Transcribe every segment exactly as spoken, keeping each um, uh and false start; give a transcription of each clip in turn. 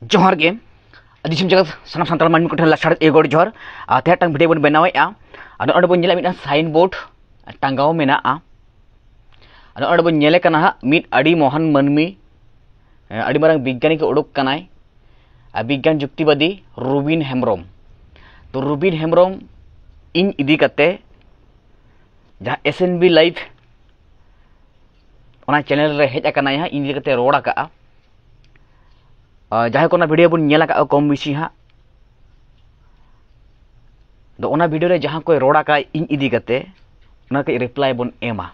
ᱡᱚᱦᱟᱨ ᱜᱮ ᱫᱤᱥᱚᱢ ᱡᱟᱠᱟᱛ ᱥᱟᱱᱟᱢ ᱥᱟᱱᱛᱟᱲ ᱢᱟᱹᱱᱢᱤ ᱠᱚᱴᱷᱮᱱ ᱞᱟᱥᱟᱲ ᱮ ᱜᱚᱰ ᱡᱚᱦᱟᱨ᱾ ᱟᱨ ᱛᱮᱦᱮᱧ ᱢᱤᱫᱴᱟᱝ ᱵᱷᱤᱰᱤᱭᱳ ᱵᱚᱱ ᱵᱮᱱᱟᱣᱮᱫᱼᱟ᱾ ᱟᱫᱚ ᱚᱸᱰᱮ ᱵᱚᱱ ᱧᱮᱞᱟ ᱢᱤᱫᱴᱟᱝ ᱥᱟᱭᱤᱱ ᱵᱳᱨᱰ ᱴᱟᱸᱜᱟᱣ ᱢᱮᱱᱟᱜᱼᱟ᱾ ᱟᱫᱚ ᱚᱸᱰᱮ ᱵᱚᱱ ᱧᱮᱞᱮ ᱠᱟᱱᱟ ᱦᱟᱸᱜ ᱢᱤᱫ ᱟᱹᱰᱤ ᱢᱚᱦᱟᱱ ᱢᱟᱹᱱᱢᱤ, ᱟᱹᱰᱤ ᱢᱟᱨᱟᱝ ᱵᱤᱜᱽᱜᱟᱱᱤ ᱠᱚ ᱩᱰᱩᱠ ᱠᱟᱱᱟᱭ, ᱟᱨ ᱵᱤᱜᱽᱜᱟᱱ ᱡᱩᱠᱛᱤᱵᱟᱫᱤ ᱨᱩᱵᱤᱱ ᱦᱮᱢᱵᱨᱚᱢ᱾ ᱛᱚ ᱨᱩᱵᱤᱱ ᱦᱮᱢᱵᱨᱚᱢ ᱤᱧ ᱤᱫᱤ ᱠᱟᱛᱮ ᱡᱟᱦᱟᱸ ᱮᱥ ᱮᱱ ᱵᱤ ᱞᱟᱭᱤᱵᱷ ᱚᱱᱟ ᱪᱮᱱᱮᱞ ᱨᱮ ᱦᱮᱡ ᱟᱠᱟᱱᱟᱭ ᱦᱟᱸᱜ, ᱤᱧ ᱤᱫᱤ ᱠᱟᱛᱮ ᱨᱚᱲ ᱟᱠᱟᱫᱼᱟ᱾ ᱟᱨ ᱡᱟᱦᱟᱸᱭ ᱠᱚ ᱚᱱᱟ ᱵᱷᱤᱰᱤᱭᱳ ᱵᱚᱱ ᱧᱮᱞ ᱟᱠᱟᱫᱼᱟ ᱠᱚᱢ ᱵᱮᱥᱤ ᱦᱟᱸᱜ, ᱟᱫᱚ ᱚᱱᱟ ᱵᱷᱤᱰᱤᱭᱳ ᱨᱮ ᱡᱟᱦᱟᱸ ᱠᱚᱭ ᱨᱚᱲ ᱟᱠᱟᱫ ᱤᱧ ᱤᱫᱤ ᱠᱟᱛᱮ, ᱚᱱᱟ ᱠᱟᱹᱡ ᱨᱤᱯᱞᱟᱭ ᱵᱚᱱ ᱮᱢᱟ᱾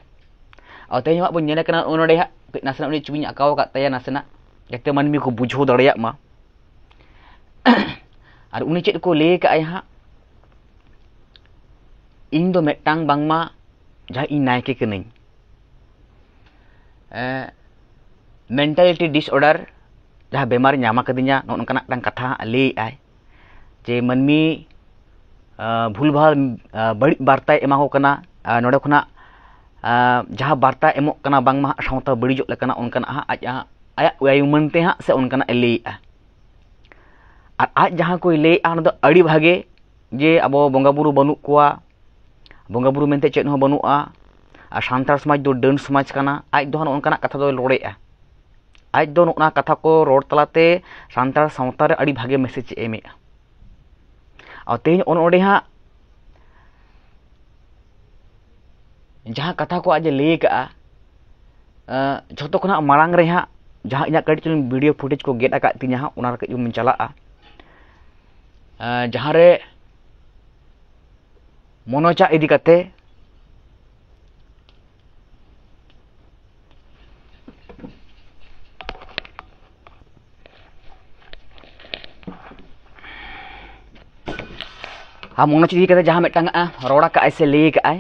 ᱟᱨ ᱛᱮᱦᱮᱧ ᱦᱟᱸᱜ ᱵᱚᱱ ᱧᱮᱞᱮ ᱠᱟᱱᱟ ᱱᱚᱰᱮ ᱦᱟᱸᱜ ᱠᱟᱹᱡ ᱱᱟᱥᱮᱱᱟᱜ ᱩᱱᱤ ᱪᱷᱚᱵᱤᱧ ᱟᱸᱠᱟᱣ ᱟᱠᱟᱫ ᱛᱟᱭᱟ ᱱᱟᱥᱮᱱᱟᱜ, ᱡᱟᱛᱮ ᱢᱟᱹᱱᱢᱤ ᱠᱚ ᱵᱩᱡᱷᱟᱹᱣ ᱫᱟᱲᱮᱭᱟᱜ ᱢᱟ᱾ ᱟᱨ ᱩᱱᱤ ᱪᱮᱫ ᱠᱚ ᱞᱟᱹᱭ ᱟᱠᱟᱫᱼᱟᱭ ᱦᱟᱸᱜ, ᱤᱧ ᱫᱚ ᱢᱤᱫᱴᱟᱝ ᱵᱟᱝᱢᱟ ᱡᱟᱦᱟᱸ ᱤᱧ ᱱᱟᱭᱠᱮ ᱠᱟᱹᱱᱟᱹᱧ, ᱢᱮᱱᱴᱟᱞᱤᱴᱤ ᱰᱤᱥᱚᱨᱰᱟᱨ ᱡᱟᱦᱟᱸ ᱵᱮᱢᱟᱨ ᱧᱟᱢ ᱟᱠᱟᱫᱤᱧᱟ, ᱱᱚᱜᱼᱚ ᱱᱚᱝᱠᱟᱱᱟᱜ ᱢᱤᱫᱴᱟᱝ ᱠᱟᱛᱷᱟ ᱦᱟᱸᱜ ᱞᱟᱹᱭᱮᱫᱼᱟᱭ ᱡᱮ ᱢᱟᱹᱱᱢᱤ ᱵᱷᱩᱞᱵᱷᱟᱞ ᱵᱟᱹᱲᱤᱡ ᱵᱟᱨᱛᱟᱭ ᱮᱢᱟ ᱠᱚ ᱠᱟᱱᱟ᱾ ᱱᱚᱰᱮ ᱠᱷᱚᱱᱟᱜ ᱡᱟᱦᱟᱸ ᱵᱟᱨᱛᱟ ᱮᱢᱚᱜ ᱠᱟᱱᱟ ᱵᱟᱝᱢᱟ ᱦᱟᱸᱜ ᱥᱟᱶᱛᱟ ᱵᱟᱹᱲᱤᱡᱚᱜ ᱞᱮᱠᱟᱱᱟᱜ, ᱚᱱᱠᱟᱱᱟᱜ ᱦᱟᱸᱜ ᱟᱡ ᱟᱭᱟᱜ ᱩᱭᱦᱟᱹᱨ ᱢᱟᱹᱱ ᱛᱮ ᱦᱟᱸᱜ ᱥᱮ ᱚᱱᱠᱟᱱᱟᱜ ᱮ ᱞᱟᱹᱭᱮᱫᱼᱟ᱾ ᱟᱨ ᱟᱡ ᱡᱟᱦᱟᱸ ᱠᱚᱭ ᱞᱟᱹᱭᱮᱫᱼᱟ ᱚᱱᱟ ᱫᱚ ᱟᱹᱰᱤ ᱵᱷᱟᱜᱮ, ᱡᱮ ᱟᱵᱚ ᱵᱚᱸᱜᱟᱼᱵᱩᱨᱩ ᱵᱟᱹᱱᱩᱜ ᱠᱚᱣᱟ, ᱵᱚᱸᱜᱟᱼᱵᱩᱨᱩ ᱢᱮᱱᱛᱮ ᱪᱮᱫ ᱦᱚᱸ ᱵᱟᱹᱱᱩᱜᱼᱟ, ᱟᱨ ᱥᱟᱱᱛᱟᱲ ᱥᱚᱢᱟᱡᱽ ᱫᱚ ᱰᱟᱹᱱ ᱥᱚᱢᱟᱡᱽ ᱠᱟᱱᱟ᱾ ᱟᱡ ᱫᱚ ᱦᱟᱸᱜ ᱱᱚᱜᱼᱚ ᱱᱚᱝᱠᱟᱱᱟᱜ ᱠᱟᱛᱷᱟ ᱫᱚᱭ ᱨᱚᱲᱮᱫᱼᱟ᱾ ᱟᱡ ᱫᱚ ᱱᱚᱜᱼᱚ ᱱᱟ ᱠᱟᱛᱷᱟ ᱠᱚ ᱨᱚᱲ ᱛᱟᱞᱟᱛᱮ ᱥᱟᱱᱛᱟᱲ ᱥᱟᱶᱛᱟ ᱨᱮ ᱟᱹᱰᱤ ᱵᱷᱟᱜᱮ ᱢᱮᱥᱮᱡᱽ ᱮ ᱮᱢᱮᱫᱼᱟ᱾ ᱟᱨ ᱛᱮᱦᱮᱧ ᱚᱱ ᱚᱸᱰᱮ ᱦᱟᱸᱜ ᱡᱟᱦᱟᱸ ᱠᱟᱛᱷᱟ ᱠᱚ ᱟᱡ ᱮ ᱞᱟᱹᱭ ᱟᱠᱟᱫᱼᱟ, ᱡᱷᱚᱛᱚ ᱠᱷᱚᱱᱟᱜ ᱢᱟᱲᱟᱝ ᱨᱮ ᱦᱟᱸᱜ ᱡᱟᱦᱟᱸ ᱤᱧᱟᱹᱜ ᱠᱟᱹᱴᱤᱡ ᱪᱩᱞᱩᱝ ᱵᱷᱤᱰᱤᱭᱳ ᱯᱷᱩᱴᱮᱡᱽ ᱠᱚ ᱜᱮᱫ ᱟᱠᱟᱫ ᱛᱤᱧᱟᱹ ᱦᱟᱸᱜ, ᱚᱱᱟ ᱨᱮ ᱠᱟᱹᱡ ᱵᱚᱱ ᱪᱟᱞᱟᱜᱼᱟ᱾ ᱡᱟᱦᱟᱸ ᱨᱮ ᱢᱚᱱᱚᱡᱽ ᱟᱜ ᱤᱫᱤ ᱠᱟᱛᱮ ᱟᱨ ᱢᱚᱱᱚᱡᱽ ᱤᱫᱤ ᱠᱟᱛᱮ ᱡᱟᱦᱟᱸ ᱢᱤᱫᱴᱟᱝ ᱨᱚᱲ ᱟᱠᱟᱫᱼᱟᱭ ᱥᱮ ᱞᱟᱹᱭ ᱟᱠᱟᱫᱼᱟᱭ,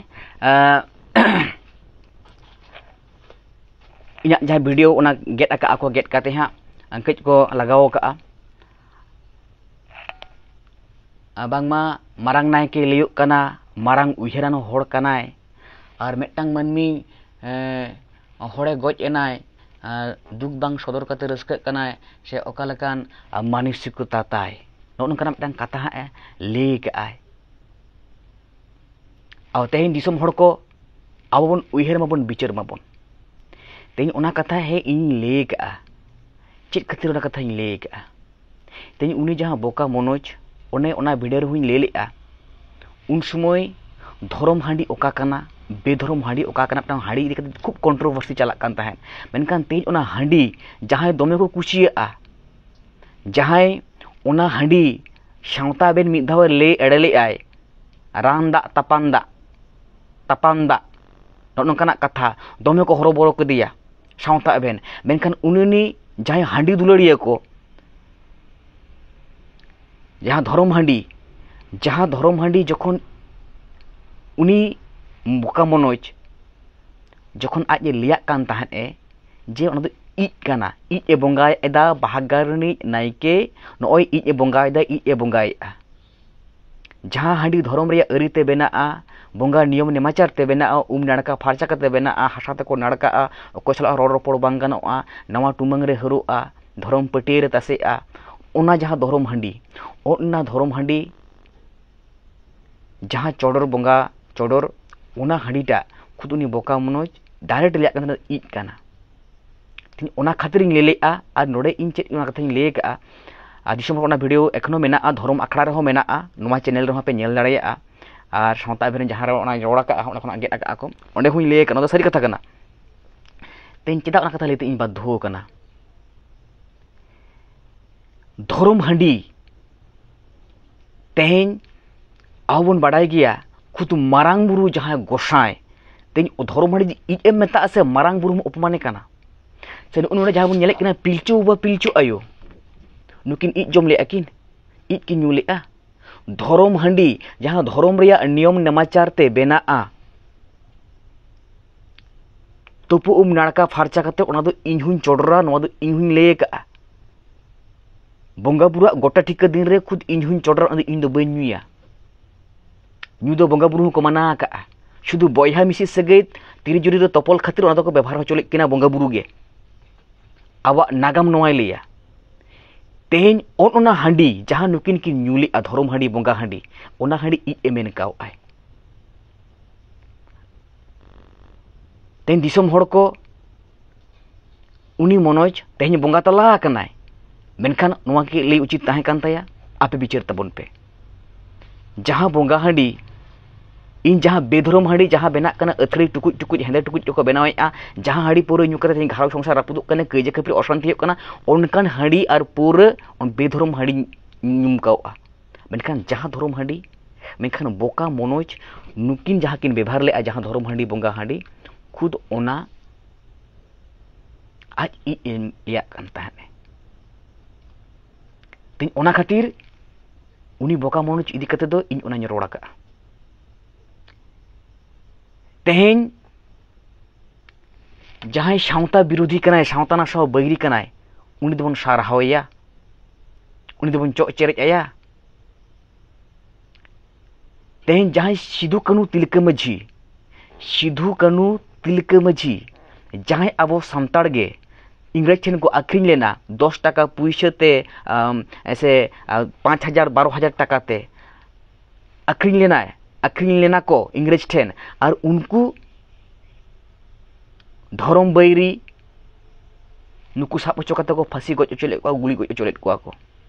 ᱤᱧᱟᱹᱜ ᱡᱟᱦᱟᱸ ᱵᱷᱤᱰᱤᱭᱳ ᱚᱱᱟ ᱜᱮᱫ ᱟᱠᱟᱫᱼᱟ ᱠᱚ, ᱜᱮᱫ ᱠᱟᱛᱮ ᱦᱟᱸᱜ ᱠᱟᱹᱡ ᱠᱚ ᱞᱟᱜᱟᱣ ᱟᱠᱟᱫᱼᱟ᱾ ᱵᱟᱝᱢᱟ ᱢᱟᱨᱟᱝ ᱱᱟᱭᱠᱮ ᱞᱟᱹᱭᱚᱜ ᱠᱟᱱᱟ, ᱢᱟᱨᱟᱝ ᱩᱭᱦᱟᱹᱨᱟᱱ ᱦᱚᱲ ᱠᱟᱱᱟᱭ, ᱟᱨ ᱢᱤᱫᱴᱟᱝ ᱢᱟᱹᱱᱢᱤ ᱦᱚᱲᱮ ᱜᱚᱡ ᱮᱱᱟᱭ, ᱟᱨ ᱫᱩᱠ ᱵᱟᱝ ᱥᱚᱫᱚᱨ ᱠᱟᱛᱮ ᱨᱟᱹᱥᱠᱟᱹᱜ ᱠᱟᱱᱟᱭ, ᱥᱮ ᱚᱠᱟ ᱞᱮᱠᱟᱱ ᱢᱟᱱᱚᱥᱤᱠᱚᱛᱟ ᱛᱟᱭ, ᱱᱚᱜᱼᱚ ᱱᱚᱝᱠᱟᱱᱟᱜ ᱢᱤᱫᱴᱟᱝ ᱠᱟᱛᱷᱟ ᱦᱟᱸᱜ ᱮ ᱞᱟᱹᱭ ᱠᱟᱜᱼᱟᱭ᱾ ᱟᱨ ᱛᱮᱦᱮᱧ ᱫᱤᱥᱚᱢ ᱦᱚᱲ ᱠᱚ, ᱟᱵᱚ ᱵᱚᱱ ᱩᱭᱦᱟᱹᱨ ᱢᱟᱵᱚᱱ, ᱵᱤᱪᱟᱹᱨ ᱢᱟᱵᱚᱱ᱾ ᱛᱮᱦᱮᱧ ᱚᱱᱟ ᱠᱟᱛᱷᱟ ᱦᱮᱸ ᱤᱧ ᱞᱟᱹᱭ ᱠᱟᱜᱼᱟ᱾ ᱪᱮᱫ ᱠᱷᱟᱹᱛᱤᱨ ᱚᱱᱟ ᱠᱟᱛᱷᱟᱧ ᱞᱟᱹᱭ ᱠᱟᱜᱼᱟ? ᱛᱮᱦᱮᱧ ᱩᱱᱤ ᱡᱟᱦᱟᱸ ᱵᱚᱠᱟ ᱢᱚᱱᱳᱡᱽ, ᱚᱱᱮ ᱚᱱᱟ ᱵᱷᱤᱰᱤᱭᱳ ᱨᱮᱦᱚᱸᱧ ᱞᱟᱹᱭ ᱞᱮᱜᱼᱟ, ᱩᱱ ᱥᱚᱢᱚᱭ ᱫᱷᱚᱨᱚᱢ ᱦᱟᱺᱰᱤ ᱚᱠᱟ ᱠᱟᱱᱟ, ᱵᱮᱫᱷᱚᱨᱚᱢ ᱦᱟᱺᱰᱤ ᱚᱠᱟ ᱠᱟᱱᱟ, ᱢᱤᱫᱴᱟᱝ ᱦᱟᱺᱰᱤ ᱤᱫᱤ ᱠᱟᱛᱮ ᱠᱷᱩᱵ ᱠᱚᱱᱴᱨᱳᱵᱷᱟᱨᱥᱤ ᱪᱟᱞᱟᱜ ᱠᱟᱱ ᱛᱟᱦᱮᱸᱫ᱾ ᱢᱮᱱᱠᱷᱟᱱ ᱛᱮᱦᱮᱧ ᱚᱱᱟ ᱦᱟᱺᱰᱤ ᱡᱟᱦᱟᱸᱭ ᱫᱚᱢᱮ ᱠᱚ ᱠᱩᱥᱤᱭᱟᱜᱼᱟ, ᱡᱟᱦᱟᱸᱭ ᱚᱱᱟ ᱦᱟᱺᱰᱤ ᱥᱟᱶᱛᱟ ᱵᱮᱱ ᱢᱤᱫ ᱫᱷᱟᱣᱮ ᱞᱟᱹᱭ ᱮᱲᱮ ᱞᱮᱜᱼᱟᱭ, ᱨᱟᱱ ᱫᱟᱜ ᱛᱟᱯᱟᱱ ᱫᱟᱜ, ᱛᱟᱯᱟᱱ ᱫᱟᱜ, ᱱᱚᱜᱼᱚ ᱱᱚᱝᱠᱟᱱᱟᱜ ᱠᱟᱛᱷᱟ ᱫᱚᱢᱮ ᱠᱚ ᱦᱚᱨᱚᱵᱚᱨᱚ ᱠᱮᱫᱮᱭᱟ ᱥᱟᱶᱛᱟ ᱮᱵᱷᱮᱱ᱾ ᱢᱮᱱᱠᱷᱟᱱ ᱩᱱᱤ, ᱩᱱᱤ ᱡᱟᱦᱟᱸᱭ ᱦᱟᱺᱰᱤ ᱫᱩᱞᱟᱹᱲᱤᱭᱟᱹ ᱠᱚ, ᱡᱟᱦᱟᱸ ᱫᱷᱚᱨᱚᱢ ᱦᱟᱺᱰᱤ, ᱡᱟᱦᱟᱸ ᱫᱷᱚᱨᱚᱢ ᱦᱟᱺᱰᱤ ᱡᱚᱠᱷᱚᱱ ᱩᱱᱤ ᱵᱚᱠᱟ ᱢᱚᱱᱳᱡᱽ ᱡᱚᱠᱷᱚᱱ ᱟᱡ ᱮ ᱞᱟᱹᱭᱟᱜ ᱠᱟᱱ ᱛᱟᱦᱮᱸᱫ ᱮ ᱡᱮ ᱚᱱᱟ ᱫᱚ ᱤᱡ ᱠᱟᱱᱟ, ᱤᱡ ᱮ ᱵᱚᱸᱜᱟᱭᱮᱫᱟ, ᱵᱟᱦᱟ ᱜᱟᱨ ᱨᱤᱱᱤᱡ ᱱᱟᱭᱠᱮ ᱱᱚᱜᱼᱚᱭ ᱤᱡ ᱮ ᱵᱚᱸᱜᱟᱭᱮᱫᱟ, ᱤᱡ ᱮ ᱵᱚᱸᱜᱟᱭᱮᱫᱼᱟ᱾ ᱡᱟᱦᱟᱸ ᱦᱟᱺᱰᱤ ᱫᱷᱚᱨᱚᱢ ᱨᱮᱭᱟᱜ ᱟᱹᱨᱤᱛᱮ ᱵᱮᱱᱟᱜᱼᱟ, ᱵᱚᱸᱜᱟ ᱱᱤᱭᱚᱢ ᱱᱮᱢᱟᱪᱟᱨ ᱛᱮ ᱵᱮᱱᱟᱜᱼᱟ, ᱩᱢ ᱱᱟᱲᱠᱟ ᱯᱷᱟᱨᱪᱟ ᱠᱟᱛᱮ ᱵᱮᱱᱟᱜᱼᱟ, ᱦᱟᱥᱟ ᱛᱮᱠᱚ ᱱᱟᱲᱠᱟᱜᱼᱟ, ᱚᱠᱚᱭ ᱥᱟᱞᱟᱜ ᱨᱚᱲ ᱨᱚᱯᱚᱲ ᱵᱟᱝ ᱜᱟᱱᱚᱜᱼᱟ, ᱱᱟᱣᱟ ᱴᱩᱢᱟᱹᱝ ᱨᱮ ᱦᱟᱹᱨᱚᱜᱼᱟ, ᱫᱷᱚᱨᱚᱢ ᱯᱟᱹᱴᱭᱟᱹ ᱨᱮ ᱛᱟᱥᱮᱜᱼᱟ, ᱚᱱᱟ ᱡᱟᱦᱟᱸ ᱫᱷᱚᱨᱚᱢ ᱦᱟᱺᱰᱤ, ᱚᱱᱟ ᱫᱷᱚᱨᱚᱢ ᱦᱟᱺᱰᱤ ᱡᱟᱦᱟᱸ ᱪᱚᱰᱚᱨ ᱵᱚᱸᱜᱟ ᱪᱚᱰᱚᱨ, ᱚᱱᱟ ᱦᱟᱺᱰᱤᱴᱟᱜ ᱠᱷᱩᱫ ᱩᱱᱤ ᱵᱚᱠᱟ ᱢᱚᱱᱳᱡᱽ ᱰᱟᱭᱨᱮᱠᱴ ᱞᱟᱹᱭᱟᱜ ᱠᱟᱱ ᱛᱟᱦᱮᱸᱱᱟ ᱤᱡ ᱠᱟᱱᱟ᱾ ᱛᱮᱦᱮᱧ ᱚᱱᱟ ᱠᱷᱟᱹᱛᱤᱨᱤᱧ ᱞᱟᱹᱭ ᱞᱮᱫᱼᱟ᱾ ᱟᱨ ᱱᱚᱰᱮ ᱤᱧ ᱪᱮᱫ ᱚᱱᱟ ᱠᱟᱛᱷᱟᱧ ᱞᱟᱹᱭ ᱟᱠᱟᱫᱼᱟ, ᱟᱨ ᱫᱤᱥᱚᱢ ᱦᱚᱲ ᱚᱱᱟ ᱵᱷᱤᱰᱤᱭᱳ ᱮᱠᱷᱚᱱᱳ ᱢᱮᱱᱟᱜᱼᱟ, ᱫᱷᱚᱨᱚᱢ ᱟᱠᱷᱲᱟ ᱨᱮᱦᱚᱸ ᱢᱮᱱᱟᱜᱼᱟ, ᱱᱚᱣᱟ ᱪᱮᱱᱮᱞ ᱨᱮᱦᱚᱸ ᱯᱮ ᱧᱮᱞ ᱫᱟᱲᱮᱭᱟᱜᱼᱟ᱾ ᱟᱨ ᱥᱟᱶᱛᱟ ᱮᱵᱷᱮᱱ ᱨᱮ ᱡᱟᱦᱟᱸ ᱨᱮ ᱚᱱᱟᱧ ᱨᱚᱲ ᱟᱠᱟᱫᱼᱟ, ᱚᱸᱰᱮ ᱠᱷᱚᱱᱟᱜ ᱜᱮᱫ ᱟᱠᱟᱫᱼᱟ ᱠᱚ, ᱚᱸᱰᱮ ᱦᱚᱸᱧ ᱞᱟᱹᱭ ᱟᱠᱟᱫᱼᱟ, ᱱᱚᱣᱟ ᱫᱚ ᱥᱟᱹᱨᱤ ᱠᱟᱛᱷᱟ ᱠᱟᱱᱟ᱾ ᱛᱮᱦᱮᱧ ᱪᱮᱫᱟᱜ ᱚᱱᱟ ᱠᱟᱛᱷᱟ ᱞᱟᱹᱭ ᱛᱮ ᱤᱧ ᱵᱟᱫᱽᱫᱷᱚ ᱟᱠᱟᱱᱟ? ᱫᱷᱚᱨᱚᱢ ᱦᱟᱺᱰᱤ ᱛᱮᱦᱮᱧ ᱟᱵᱚ ᱵᱚᱱ ᱵᱟᱰᱟᱭ ᱜᱮᱭᱟ, ᱠᱷᱩᱫ ᱢᱟᱨᱟᱝ ᱵᱩᱨᱩ ᱡᱟᱦᱟᱸᱭ ᱜᱚᱸᱥᱟᱭ, ᱛᱮᱦᱮᱧ ᱫᱷᱚᱨᱚᱢ ᱦᱟᱺᱰᱤ ᱤᱡ ᱮᱢ ᱢᱮᱛᱟᱜᱼᱟ ᱥᱮ ᱢᱟᱨᱟᱝ ᱵᱩᱨᱩᱢ ᱚᱯᱚᱢᱟᱱᱮ ᱠᱟᱱᱟ? ᱥᱮ ᱱᱚᱜᱼᱚ ᱱᱚᱰᱮ ᱡᱟᱦᱟᱸ ᱵᱚᱱ ᱧᱮᱞᱮᱫ ᱠᱤᱱᱟ ᱯᱤᱞᱪᱩ ᱵᱟᱵᱟ ᱯᱤᱞᱪᱩ ᱟᱭᱳ, ᱱᱩᱠᱤᱱ ᱤᱡ ᱡᱚᱢ ᱞᱮᱫᱼᱟ ᱠᱤᱱ? ᱤᱡ ᱠᱤᱱ ᱧᱩ ᱞᱮᱫᱼᱟ? ᱫᱷᱚᱨᱚᱢ ᱦᱟᱺᱰᱤ ᱡᱟᱦᱟᱸ ᱫᱷᱚᱨᱚᱢ ᱨᱮᱭᱟᱜ ᱱᱤᱭᱚᱢ ᱱᱮᱢᱟᱪᱟᱨ ᱛᱮ ᱵᱮᱱᱟᱜᱼᱟ, ᱛᱩᱯᱩ ᱩᱢ ᱱᱟᱲᱠᱟ ᱯᱷᱟᱨᱪᱟ ᱠᱟᱛᱮ ᱚᱱᱟ ᱫᱚ ᱤᱧ ᱦᱚᱧ ᱪᱚᱰᱚᱨᱟ, ᱱᱚᱣᱟ ᱫᱚ ᱤᱧ ᱦᱚᱧ ᱞᱟᱹᱭ ᱟᱠᱟᱫᱼᱟ᱾ ᱵᱚᱸᱜᱟ ᱵᱩᱨᱩᱣᱟᱜ ᱜᱚᱴᱟ ᱴᱷᱤᱠᱟᱹ ᱫᱤᱱ ᱨᱮ ᱠᱷᱩᱫ ᱤᱧ ᱦᱚᱧ ᱪᱚᱰᱚᱨᱟ, ᱚᱱᱟ ᱫᱚ ᱤᱧ ᱫᱚ ᱵᱟᱹᱧ ᱧᱩᱭᱟ᱾ ᱧᱩ ᱫᱚ ᱵᱚᱸᱜᱟ ᱵᱩᱨᱩ ᱦᱚᱸᱠᱚ ᱢᱟᱱᱟ ᱟᱠᱟᱫᱼᱟ᱾ ᱥᱩᱫᱷᱩ ᱵᱚᱭᱦᱟ ᱢᱤᱥᱤ ᱥᱟᱹᱜᱟᱹᱭ ᱛᱤᱨᱤ ᱡᱩᱨᱤ ᱨᱮ ᱛᱚᱯᱚᱞ ᱠᱷᱟᱹᱛᱤᱨ ᱚᱱᱟ ᱫᱚᱠᱚ ᱵᱮᱵᱚᱦᱟᱨ ᱦᱚᱪᱚ ᱞᱮᱫ ᱠᱤᱱᱟ ᱵᱚᱸᱜᱟ ᱵᱩᱨᱩ ᱜᱮ᱾ ᱟᱵᱚᱣᱟᱜ ᱱᱟᱜᱟᱢ ᱱᱚᱣᱟᱭ ᱞᱟᱹᱭᱟ᱾ ᱛᱮᱦᱮᱧ ᱚᱱ ᱚᱱᱟ ᱦᱟᱺᱰᱤ ᱡᱟᱦᱟᱸ ᱱᱩᱠᱤᱱ ᱠᱤᱱ ᱧᱩ ᱞᱮᱫᱼᱟ, ᱫᱷᱚᱨᱚᱢ ᱦᱟᱺᱰᱤ, ᱵᱚᱸᱜᱟ ᱦᱟᱺᱰᱤ, ᱚᱱᱟ ᱦᱟᱺᱰᱤ ᱤᱡ ᱮ ᱢᱮᱱ ᱠᱟᱣᱟᱜᱼᱟᱭ᱾ ᱛᱮᱦᱮᱧ ᱫᱤᱥᱚᱢ ᱦᱚᱲ ᱠᱚ, ᱩᱱᱤ ᱢᱚᱱᱳᱡᱽ ᱛᱮᱦᱮᱧ ᱵᱚᱸᱜᱟ ᱛᱟᱞᱟ ᱟᱠᱟᱱᱟᱭ, ᱢᱮᱱᱠᱷᱟᱱ ᱱᱚᱣᱟ ᱠᱤ ᱞᱟᱹᱭ ᱩᱪᱤᱛ ᱛᱟᱦᱮᱸ ᱠᱟᱱ ᱛᱟᱭᱟ? ᱟᱯᱮ ᱵᱤᱪᱟᱹᱨ ᱛᱟᱵᱚᱱ ᱯᱮ᱾ ᱡᱟᱦᱟᱸ ᱵᱚᱸᱜᱟ ᱦᱟᱺᱰᱤ, ᱤᱧ ᱡᱟᱦᱟᱸ ᱵᱮᱫᱷᱚᱨᱚᱢ ᱦᱟᱺᱰᱤ ᱡᱟᱦᱟᱸ ᱵᱮᱱᱟᱜ ᱠᱟᱱᱟ, ᱟᱹᱛᱷᱟᱹᱲᱤ ᱴᱩᱠᱩᱡ ᱴᱩᱠᱩᱡ, ᱦᱮᱸᱫᱮ ᱴᱩᱠᱩᱡ ᱠᱚᱠᱚ ᱵᱮᱱᱟᱣᱮᱫᱼᱟ, ᱡᱟᱦᱟᱸ ᱦᱟᱺᱰᱤ ᱯᱟᱹᱣᱨᱟᱹ ᱧᱩ ᱠᱟᱛᱮ ᱛᱮᱦᱮᱧ ᱜᱷᱟᱨᱚᱸᱡᱽ ᱥᱚᱝᱥᱟᱨ ᱨᱟᱹᱯᱩᱫᱚᱜ ᱠᱟᱱᱟ, ᱠᱟᱹᱭᱡᱟᱹ ᱠᱷᱟᱹᱯᱟᱹᱨᱤ ᱚᱥᱟᱱᱛᱤ ᱦᱩᱭᱩᱜ ᱠᱟᱱᱟ, ᱚᱱᱠᱟᱱ ᱦᱟᱺᱰᱤ ᱟᱨ ᱯᱟᱹᱣᱨᱟᱹ ᱵᱮᱫᱷᱚᱨᱚᱢ ᱦᱟᱺᱰᱤ ᱧᱩᱢ ᱠᱟᱣᱚᱜᱼᱟ᱾ ᱢᱮᱱᱠᱷᱟᱱ ᱡᱟᱦᱟᱸ ᱫᱷᱚᱨᱚᱢ ᱦᱟᱺᱰᱤ, ᱢᱮᱱᱠᱷᱟᱱ ᱵᱚᱠᱟ ᱢᱚᱱᱳᱡᱽ ᱱᱩᱠᱤᱱ ᱡᱟᱦᱟᱸ ᱠᱤᱱ ᱵᱮᱵᱷᱟᱨ ᱞᱮᱫᱼᱟ, ᱡᱟᱦᱟᱸ ᱫᱷᱚᱨᱚᱢ ᱦᱟᱺᱰᱤ, ᱵᱚᱸᱜᱟ ᱦᱟᱺᱰᱤ, ᱠᱷᱩᱫ ᱚᱱᱟ ᱟᱡ ᱤᱡ ᱮ ᱞᱟᱹᱭᱟᱜ ᱠᱟᱱ ᱛᱟᱦᱮᱸᱫ᱾ ᱛᱮᱦᱮᱧ ᱚᱱᱟ ᱠᱷᱟᱹᱛᱤᱨ ᱩᱱᱤ ᱵᱚᱠᱟ ᱢᱚᱱᱳᱡᱽ ᱤᱫᱤ ᱠᱟᱛᱮ ᱫᱚ ᱤᱧ ᱚᱱᱟᱧ ᱨᱚᱲ ᱟᱠᱟᱫᱼᱟ᱾ ᱛᱮᱦᱮᱧ ᱡᱟᱦᱟᱸᱭ ᱥᱟᱶᱛᱟ ᱵᱤᱨᱳᱫᱷᱤ ᱠᱟᱱᱟᱭ, ᱥᱟᱶᱛᱟ ᱱᱟᱥᱟᱣ ᱵᱟᱹᱭᱨᱤ ᱠᱟᱱᱟᱭ, ᱩᱱᱤ ᱫᱚᱵᱚᱱ ᱥᱟᱨᱦᱟᱣᱮᱭᱟ, ᱩᱱᱤ ᱫᱚᱵᱚᱱ ᱪᱚᱜ ᱪᱮᱨᱮᱡ ᱟᱭᱟ᱾ ᱛᱮᱦᱮᱧ ᱡᱟᱦᱟᱸᱭ ᱥᱤᱫᱩ ᱠᱟᱹᱱᱦᱩ ᱛᱤᱞᱠᱟᱹ ᱢᱟᱹᱡᱷᱤ, ᱥᱤᱫᱷᱩ ᱠᱟᱹᱱᱦᱩ ᱛᱤᱞᱠᱟᱹ ᱢᱟᱹᱡᱷᱤ, ᱡᱟᱦᱟᱸᱭ ᱟᱵᱚ ᱥᱟᱱᱛᱟᱲ ᱜᱮ ᱤᱝᱨᱮᱡᱽ ᱴᱷᱮᱱ ᱠᱚ ᱟᱹᱠᱷᱨᱤᱧ ᱞᱮᱱᱟ, ᱫᱚᱥ ᱴᱟᱠᱟ ᱯᱩᱭᱥᱟᱹ ᱛᱮ, ᱟᱢ, ᱥᱮ, ᱟ, ᱯᱟᱸᱪ ᱦᱟᱡᱟᱨ, ᱵᱟᱨᱚ ᱦᱟᱡᱟᱨ ᱴᱟᱠᱟ ᱛᱮ ᱟᱹᱠᱷᱨᱤᱧ ᱞᱮᱱᱟᱭ, ᱟᱹᱠᱷᱨᱤᱧ ᱞᱮᱱᱟ ᱠᱚ ᱤᱝᱨᱮᱡᱽ ᱴᱷᱮᱱ᱾ ᱟᱨ ᱩᱱᱠᱩ ᱫᱷᱚᱨᱚᱢ ᱵᱟᱹᱭᱨᱤ ᱱᱩᱠᱩ ᱥᱟᱵ ᱦᱚᱪᱚ ᱠᱟᱛᱮ ᱠᱚ ᱯᱷᱟᱹᱥᱤ ᱜᱚᱡ ᱦᱚᱪᱚ ᱞᱮᱫ ᱠᱚᱣᱟ, ᱜᱩᱞᱤ ᱜᱚᱡ ᱦᱚᱪᱚ ᱞᱮᱫ ᱠᱚᱣᱟ ᱠᱚ᱾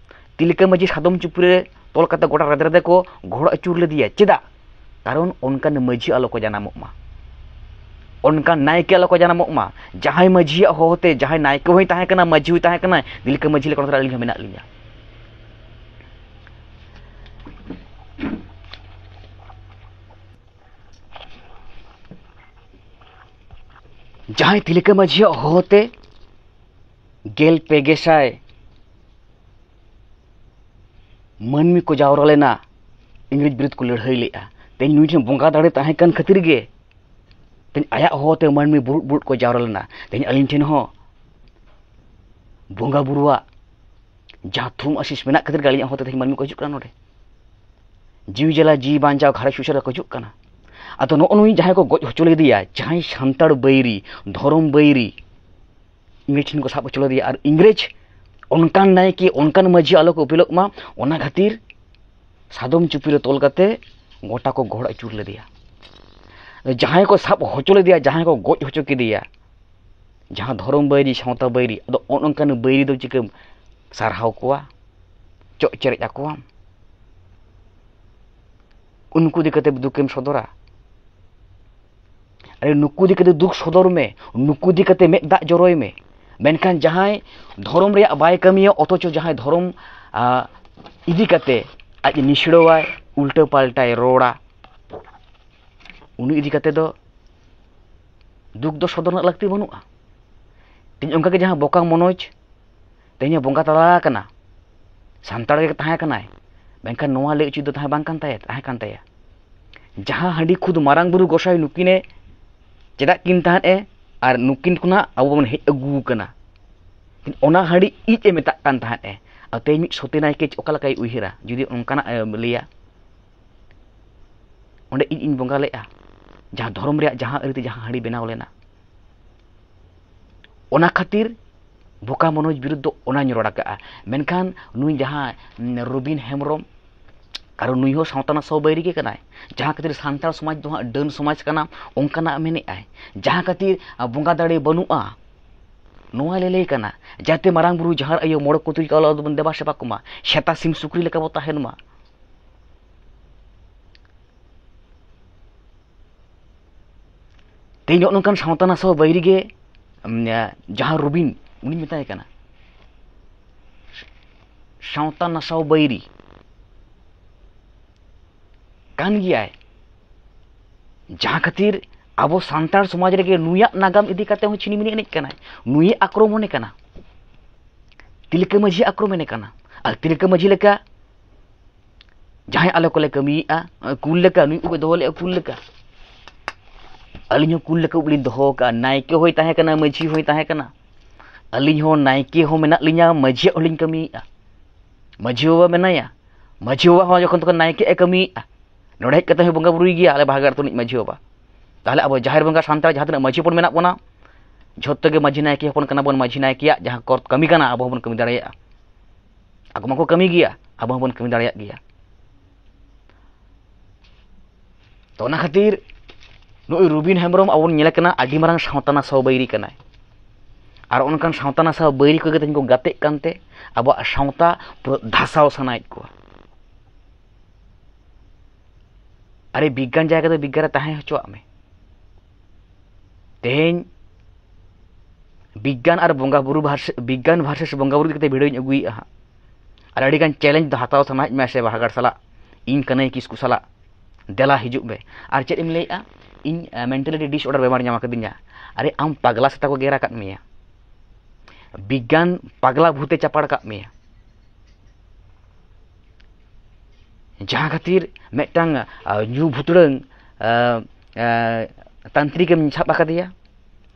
ᱛᱤᱞᱠᱟᱹ ᱢᱟᱹᱡᱷᱤ ᱥᱟᱫᱚᱢ ᱪᱩᱯᱤ ᱨᱮ ᱛᱚᱞ ᱠᱟᱛᱮ ᱜᱚᱴᱟ ᱨᱮᱫᱮ ᱨᱮᱫᱮ ᱠᱚ ᱜᱚᱦᱚᱲ ᱟᱹᱪᱩᱨ ᱞᱮᱫᱮᱭᱟ᱾ ᱪᱮᱫᱟᱜ? ᱠᱟᱨᱚᱱ ᱚᱱᱠᱟᱱ ᱢᱟᱹᱡᱷᱤ ᱟᱞᱚ ᱠᱚ ᱡᱟᱱᱟᱢᱚᱜ ᱢᱟ, ᱚᱱᱠᱟᱱ ᱱᱟᱭᱠᱮ ᱟᱞᱚ ᱠᱚ ᱡᱟᱱᱟᱢᱚᱜ ᱢᱟ᱾ ᱡᱟᱦᱟᱸᱭ ᱢᱟᱹᱡᱷᱤᱭᱟᱜ ᱦᱚᱦᱚᱛᱮ, ᱡᱟᱦᱟᱸᱭ ᱱᱟᱭᱠᱮ ᱦᱚᱸᱭ ᱛᱟᱦᱮᱸ ᱠᱟᱱᱟ, ᱢᱟᱹᱡᱷᱤ ᱦᱚᱸᱭ ᱛᱟᱦᱮᱸ ᱠᱟᱱᱟ, ᱛᱤᱞᱠᱟᱹ ᱢᱟᱹᱡᱷᱤ ᱞᱮᱠᱟ ᱚᱱᱟ ᱫᱷᱟᱨᱮ ᱟᱹᱞᱤᱧ ᱦᱚᱸ ᱢᱮᱱᱟᱜ ᱞᱤᱧᱟ᱾ ᱡᱟᱦᱟᱸᱭ ᱛᱤᱞᱠᱟᱹ ᱢᱟᱹᱡᱷᱤᱭᱟᱜ ᱦᱚᱦᱚᱛᱮ ᱜᱮᱞ ᱯᱮ ᱜᱮᱥᱟᱭ ᱢᱟᱹᱱᱢᱤ ᱠᱚ ᱡᱟᱣᱨᱟ ᱞᱮᱱᱟ, ᱤᱝᱨᱮᱡᱽ ᱵᱤᱨᱩᱫᱷ ᱠᱚ ᱞᱟᱹᱲᱦᱟᱹᱭ ᱞᱮᱫᱼᱟ᱾ ᱛᱮᱦᱮᱧ ᱱᱩᱭ ᱴᱷᱮᱱ ᱵᱚᱸᱜᱟ ᱫᱟᱲᱮ ᱛᱟᱦᱮᱸ ᱠᱟᱱ ᱠᱷᱟᱹᱛᱤᱨ ᱜᱮ ᱛᱮᱦᱮᱧ ᱟᱭᱟᱜ ᱦᱚᱦᱚᱛᱮ ᱢᱟᱹᱱᱢᱤ ᱵᱩᱲᱩᱫ ᱵᱩᱲᱩᱫ ᱠᱚ ᱡᱟᱣᱨᱟ ᱞᱮᱱᱟ᱾ ᱛᱮᱦᱮᱧ ᱟᱹᱞᱤᱧ ᱴᱷᱮᱱ ᱦᱚᱸ ᱵᱚᱸᱜᱟ ᱵᱩᱨᱩᱣᱟᱜ ᱡᱟᱦᱟᱸ ᱛᱷᱩᱢ ᱟᱥᱤᱥ ᱢᱮᱱᱟᱜ ᱠᱷᱟᱹᱛᱤᱨ ᱜᱮ ᱟᱹᱞᱤᱧᱟᱜ ᱦᱚᱦᱚᱛᱮ ᱛᱮᱦᱮᱧ ᱢᱟᱹᱱᱢᱤ ᱠᱚ ᱦᱤᱡᱩᱜ ᱠᱟᱱᱟ ᱱᱚᱰᱮ᱾ ᱡᱤᱣᱤ ᱡᱟᱞᱟ, ᱡᱤᱣᱤ ᱵᱟᱧᱪᱟᱣ, ᱜᱷᱟᱨᱚᱸᱡᱽ ᱥᱩᱥᱟᱹᱨ ᱠᱚ ᱦᱤᱡᱩᱜ ᱠᱟᱱᱟ᱾ ᱟᱫᱚ ᱱᱚᱜᱼᱚ ᱱᱩᱭ ᱡᱟᱦᱟᱸᱭ ᱠᱚ ᱜᱚᱡ ᱦᱚᱪᱚ ᱞᱮᱫᱮᱭᱟ, ᱡᱟᱦᱟᱸᱭ ᱥᱟᱱᱛᱟᱲ ᱵᱟᱹᱭᱨᱤ, ᱫᱷᱚᱨᱚᱢ ᱵᱟᱹᱭᱨᱤ, ᱤᱝᱨᱮᱡᱽ ᱴᱷᱮᱱ ᱠᱚ ᱥᱟᱵ ᱦᱚᱪᱚ ᱞᱮᱫᱮᱭᱟ᱾ ᱟᱨ ᱤᱝᱨᱮᱡᱽ ᱚᱱᱠᱟᱱ ᱱᱟᱭᱠᱮ, ᱚᱱᱠᱟᱱ ᱢᱟᱹᱡᱷᱤ ᱟᱞᱚ ᱠᱚ ᱩᱯᱮᱞᱚᱜ ᱢᱟ, ᱚᱱᱟ ᱠᱷᱟᱹᱛᱤᱨ ᱥᱟᱫᱚᱢ ᱪᱩᱯᱤ ᱨᱮ ᱛᱚᱞ ᱠᱟᱛᱮ ᱜᱚᱴᱟ ᱠᱚ ᱜᱚᱦᱚᱲ ᱟᱹᱪᱩᱨ ᱞᱮᱫᱮᱭᱟ᱾ ᱡᱟᱦᱟᱸᱭ ᱠᱚ ᱥᱟᱵ ᱦᱚᱪᱚ ᱞᱮᱫᱮᱭᱟ, ᱡᱟᱦᱟᱸᱭ ᱠᱚ ᱜᱚᱡ ᱦᱚᱪᱚ ᱠᱮᱫᱮᱭᱟ, ᱡᱟᱦᱟᱸ ᱫᱷᱚᱨᱚᱢ ᱵᱟᱹᱭᱨᱤ, ᱥᱟᱶᱛᱟ ᱵᱟᱹᱭᱨᱤ, ᱟᱫᱚ ᱚᱱ ᱚᱱᱠᱟᱱ ᱵᱟᱹᱭᱨᱤ ᱫᱚ ᱪᱤᱠᱟᱹᱢ ᱥᱟᱨᱦᱟᱣ ᱠᱚᱣᱟ, ᱪᱚᱜ ᱪᱮᱨᱮᱡ ᱟᱠᱚᱣᱟᱢ? ᱩᱱᱠᱩ ᱤᱫᱤ ᱠᱟᱛᱮ ᱫᱩᱠᱮᱢ ᱥᱚᱫᱚᱨᱟ? ᱟᱨᱮ, ᱱᱩᱠᱩ ᱤᱫᱤ ᱠᱟᱛᱮ ᱫᱩᱠ ᱥᱚᱫᱚᱨ ᱢᱮ, ᱱᱩᱠᱩ ᱤᱫᱤ ᱠᱟᱛᱮ ᱢᱮᱫ ᱫᱟᱜ ᱡᱚᱨᱚᱭ ᱢᱮ᱾ ᱢᱮᱱᱠᱷᱟᱱ ᱡᱟᱦᱟᱸᱭ ᱫᱷᱚᱨᱚᱢ ᱨᱮᱭᱟᱜ ᱵᱟᱭ ᱠᱟᱹᱢᱤᱭᱟ, ᱚᱛᱷᱚᱪᱚ ᱡᱟᱦᱟᱸᱭ ᱫᱷᱚᱨᱚᱢ, ᱟ, ᱤᱫᱤ ᱠᱟᱛᱮ ᱟᱡ ᱱᱤᱥᱲᱟᱹᱣᱟᱭ, ᱩᱞᱴᱟᱹ ᱯᱟᱞᱴᱟᱭ ᱨᱚᱲᱟ, ᱩᱱᱤ ᱤᱫᱤ ᱠᱟᱛᱮ ᱫᱚ ᱫᱩᱠ ᱫᱚ ᱥᱚᱫᱚᱨ ᱨᱮᱱᱟᱜ ᱞᱟᱹᱠᱛᱤ ᱵᱟᱹᱱᱩᱜᱼᱟ᱾ ᱛᱮᱦᱮᱧ ᱚᱱᱠᱟᱜᱮ ᱡᱟᱦᱟᱸ ᱵᱚᱠᱟ ᱢᱚᱱᱳᱡᱽ, ᱛᱮᱦᱮᱧ ᱦᱚᱸ ᱵᱚᱸᱜᱟ ᱛᱟᱞᱟ ᱟᱠᱟᱱᱟ, ᱥᱟᱱᱛᱟᱲ ᱜᱮ ᱛᱟᱦᱮᱸ ᱠᱟᱱᱟᱭ, ᱢᱮᱱᱠᱷᱟᱱ ᱱᱚᱣᱟ ᱞᱟᱹᱭ ᱩᱪᱤᱛ ᱫᱚ ᱛᱟᱦᱮᱸ ᱵᱟᱝ ᱠᱟᱱ ᱛᱟᱭᱟ, ᱛᱟᱦᱮᱸ ᱠᱟᱱ ᱛᱟᱭᱟ᱾ ᱡᱟᱦᱟᱸ ᱦᱟᱺᱰᱤ ᱠᱷᱩᱫ ᱢᱟᱨᱟᱝ ᱵᱩᱨᱩ ᱜᱚᱸᱥᱟᱭ ᱱᱩᱠᱤᱱᱮ ᱪᱮᱫᱟᱜ ᱠᱤᱱ ᱛᱟᱦᱮᱸᱫ ᱮ, ᱟᱨ ᱱᱩᱠᱤᱱ ᱠᱷᱚᱱᱟᱜ ᱟᱵᱚ ᱵᱚᱱ ᱦᱮᱡ ᱟᱹᱜᱩ ᱟᱠᱟᱱᱟ, ᱚᱱᱟ ᱦᱟᱺᱰᱤ ᱤᱡ ᱮ ᱢᱮᱛᱟᱜ ᱠᱟᱱ ᱛᱟᱦᱮᱸᱫ ᱮ᱾ ᱟᱨ ᱛᱮᱦᱮᱧ ᱢᱤᱫ ᱥᱚᱛᱮ ᱱᱟᱭᱠᱮ ᱚᱠᱟ ᱞᱮᱠᱟᱭ ᱩᱭᱦᱟᱹᱨᱟ, ᱡᱩᱫᱤ ᱚᱱᱠᱟᱱᱟᱜ ᱮ ᱞᱟᱹᱭᱟ, ᱚᱸᱰᱮ ᱤᱡ ᱤᱧ ᱵᱚᱸᱜᱟ ᱞᱮᱫᱼᱟ, ᱡᱟᱦᱟᱸ ᱫᱷᱚᱨᱚᱢ ᱨᱮᱭᱟᱜ ᱡᱟᱦᱟᱸ ᱟᱹᱨᱤᱛᱮ ᱡᱟᱦᱟᱸ ᱦᱟᱺᱰᱤ ᱵᱮᱱᱟᱣ ᱞᱮᱱᱟ, ᱚᱱᱟ ᱠᱷᱟᱹᱛᱤᱨ ᱵᱚᱠᱟ ᱢᱚᱱᱳᱡᱽ ᱵᱤᱨᱩᱫᱽ ᱫᱚ ᱚᱱᱟᱧ ᱨᱚᱲ ᱟᱠᱟᱫᱼᱟ᱾ ᱢᱮᱱᱠᱷᱟᱱ ᱱᱩᱭ ᱡᱟᱦᱟᱸ, ᱩᱢ, ᱨᱚᱵᱤᱱ ᱦᱮᱢᱵᱨᱚᱢ, ᱠᱟᱨᱚᱱ ᱱᱩᱭ ᱦᱚᱸ ᱥᱟᱶᱛᱟ ᱱᱟᱥᱟᱣ ᱵᱟᱹᱭᱨᱤ ᱜᱮ ᱠᱟᱱᱟᱭ, ᱡᱟᱦᱟᱸ ᱠᱷᱟᱹᱛᱤᱨ ᱥᱟᱱᱛᱟᱲ ᱥᱚᱢᱟᱡᱽ ᱫᱚ ᱦᱟᱸᱜ ᱰᱟᱹᱱ ᱥᱚᱢᱟᱡᱽ ᱠᱟᱱᱟ, ᱚᱱᱠᱟᱱᱟᱜ ᱢᱮᱱᱮᱫᱼᱟᱭ, ᱡᱟᱦᱟᱸ ᱠᱷᱟᱹᱛᱤᱨ, ᱟ, ᱵᱚᱸᱜᱟ ᱫᱟᱲᱮ ᱵᱟᱹᱱᱩᱜᱼᱟ, ᱱᱚᱣᱟ ᱞᱟᱹᱞᱟᱹᱭ ᱠᱟᱱᱟ, ᱡᱟᱛᱮ ᱢᱟᱨᱟᱝ ᱵᱩᱨᱩ, ᱡᱟᱦᱮᱨ ᱟᱭᱳ, ᱢᱚᱬᱮ ᱠᱚ ᱛᱩᱨᱩᱭ ᱠᱚ ᱟᱞᱚ ᱵᱚᱱ ᱫᱮᱵᱟ ᱥᱮᱵᱟ ᱠᱚᱢᱟ, ᱥᱮᱛᱟ ᱥᱤᱢ ᱥᱩᱠᱨᱤ ᱞᱮᱠᱟ ᱵᱚ ᱛᱟᱦᱮᱱ ᱢᱟ᱾ ᱛᱮᱦᱮᱧ ᱱᱚᱜᱼᱚ ᱱᱚᱝᱠᱟᱱ ᱥᱟᱶᱛᱟ ᱱᱟᱥᱟᱣ ᱵᱟᱹᱭᱨᱤ ᱜᱮ, ᱩᱢ, ᱡᱟᱦᱟᱸ ᱨᱚᱵᱤᱱ, ᱩᱱᱤᱧ ᱢᱮᱛᱟᱭ ᱠᱟᱱᱟ, ᱥᱟᱶᱛᱟ ᱱᱟᱥᱟᱣ ᱵᱟᱹᱭᱨᱤ ᱠᱟᱱ ᱜᱮᱭᱟᱭ, ᱡᱟᱦᱟᱸ ᱠᱷᱟᱹᱛᱤᱨ ᱟᱵᱚ ᱥᱟᱱᱛᱟᱲ ᱥᱚᱢᱟᱡᱽ ᱨᱮᱜᱮ ᱱᱩᱭᱟᱜ ᱱᱟᱜᱟᱢ ᱤᱫᱤ ᱠᱟᱛᱮ ᱦᱚᱸ ᱪᱷᱤᱱᱤᱢᱤᱱᱤ ᱮᱱᱮᱡ ᱠᱟᱱᱟᱭ, ᱱᱩᱭᱮ ᱟᱠᱨᱚᱢᱚᱱᱮ ᱠᱟᱱᱟ, ᱛᱤᱞᱠᱟᱹ ᱢᱟᱹᱡᱷᱤ ᱟᱠᱨᱚᱢᱚᱱᱮ ᱠᱟᱱᱟ᱾ ᱟᱨ ᱛᱤᱞᱠᱟᱹ ᱢᱟᱹᱡᱷᱤ ᱞᱮᱠᱟ ᱡᱟᱦᱟᱸᱭ ᱟᱞᱮ ᱠᱚᱞᱮ ᱠᱟᱹᱢᱤᱭᱮᱫᱼᱟ, ᱠᱩᱞ ᱞᱮᱠᱟ, ᱱᱩᱭ ᱩᱵ ᱮ ᱫᱚᱦᱚ ᱞᱮᱫᱼᱟ, ᱠᱩᱞ ᱞᱮᱠᱟ᱾ ᱟᱹᱞᱤᱧ ᱦᱚᱸ ᱠᱩᱞ ᱞᱮᱠᱟ ᱩᱵ ᱞᱤᱧ ᱫᱚᱦᱚ ᱟᱠᱟᱫᱼᱟ᱾ ᱱᱟᱭᱠᱮ ᱦᱚᱸᱭ ᱛᱟᱦᱮᱸ ᱠᱟᱱᱟ, ᱢᱟᱹᱡᱷᱤ ᱦᱚᱸᱭ ᱛᱟᱦᱮᱸ ᱠᱟᱱᱟ᱾ ᱟᱹᱞᱤᱧ ᱦᱚᱸ ᱱᱟᱭᱠᱮ ᱦᱚᱸ ᱢᱮᱱᱟᱜ ᱞᱤᱧᱟ, ᱢᱟᱹᱡᱷᱤᱭᱟᱜ ᱦᱚᱸᱞᱤᱧ ᱠᱟᱹᱢᱤᱭᱮᱫᱼᱟ᱾ ᱢᱟᱹᱡᱷᱤ ᱵᱟᱵᱟ ᱢᱮᱱᱟᱭᱟ, ᱢᱟᱹᱡᱷᱤ ᱵᱟᱵᱟ ᱦᱚᱸ ᱡᱚᱠᱷᱚᱱ ᱛᱚᱠᱷᱚᱱ ᱱᱟᱭᱠᱮ ᱮ ᱠᱟᱹᱢᱤᱭᱮᱫᱼᱟ, ᱱᱚᱰᱮ ᱦᱮᱡ ᱠᱟᱛᱮ ᱦᱚᱸ ᱵᱚᱸᱜᱟ ᱵᱩᱨᱩᱭ ᱜᱮᱭᱟ ᱟᱞᱮ ᱵᱟᱦᱟ ᱜᱟᱲ ᱨᱤᱱᱤᱡ ᱢᱟᱹᱡᱷᱤ ᱵᱟᱵᱟ᱾ ᱛᱟᱦᱚᱞᱮ ᱟᱵᱚ ᱡᱟᱦᱮᱨ ᱵᱚᱸᱜᱟ ᱥᱟᱱᱛᱟᱲ ᱡᱟᱦᱟᱸ ᱛᱤᱱᱟᱹᱜ ᱢᱟᱹᱡᱷᱤ ᱵᱚᱱ ᱢᱮᱱᱟᱜ ᱵᱚᱱᱟ, ᱡᱷᱚᱛᱚ ᱜᱮ ᱢᱟᱹᱡᱷᱤ ᱱᱟᱭᱠᱮ ᱦᱚᱯᱚᱱ ᱠᱟᱱᱟ ᱵᱚᱱ, ᱢᱟᱹᱡᱷᱤ ᱱᱟᱭᱠᱮᱭᱟᱜ ᱡᱟᱦᱟᱸ ᱠᱚᱨ ᱠᱟᱹᱢᱤ ᱠᱟᱱᱟ, ᱟᱵᱚ ᱦᱚᱸᱵᱚᱱ ᱠᱟᱹᱢᱤ ᱫᱟᱲᱮᱭᱟᱜᱼᱟ᱾ ᱟᱠᱚ ᱢᱟᱠᱚ ᱠᱟᱹᱢᱤ ᱜᱮᱭᱟ, ᱟᱵᱚ ᱦᱚᱸᱵᱚᱱ ᱠᱟᱹᱢᱤ ᱫᱟᱲᱮᱭᱟᱜ ᱜᱮᱭᱟ᱾ ᱛᱚ, ᱚᱱᱟ ᱠᱷᱟᱹᱛᱤᱨ ᱱᱩᱭ ᱨᱩᱵᱤᱱ ᱦᱮᱢᱵᱨᱚᱢ ᱟᱵᱚ ᱵᱚᱱ ᱧᱮᱞᱮ ᱠᱟᱱᱟ, ᱟᱹᱰᱤ ᱢᱟᱨᱟᱝ ᱥᱟᱶᱛᱟ ᱱᱟᱥᱟᱣ ᱵᱟᱹᱭᱨᱤ ᱠᱟᱱᱟᱭ᱾ ᱟᱨ ᱚᱱᱠᱟᱱ ᱥᱟᱶᱛᱟ ᱱᱟᱥᱟᱣ ᱵᱟᱹᱭᱨᱤ ᱠᱚᱜᱮ ᱛᱮᱦᱮᱧ ᱠᱚ ᱜᱟᱛᱮᱜ ᱠᱟᱱᱛᱮ ᱟᱵᱚᱣᱟᱜ ᱥᱟᱶᱛᱟ ᱯᱩᱨᱟᱹ ᱫᱷᱟᱥᱟᱣ ᱥᱟᱱᱟᱭᱮᱫ ᱠᱚᱣᱟ᱾ ᱟᱨᱮ, ᱵᱤᱜᱽᱜᱟᱱ ᱡᱟᱭᱜᱟ ᱫᱚ ᱵᱤᱜᱽᱜᱟᱱ ᱨᱮ ᱛᱟᱦᱮᱸ ᱦᱚᱪᱚᱣᱟᱜ ᱢᱮ᱾ ᱛᱮᱦᱮᱧ ᱵᱤᱜᱽᱜᱟᱱ ᱟᱨ ᱵᱚᱸᱜᱟ ᱵᱩᱨᱩ ᱵᱷᱟᱨᱥᱮ-, ᱵᱤᱜᱽᱜᱟᱱ ᱵᱷᱟᱨᱥᱮᱥ ᱵᱚᱸᱜᱟ ᱵᱩᱨᱩ ᱤᱫᱤ ᱠᱟᱛᱮ ᱵᱷᱤᱰᱤᱭᱳᱧ ᱟᱹᱜᱩᱭᱮᱫᱼᱟ ᱦᱟᱸᱜ᱾ ᱟᱨ ᱟᱹᱰᱤᱜᱟᱱ ᱪᱮᱞᱮᱧᱡᱽ ᱫᱚ ᱦᱟᱛᱟᱣ ᱥᱟᱱᱟᱭᱮᱫ ᱢᱮᱭᱟ ᱥᱮ ᱵᱟᱦᱟᱜᱟᱲ ᱥᱟᱞᱟᱜ, ᱤᱧ ᱠᱟᱹᱱᱟᱹᱭ ᱠᱤᱥᱠᱩ ᱥᱟᱞᱟᱜ, ᱫᱮᱞᱟ ᱦᱤᱡᱩᱜ ᱢᱮ᱾ ᱟᱨ ᱪᱮᱫ ᱮᱢ ᱞᱟᱹᱭᱮᱫᱼᱟ? ᱤᱧ, ᱟ, ᱢᱮᱱᱴᱟᱞᱤᱴᱤ ᱰᱤᱥᱚᱨᱰᱟᱨ ᱵᱮᱢᱟᱨ ᱧᱟᱢ ᱟᱠᱟᱫᱤᱧᱟ᱾ ᱟᱨᱮ, ᱟᱢ ᱯᱟᱜᱽᱞᱟ ᱥᱮᱛᱟ ᱠᱚ ᱜᱮᱨ ᱟᱠᱟᱫ ᱢᱮᱭᱟ, ᱵᱤᱜᱽᱜᱟᱱ ᱯᱟᱜᱽᱞᱟ ᱵᱷᱩᱛᱮ ᱪᱟᱯᱟᱲ ᱟᱠᱟᱫ ᱢᱮᱭᱟ᱾ ᱡᱟᱦᱟᱸ ᱠᱷᱟᱹᱛᱤᱨ ᱢᱤᱫᱴᱟᱝ, ᱟ, ᱧᱩ ᱵᱷᱩᱛᱲᱟᱹᱝ, ᱟ, ᱟ, ᱛᱟᱱᱛᱨᱤᱠᱮᱢ ᱥᱟᱵ ᱟᱠᱟᱫᱮᱭᱟ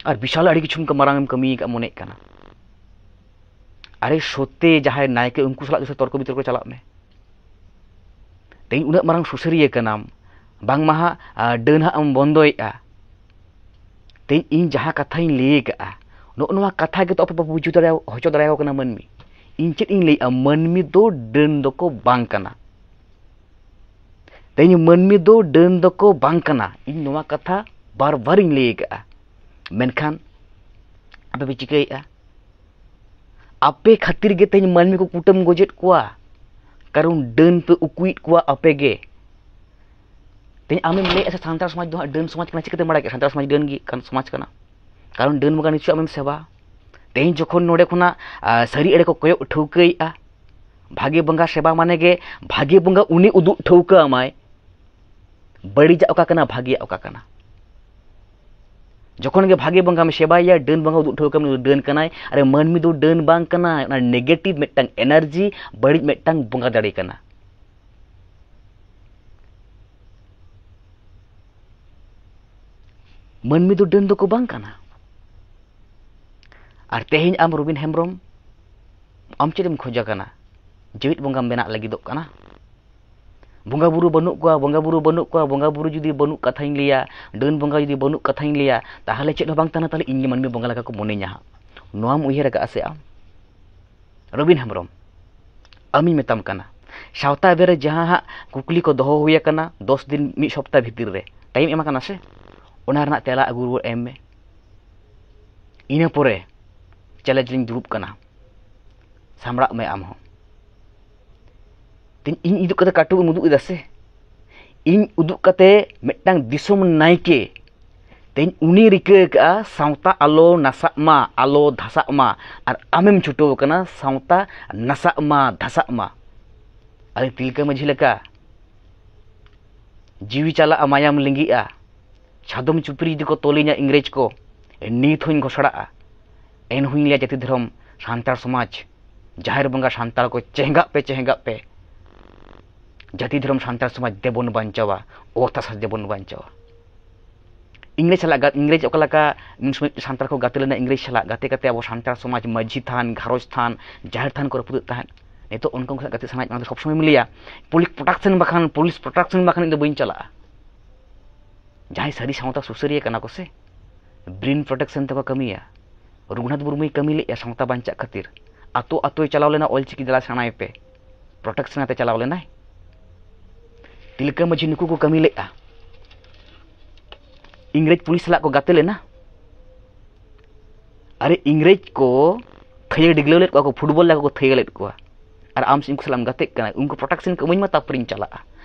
ᱟᱨ ᱵᱤᱥᱟᱞ ᱟᱹᱰᱤ ᱠᱤᱪᱷᱩᱢ ᱠᱟ-, ᱢᱟᱨᱟᱝ ᱮᱢ ᱠᱟᱹᱢᱤ ᱟᱠᱟᱫ ᱢᱚᱱᱮᱜ ᱠᱟᱱᱟ᱾ ᱟᱨᱮ ᱥᱚᱛᱮ, ᱡᱟᱦᱟᱸᱭ ᱱᱟᱭᱠᱮ, ᱩᱱᱠᱩ ᱥᱟᱞᱟᱜ ᱫᱚ ᱥᱮ ᱛᱚᱨᱠᱚ ᱵᱤᱛᱚᱨᱠᱚ ᱪᱟᱞᱟᱜ ᱢᱮ᱾ ᱛᱮᱦᱮᱧ ᱩᱱᱟᱹᱜ ᱢᱟᱨᱟᱝ ᱥᱩᱥᱟᱹᱨᱤᱭᱟᱹ ᱠᱟᱱᱟᱢ, ᱵᱟᱝᱢᱟ ᱦᱟᱸᱜ, ᱟ, ᱰᱟᱹᱱ ᱦᱟᱸᱜ ᱮᱢ ᱵᱚᱱᱫᱚᱭᱮᱫᱼᱟ᱾ ᱛᱮᱦᱮᱧ ᱤᱧ ᱡᱟᱦᱟᱸ ᱠᱟᱛᱷᱟᱧ ᱞᱟᱹᱭ ᱟᱠᱟᱫᱼᱟ, ᱱᱚᱜᱼᱚ ᱱᱚᱣᱟ ᱠᱟᱛᱷᱟ ᱜᱮᱛᱚ ᱟᱯᱮ ᱵᱟᱯᱮ ᱵᱩᱡᱷᱟᱹᱣ ᱫᱟᱲᱮᱭᱟᱣ-, ᱦᱚᱪᱚ ᱫᱟᱲᱮᱭᱟᱠᱚ ᱠᱟᱱᱟ ᱢᱟᱹᱱᱢᱤ᱾ ᱤᱧ ᱪᱮᱫ ᱤᱧ ᱞᱟᱹᱭᱮᱫᱼᱟ? ᱢᱟᱹᱱᱢᱤ ᱫᱚ ᱰᱟᱹᱱ ᱫᱚᱠᱚ ᱵᱟᱝ ᱠᱟᱱᱟ᱾ ᱛᱮᱦᱮᱧ ᱢᱟᱹᱱᱢᱤ ᱫᱚ ᱰᱟᱹᱱ ᱫᱚᱠᱚ ᱵᱟᱝ ᱠᱟᱱᱟ᱾ ᱤᱧ ᱱᱚᱣᱟ ᱠᱟᱛᱷᱟ ᱵᱟᱨ ᱵᱟᱨᱤᱧ ᱞᱟᱹᱭ ᱟᱠᱟᱫᱼᱟ, ᱢᱮᱱᱠᱷᱟᱱ ᱟᱯᱮ ᱯᱮ ᱪᱤᱠᱟᱹᱭᱮᱫᱼᱟ? ᱟᱯᱮ ᱠᱷᱟᱹᱛᱤᱨ ᱜᱮ ᱛᱮᱦᱮᱧ ᱢᱟᱹᱱᱢᱤ ᱠᱚ ᱠᱩᱴᱟᱹᱢ ᱜᱚᱡᱮᱫ ᱠᱚᱣᱟ, ᱠᱟᱨᱚᱱ ᱰᱟᱹᱱ ᱯᱮ ᱩᱠᱩᱭᱮᱫ ᱠᱚᱣᱟ ᱟᱯᱮ ᱜᱮ᱾ ᱛᱮᱦᱮᱧ ᱟᱢᱮᱢ ᱞᱟᱹᱭᱮᱫᱼᱟ ᱥᱮ ᱥᱟᱱᱛᱟᱲ ᱥᱚᱢᱟᱡᱽ ᱫᱚ ᱦᱟᱸᱜ ᱰᱟᱹᱱ ᱥᱚᱢᱟᱡᱽ ᱠᱟᱱᱟ, ᱪᱤᱠᱟᱹᱛᱮᱢ ᱵᱟᱲᱟᱭ ᱠᱮᱫᱼᱟ ᱥᱟᱱᱛᱟᱲ ᱥᱚᱢᱟᱡᱽ ᱰᱟᱹᱱ ᱜᱮ ᱠᱟᱱ ᱥᱚᱢᱟᱡᱽ ᱠᱟᱱᱟ? ᱠᱟᱨᱚᱱ ᱰᱟᱹᱱ ᱵᱚᱸᱜᱟ ᱱᱤᱥᱪᱚᱭ ᱟᱢᱮᱢ ᱥᱮᱵᱟ᱾ ᱛᱮᱦᱮᱧ ᱡᱚᱠᱷᱚᱱ ᱱᱚᱰᱮ ᱠᱷᱚᱱᱟᱜ, ᱟ, ᱥᱟᱹᱨᱤ ᱮᱲᱮ ᱠᱚ ᱠᱚᱭᱚᱜ ᱴᱷᱟᱹᱣᱠᱟᱹᱭᱮᱫᱼᱟ, ᱵᱷᱟᱜᱮ ᱵᱚᱸᱜᱟ ᱥᱮᱵᱟ ᱢᱟᱱᱮ ᱜᱮ ᱵᱷᱟᱜᱮ ᱵᱚᱸᱜᱟ ᱩᱱᱤ ᱩᱫᱩᱜ ᱴᱷᱟᱹᱣᱠᱟᱹ ᱟᱢᱟᱭ, ᱵᱟᱹᱲᱤᱡᱟᱜ ᱚᱠᱟ ᱠᱟᱱᱟ, ᱵᱷᱟᱜᱮᱭᱟᱜ ᱚᱠᱟ ᱠᱟᱱᱟ᱾ ᱡᱚᱠᱷᱚᱱ ᱜᱮ ᱵᱷᱟᱜᱮ ᱵᱚᱸᱜᱟᱢ ᱥᱮᱵᱟᱭᱮᱭᱟ, ᱰᱟᱹᱱ ᱵᱚᱸᱜᱟ ᱩᱫᱩᱜ ᱴᱷᱟᱹᱣᱠᱟᱹ ᱟᱢ, ᱩᱱᱤ ᱫᱚ ᱰᱟᱹᱱ ᱠᱟᱱᱟᱭ᱾ ᱟᱨ ᱢᱟᱹᱱᱢᱤ ᱫᱚ ᱰᱟᱹᱱ ᱵᱟᱝ ᱠᱟᱱᱟᱭ, ᱚᱱᱟ ᱱᱮᱜᱮᱴᱤᱵᱷ ᱢᱤᱫᱴᱟᱝ ᱮᱱᱟᱨᱡᱤ, ᱵᱟᱹᱲᱤᱡ ᱢᱤᱫᱴᱟᱝ ᱵᱚᱸᱜᱟ ᱫᱟᱲᱮ ᱠᱟᱱᱟ᱾ ᱢᱟᱹᱱᱢᱤ ᱫᱚ ᱰᱟᱹᱱ ᱫᱚᱠᱚ ᱵᱟᱝ ᱠᱟᱱᱟ᱾ ᱟᱨ ᱛᱮᱦᱮᱧ ᱟᱢ ᱨᱚᱵᱤᱱ ᱦᱮᱢᱵᱨᱚᱢ, ᱟᱢ ᱪᱮᱫ ᱮᱢ ᱠᱷᱚᱡᱟ ᱠᱟᱱᱟ? ᱡᱮᱣᱮᱫ ᱵᱚᱸᱜᱟᱢ ᱵᱮᱱᱟᱜ ᱞᱟᱹᱜᱤᱫᱚᱜ ᱠᱟᱱᱟ? ᱵᱚᱸᱜᱟ ᱵᱩᱨᱩ ᱵᱟᱹᱱᱩᱜ ᱠᱚᱣᱟ, ᱵᱚᱸᱜᱟ ᱵᱩᱨᱩ ᱵᱟᱹᱱᱩᱜ ᱠᱚᱣᱟ, ᱵᱚᱸᱜᱟ ᱵᱩᱨᱩ ᱡᱩᱫᱤ ᱵᱟᱹᱱᱩᱜ ᱠᱟᱛᱷᱟᱧ ᱞᱟᱹᱭᱟ, ᱰᱟᱹᱱ ᱵᱚᱸᱜᱟ ᱡᱩᱫᱤ ᱵᱟᱹᱱᱩᱜ ᱠᱟᱛᱷᱟᱧ ᱞᱟᱹᱭᱟ, ᱛᱟᱦᱚᱞᱮ ᱪᱮᱫ ᱦᱚᱸ ᱵᱟᱝ ᱛᱟᱦᱮᱱᱟ, ᱛᱟᱦᱚᱞᱮ ᱤᱧ ᱜᱮ ᱢᱟᱹᱱᱢᱤ ᱵᱚᱸᱜᱟ ᱞᱮᱠᱟ ᱠᱚ ᱢᱚᱱᱮᱧᱟ ᱦᱟᱸᱜ᱾ ᱱᱚᱣᱟᱢ ᱩᱭᱦᱟᱹᱨ ᱟᱠᱟᱫᱼᱟ ᱥᱮ ᱟᱢ? ᱨᱚᱵᱤᱱ ᱦᱮᱢᱵᱨᱚᱢ, ᱟᱢᱤᱧ ᱢᱮᱛᱟᱢ ᱠᱟᱱᱟ, ᱥᱟᱶᱛᱟ ᱵᱮᱨᱮ ᱡᱟᱦᱟᱸ ᱦᱟᱸᱜ ᱠᱩᱠᱞᱤ ᱠᱚ ᱫᱚᱦᱚ ᱦᱩᱭ ᱟᱠᱟᱱᱟ, ᱫᱚᱥ ᱫᱤᱱ, ᱢᱤᱫ ᱥᱚᱯᱛᱟ ᱵᱷᱤᱛᱤᱨ ᱨᱮ ᱴᱟᱭᱤᱢ ᱮᱢ ᱟᱠᱟᱱᱟ ᱥᱮ, ᱚᱱᱟ ᱨᱮᱱᱟᱜ ᱛᱮᱞᱟ ᱟᱹᱜᱩ ᱨᱩᱣᱟᱹᱲ ᱮᱢ ᱢᱮ᱾ ᱤᱱᱟᱹ ᱯᱚᱨᱮ ᱪᱮᱞᱮᱧᱡᱽ ᱨᱤᱧ ᱫᱩᱲᱩᱵ ᱠᱟᱱᱟ, ᱥᱟᱢᱵᱲᱟᱜ ᱢᱮ ᱟᱢ ᱦᱚᱸ᱾ ᱛᱮᱦᱮᱧ ᱤᱧ ᱩᱫᱩᱜ ᱠᱟᱛᱮ ᱠᱟᱹᱴᱩᱵ ᱮᱢ ᱩᱫᱩᱜ ᱮᱫᱟ ᱥᱮ, ᱤᱧ ᱩᱫᱩᱜ ᱠᱟᱛᱮ ᱢᱤᱫᱴᱟᱝ ᱫᱤᱥᱚᱢ ᱱᱟᱭᱠᱮ, ᱛᱮᱦᱮᱧ ᱩᱱᱤ ᱨᱤᱠᱟᱹ ᱟᱠᱟᱫᱼᱟ ᱥᱟᱶᱛᱟ ᱟᱞᱚ ᱱᱟᱥᱟᱜ ᱢᱟ, ᱟᱞᱚ ᱫᱷᱟᱥᱟᱜ ᱢᱟ, ᱟᱨ ᱟᱢᱮᱢ ᱪᱷᱩᱴᱟᱹᱣ ᱟᱠᱟᱱᱟ ᱥᱟᱶᱛᱟ ᱱᱟᱥᱟᱜ ᱢᱟ, ᱫᱷᱟᱥᱟᱜ ᱢᱟ᱾ ᱟᱞᱮ ᱛᱤᱞᱠᱟᱹ ᱢᱟᱹᱡᱷᱤ ᱞᱮᱠᱟ ᱡᱤᱣᱤ ᱪᱟᱞᱟᱜᱼᱟ, ᱢᱟᱭᱟᱢ ᱞᱤᱸᱜᱤᱜᱼᱟ, ᱥᱟᱫᱚᱢ ᱪᱩᱯᱨᱤ ᱡᱩᱫᱤ ᱠᱚ ᱛᱚᱞᱤᱧᱟ ᱤᱝᱨᱮᱡᱽ ᱠᱚ, ᱱᱤᱛ ᱦᱚᱧ ᱜᱷᱚᱥᱲᱟᱜᱼᱟ᱾ ᱮᱱᱦᱚᱧ ᱞᱟᱹᱭᱟ, ᱡᱟᱹᱛᱤ ᱫᱷᱚᱨᱚᱢ ᱥᱟᱱᱛᱟᱲ ᱥᱚᱢᱟᱡᱽ, ᱡᱟᱦᱮᱨ ᱵᱚᱸᱜᱟ ᱥᱟᱱᱛᱟᱲ ᱠᱚ, ᱪᱮᱸᱜᱟᱜ ᱯᱮ, ᱪᱮᱸᱜᱟᱜ ᱯᱮ᱾ ᱡᱟᱹᱛᱤ ᱫᱷᱚᱨᱚᱢ ᱥᱟᱱᱛᱟᱲ ᱥᱚᱢᱟᱡᱽ ᱫᱮᱵᱚᱱ ᱵᱟᱧᱪᱟᱣᱟ, ᱚᱛ ᱦᱟᱥᱟ ᱫᱮᱵᱚᱱ ᱵᱟᱧᱪᱟᱣᱟ᱾ ᱤᱝᱨᱮᱡᱽ ᱥᱟᱞᱟᱜ ᱜᱟ-, ᱤᱝᱨᱮᱡᱽ ᱚᱠᱟ ᱞᱮᱠᱟ ᱩᱱ ᱥᱚᱢᱚᱭ ᱥᱟᱱᱛᱟᱲ ᱠᱚ ᱜᱟᱛᱮ ᱞᱮᱱᱟ, ᱤᱝᱨᱮᱡᱽ ᱥᱟᱞᱟᱜ ᱜᱟᱛᱮ ᱠᱟᱛᱮ ᱟᱵᱚ ᱥᱟᱱᱛᱟᱲ ᱥᱚᱢᱟᱡᱽ, ᱢᱟᱹᱡᱷᱤ ᱛᱷᱟᱱ, ᱜᱷᱟᱨᱚᱸᱡᱽ ᱛᱷᱟᱱ, ᱡᱟᱦᱮᱨ ᱛᱷᱟᱱ ᱠᱚ ᱨᱟᱹᱯᱩᱫᱮᱫ ᱛᱟᱦᱮᱸᱫ᱾ ᱱᱤᱛᱚᱜ ᱚᱱᱠᱟ ᱩᱱᱠᱩ ᱥᱟᱞᱟᱜ ᱜᱟᱛᱮ ᱥᱟᱱᱟᱭᱮᱫ ᱵᱚᱱᱟ, ᱥᱚᱵᱽ ᱥᱚᱢᱚᱭ ᱮᱢ ᱞᱟᱹᱭᱟ, "ᱯᱩᱞᱤᱥ ᱯᱨᱚᱴᱮᱠᱥᱚᱱ ᱵᱟᱠᱷᱟᱱ, ᱯᱩᱞᱤᱥ ᱯᱨᱚᱴᱮᱠᱥᱚᱱ ᱵᱟᱠᱷᱟᱱ ᱤᱧ ᱫᱚ ᱵᱟᱹᱧ ᱪᱟᱞᱟᱜᱼᱟ᱾" ᱡᱟᱦᱟᱸᱭ ᱥᱟᱹᱨᱤ ᱥᱟᱶᱛᱟ ᱥᱩᱥᱟᱹᱨᱤᱭᱟᱹ ᱠᱟᱱᱟ ᱠᱚ ᱥᱮ, ᱵᱨᱮᱱ ᱯᱨᱚᱴᱮᱠᱥᱚᱱ ᱛᱮᱠᱚ ᱠᱟᱹᱢᱤᱭᱟ᱾ ᱨᱚᱜᱷᱩᱱᱟᱛᱷ ᱢᱩᱨᱢᱩᱭ ᱠᱟᱹᱢᱤ ᱞᱮᱫᱼᱟ ᱥᱟᱶᱛᱟ ᱵᱟᱧᱪᱟᱜ ᱠᱷᱟᱹᱛᱤᱨ᱾ ᱟᱛᱳ ᱟᱛᱳᱭ ᱪᱟᱞᱟᱣ ᱞᱮᱱᱟ, "ᱚᱞᱪᱤᱠᱤ ᱫᱮᱞᱟ ᱥᱮᱬᱟᱭ ᱯᱮ", ᱯᱨᱚᱴᱮᱠᱥᱚᱱ ᱟᱛᱮ ᱪᱟᱞᱟᱣ ᱞᱮᱱᱟᱭ᱾ ᱛᱤᱞᱠᱟᱹ ᱢᱟᱹᱡᱷᱤ ᱱᱩᱠᱩ ᱠᱚ ᱠᱟᱹᱢᱤ ᱞᱮᱫᱼᱟ᱾ ᱤᱝᱨᱮᱡᱽ ᱯᱩᱞᱤᱥ ᱥᱟᱞᱟᱜ ᱠᱚ ᱜᱟᱛᱮ ᱞᱮᱱᱟ᱾ ᱟᱨᱮ, ᱤᱝᱨᱮᱡᱽ ᱠᱚ ᱛᱷᱟᱹᱭᱟᱹ ᱰᱤᱜᱽᱞᱟᱹᱣ ᱞᱮᱫ ᱠᱚᱣᱟ ᱠᱚ, ᱯᱷᱩᱴᱵᱚᱞ ᱞᱮᱠᱟ ᱠᱚ ᱛᱷᱟᱹᱭᱟᱹ ᱞᱮᱫ ᱠᱚᱣᱟ᱾ ᱟᱨ ᱟᱢ ᱩᱱᱠᱩ ᱥᱟᱞᱟᱜ ᱮᱢ ᱜᱟᱛᱮᱜ ᱠᱟᱱᱟ, ᱩᱱᱠᱩ ᱯᱨᱚᱴᱮᱠᱥᱚᱱ ᱠᱚ ᱤᱢᱟᱹᱧ ᱢᱟ, ᱛᱟᱨᱯᱚᱨᱮᱧ ᱪᱟᱞᱟᱜᱼᱟ᱾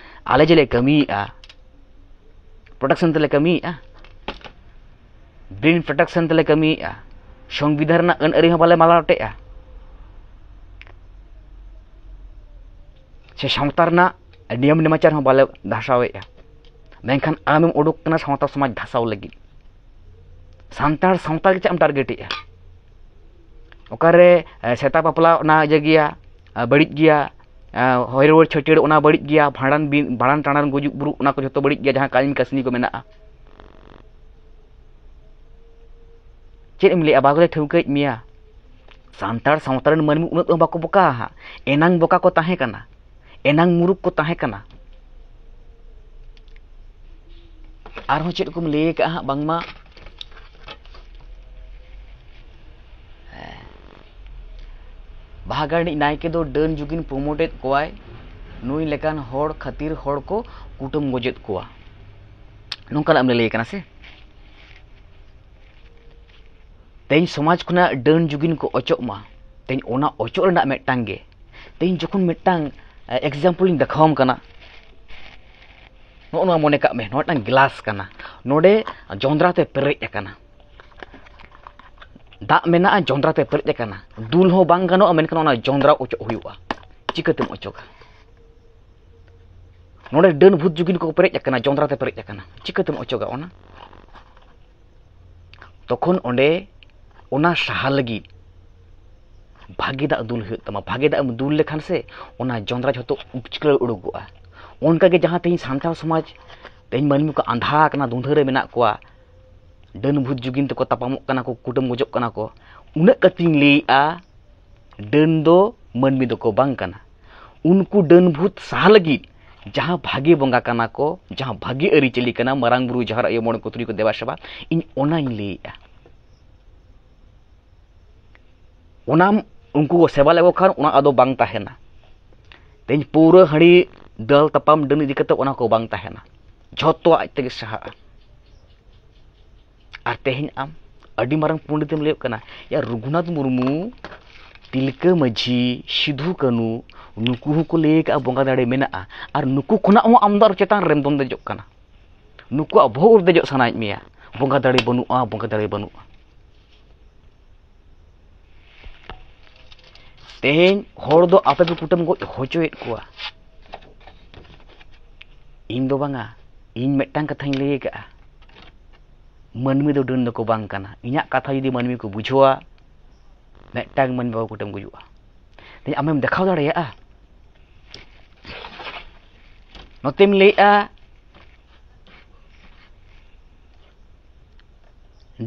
ᱟᱞᱮ ᱡᱮᱞᱮ ᱠᱟᱹᱢᱤᱭᱮᱫᱼᱟ, ᱯᱨᱚᱴᱮᱠᱥᱚᱱ ᱛᱮᱞᱮ ᱠᱟᱹᱢᱤᱭᱮᱫᱼᱟ, ᱵᱨᱮᱱ ᱯᱨᱚᱴᱮᱠᱥᱚᱱ ᱛᱮᱞᱮ ᱠᱟᱹᱢᱤᱭᱮᱫᱼᱟ, ᱥᱚᱝᱵᱤᱫᱷᱟᱱ ᱨᱮᱱᱟᱜ ᱟᱹᱱ ᱟᱹᱨᱤ ᱦᱚᱸ ᱵᱟᱞᱮ ᱢᱟᱞᱚᱴᱮᱫᱼᱟ, ᱥᱮ ᱥᱟᱶᱛᱟ ᱨᱮᱱᱟᱜ ᱱᱤᱭᱚᱢ ᱱᱮᱢᱟᱪᱟᱨ ᱦᱚᱸ ᱵᱟᱞᱮ ᱫᱷᱟᱥᱟᱣᱮᱫᱼᱟ᱾ ᱢᱮᱱᱠᱷᱟᱱ ᱟᱢᱮᱢ ᱩᱰᱩᱠ ᱠᱟᱱᱟ ᱥᱟᱶᱛᱟ ᱥᱚᱢᱟᱡᱽ ᱫᱷᱟᱥᱟᱣ ᱞᱟᱹᱜᱤᱫ᱾ ᱥᱟᱱᱛᱟᱲ ᱥᱟᱶᱛᱟ ᱜᱮ ᱪᱮᱫ ᱮᱢ ᱴᱟᱨᱜᱮᱴᱮᱫᱼᱟ? ᱚᱠᱟᱨᱮ, ᱮ, ᱥᱮᱛᱟ ᱵᱟᱯᱞᱟ ᱚᱱᱟ ᱤᱭᱟᱹ ᱜᱮᱭᱟ, ᱮ, ᱵᱟᱹᱲᱤᱡ ᱜᱮᱭᱟ, ᱮ, ᱦᱚᱭ ᱨᱩᱣᱟᱹᱲ ᱪᱷᱟᱹᱴᱭᱟᱹᱲ ᱚᱱᱟ ᱵᱟᱹᱲᱤᱡ ᱜᱮᱭᱟ, ᱵᱷᱟᱸᱰᱟᱱ ᱵᱤᱱ-, ᱵᱷᱟᱸᱰᱟᱱ ᱴᱟᱸᱰᱟᱱ ᱜᱩᱡᱩᱜ ᱵᱩᱨᱩᱜ ᱚᱱᱟ ᱠᱚ ᱡᱷᱚᱛᱚ ᱵᱟᱹᱲᱤᱡ ᱜᱮᱭᱟ, ᱡᱟᱦᱟᱸ ᱠᱟᱹᱦᱱᱤ ᱠᱟᱹᱥᱱᱤ ᱠᱚ ᱢᱮᱱᱟᱜᱼᱟ᱾ ᱪᱮᱫ ᱮᱢ ᱞᱟᱹᱭᱟ, ᱵᱟᱜᱽᱞᱮ ᱴᱷᱟᱹᱣᱠᱟᱹᱭᱮᱫ ᱢᱮᱭᱟ᱾ ᱥᱟᱱᱛᱟᱲ ᱥᱟᱶᱛᱟ ᱨᱮᱱ ᱢᱟᱹᱱᱢᱤ ᱩᱱᱟᱹᱜ ᱫᱚ ᱵᱟᱠᱚ ᱵᱚᱠᱟ ᱦᱟᱸᱜ᱾ ᱮᱱᱟᱝ ᱵᱚᱠᱟ ᱠᱚ ᱛᱟᱦᱮᱸ ᱠᱟᱱᱟ, ᱮᱱᱟᱝ ᱢᱩᱨᱩᱠ ᱠᱚ ᱛᱟᱦᱮᱸ ᱠᱟᱱᱟ᱾ ᱟᱨᱦᱚᱸ ᱪᱮᱫ ᱠᱚᱢ ᱞᱟᱹᱭ ᱟᱠᱟᱫᱼᱟ ᱦᱟᱸᱜ ᱵᱟᱝᱢᱟ, ᱦᱮᱸ, ᱵᱟᱦᱟᱜᱟᱲ ᱨᱤᱱᱤᱡ ᱱᱟᱭᱠᱮ ᱫᱚ ᱰᱟᱹᱱ ᱡᱩᱜᱤᱱ ᱯᱨᱚᱢᱳᱴᱮᱫ ᱠᱚᱣᱟᱭ, ᱱᱩᱭ ᱞᱮᱠᱟᱱ ᱦᱚᱲ ᱠᱷᱟᱹᱛᱤᱨ ᱦᱚᱲ ᱠᱚ ᱠᱩᱴᱟᱹᱢ ᱜᱚᱡᱮᱫ ᱠᱚᱣᱟ, ᱱᱚᱝᱠᱟᱱᱟᱜ ᱮᱢ ᱞᱟᱹᱭ ᱠᱟᱱᱟ ᱥᱮ? ᱛᱮᱦᱮᱧ ᱥᱚᱢᱟᱡᱽ ᱠᱷᱚᱱᱟᱜ ᱰᱟᱹᱱ ᱡᱩᱜᱤᱱ ᱠᱚ ᱚᱪᱚᱜ ᱢᱟ, ᱛᱮᱦᱮᱧ ᱚᱱᱟ ᱚᱪᱚᱜ ᱨᱮᱱᱟᱜ ᱢᱤᱫᱴᱟᱝ ᱜᱮ, ᱛᱮᱦᱮᱧ ᱡᱚᱠᱷᱚᱱ ᱢᱤᱫᱴᱟᱝ ᱮᱠᱡᱟᱢᱯᱚᱞ ᱤᱧ ᱫᱮᱠᱷᱟᱣᱟᱢ ᱠᱟᱱᱟ, ᱱᱚᱜᱼᱚ ᱱᱚᱣᱟ ᱢᱚᱱᱮ ᱠᱟᱜ ᱢᱮ, ᱱᱚᱣᱟ ᱢᱤᱫᱴᱟᱝ ᱜᱞᱟᱥ ᱠᱟᱱᱟ, ᱱᱚᱰᱮ ᱡᱚᱸᱫᱽᱨᱟ ᱛᱮ ᱯᱮᱨᱮᱡ ᱟᱠᱟᱱᱟ, ᱫᱟᱜ ᱢᱮᱱᱟᱜᱼᱟ, ᱡᱚᱸᱫᱽᱨᱟ ᱛᱮ ᱯᱮᱨᱮᱡ ᱟᱠᱟᱱᱟ, ᱫᱩᱞ ᱦᱚᱸ ᱵᱟᱝ ᱜᱟᱱᱚᱜᱼᱟ, ᱢᱮᱱᱠᱷᱟᱱ ᱚᱱᱟ ᱡᱚᱸᱫᱽᱨᱟ ᱚᱪᱚᱜ ᱦᱩᱭᱩᱜᱼᱟ᱾ ᱪᱤᱠᱟᱹᱛᱮᱢ ᱚᱪᱚᱜᱟ? ᱱᱚᱰᱮ ᱰᱟᱹᱱ ᱵᱷᱩᱛ ᱡᱩᱜᱤᱱ ᱠᱚ ᱯᱮᱨᱮᱡ ᱟᱠᱟᱱᱟ, ᱡᱚᱸᱫᱽᱨᱟ ᱛᱮ ᱯᱮᱨᱮᱡ ᱟᱠᱟᱱᱟ, ᱪᱤᱠᱟᱹᱛᱮᱢ ᱚᱪᱚᱜᱟ ᱚᱱᱟ? ᱛᱚᱠᱷᱚᱱ ᱚᱸᱰᱮ ᱚᱱᱟ ᱥᱟᱦᱟ ᱞᱟᱹᱜᱤᱫ ᱵᱷᱟᱜᱮ ᱫᱟᱜ ᱫᱩᱞ ᱦᱩᱭᱩᱜ ᱛᱟᱢᱟ᱾ ᱵᱷᱟᱜᱮ ᱫᱟᱜ ᱮᱢ ᱫᱩᱞ ᱞᱮᱠᱷᱟᱱ ᱥᱮ, ᱚᱱᱟ ᱡᱚᱸᱫᱽᱨᱟ ᱡᱷᱚᱛᱚ ᱩᱪᱠᱞᱟᱹᱣ ᱩᱰᱩᱠᱚᱜᱼᱟ᱾ ᱚᱱᱠᱟᱜᱮ ᱡᱟᱦᱟᱸ ᱛᱮᱦᱮᱧ ᱥᱟᱱᱛᱟᱲ ᱥᱚᱢᱟᱡᱽ, ᱛᱮᱦᱮᱧ ᱢᱟᱹᱱᱢᱤ ᱠᱚ ᱟᱸᱫᱷᱟ ᱟᱠᱟᱱᱟ, ᱫᱩᱸᱫᱷᱟᱹ ᱨᱮ ᱢᱮᱱᱟᱜ ᱠᱚᱣᱟ, ᱰᱟᱹᱱ ᱵᱷᱩᱛ ᱡᱩᱜᱤᱱ ᱛᱮᱠᱚ ᱛᱟᱯᱟᱢᱚᱜ ᱠᱟᱱᱟ ᱠᱚ, ᱠᱩᱴᱟᱹᱢ ᱜᱚᱡᱚᱜ ᱠᱟᱱᱟ ᱠᱚ, ᱩᱱᱟᱹᱜ ᱠᱟᱛᱮᱧ ᱞᱟᱹᱭᱮᱜᱼᱟ, ᱰᱟᱹᱱ ᱫᱚ ᱢᱟᱹᱱᱢᱤ ᱫᱚᱠᱚ ᱵᱟᱝ ᱠᱟᱱᱟ᱾ ᱩᱱᱠᱩ ᱰᱟᱹᱱ ᱵᱷᱩᱛ ᱥᱟᱦᱟ ᱞᱟᱹᱜᱤᱫ ᱡᱟᱦᱟᱸ ᱵᱷᱟᱜᱮ ᱵᱚᱸᱜᱟ ᱠᱟᱱᱟ ᱠᱚ, ᱡᱟᱦᱟᱸ ᱵᱷᱟᱜᱮ ᱟᱹᱨᱤᱪᱟᱹᱞᱤ ᱠᱟᱱᱟ, ᱢᱟᱨᱟᱝ ᱵᱩᱨᱩ, ᱡᱟᱦᱮᱨ ᱟᱭᱳ, ᱢᱚᱬᱮ ᱠᱚ ᱛᱩᱨᱩᱭ ᱠᱚ ᱫᱮᱵᱟ ᱥᱮᱵᱟ, ᱤᱧ ᱚᱱᱟᱧ ᱞᱟᱹᱭᱮᱜᱼᱟ᱾ ᱚᱱᱟᱢ ᱩᱱᱠᱩ ᱠᱚ ᱥᱮᱵᱟ ᱞᱮᱠᱚ ᱠᱷᱟᱱ ᱚᱱᱟ ᱟᱫᱚ ᱵᱟᱝ ᱛᱟᱦᱮᱱᱟ᱾ ᱛᱮᱦᱮᱧ ᱯᱟᱹᱣᱨᱟᱹ, ᱦᱟᱺᱰᱤ, ᱫᱟᱹᱞ ᱛᱟᱯᱟᱢ, ᱰᱟᱹᱱ ᱤᱫᱤ ᱠᱟᱛᱮ ᱚᱱᱟ ᱠᱚ ᱵᱟᱝ ᱛᱟᱦᱮᱱᱟ, ᱡᱷᱚᱛᱚ ᱟᱡ ᱛᱮᱜᱮ ᱥᱟᱦᱟᱜᱼᱟ᱾ ᱟᱨ ᱛᱮᱦᱮᱧ ᱟᱢ ᱟᱹᱰᱤ ᱢᱟᱨᱟᱝ ᱯᱚᱱᱰᱤᱛᱮᱢ ᱞᱟᱹᱭᱚᱜ ᱠᱟᱱᱟ, ᱭᱟ ᱨᱚᱜᱷᱩᱱᱟᱛᱷ ᱢᱩᱨᱢᱩ, ᱛᱤᱞᱠᱟᱹ ᱢᱟᱹᱡᱷᱤ, ᱥᱤᱫᱷᱩ ᱠᱟᱹᱱᱩ, ᱱᱩᱠᱩ ᱦᱚᱸᱠᱚ ᱞᱟᱹᱭ ᱟᱠᱟᱫᱼᱟ ᱵᱚᱸᱜᱟ ᱫᱟᱲᱮ ᱢᱮᱱᱟᱜᱼᱟ, ᱟᱨ ᱱᱩᱠᱩ ᱠᱷᱚᱱᱟᱜ ᱦᱚᱸ ᱟᱢ ᱫᱚ ᱟᱨᱚ ᱪᱮᱛᱟᱱ ᱨᱮᱢ ᱫᱚᱱ ᱫᱮᱡᱚᱜ ᱠᱟᱱᱟ᱾ ᱱᱩᱠᱩᱣᱟᱜ ᱵᱚᱦᱚᱜ ᱨᱮ ᱫᱮᱡᱚᱜ ᱥᱟᱱᱟᱭᱮᱫ ᱢᱮᱭᱟ, ᱵᱚᱸᱜᱟ ᱫᱟᱲᱮ ᱵᱟᱹᱱᱩᱜᱼᱟ, ᱵᱚᱸᱜᱟ ᱫᱟᱲᱮ ᱵᱟᱹᱱᱩᱜᱼᱟ᱾ ᱛᱮᱦᱮᱧ ᱦᱚᱲ ᱫᱚ ᱟᱯᱮ ᱯᱮ ᱠᱩᱴᱟᱹᱢ ᱜᱚᱡ ᱦᱚᱪᱚᱭᱮᱫ ᱠᱚᱣᱟ, ᱤᱧ ᱫᱚ ᱵᱟᱝᱟ᱾ ᱤᱧ ᱢᱤᱫᱴᱟᱝ ᱠᱟᱛᱷᱟᱧ ᱞᱟᱹᱭ ᱟᱠᱟᱫᱼᱟ, ᱢᱟᱹᱱᱢᱤ ᱫᱚ ᱰᱟᱹᱱ ᱫᱚᱠᱚ ᱵᱟᱝ ᱠᱟᱱᱟ᱾ ᱤᱧᱟᱹᱜ ᱠᱟᱛᱷᱟ ᱡᱩᱫᱤ ᱢᱟᱹᱱᱢᱤ ᱠᱚ ᱵᱩᱡᱷᱟᱹᱣᱟ, ᱢᱤᱫᱴᱟᱝ ᱢᱟᱹᱱᱢᱤ ᱵᱟᱠᱚ ᱠᱩᱴᱟᱹᱢ ᱜᱩᱡᱩᱜᱼᱟ᱾ ᱛᱮᱦᱮᱧ ᱟᱢᱮᱢ ᱫᱮᱠᱷᱟᱣ ᱫᱟᱲᱮᱭᱟᱜᱼᱟ? ᱱᱚᱛᱮᱢ ᱞᱟᱹᱭᱮᱜᱼᱟ,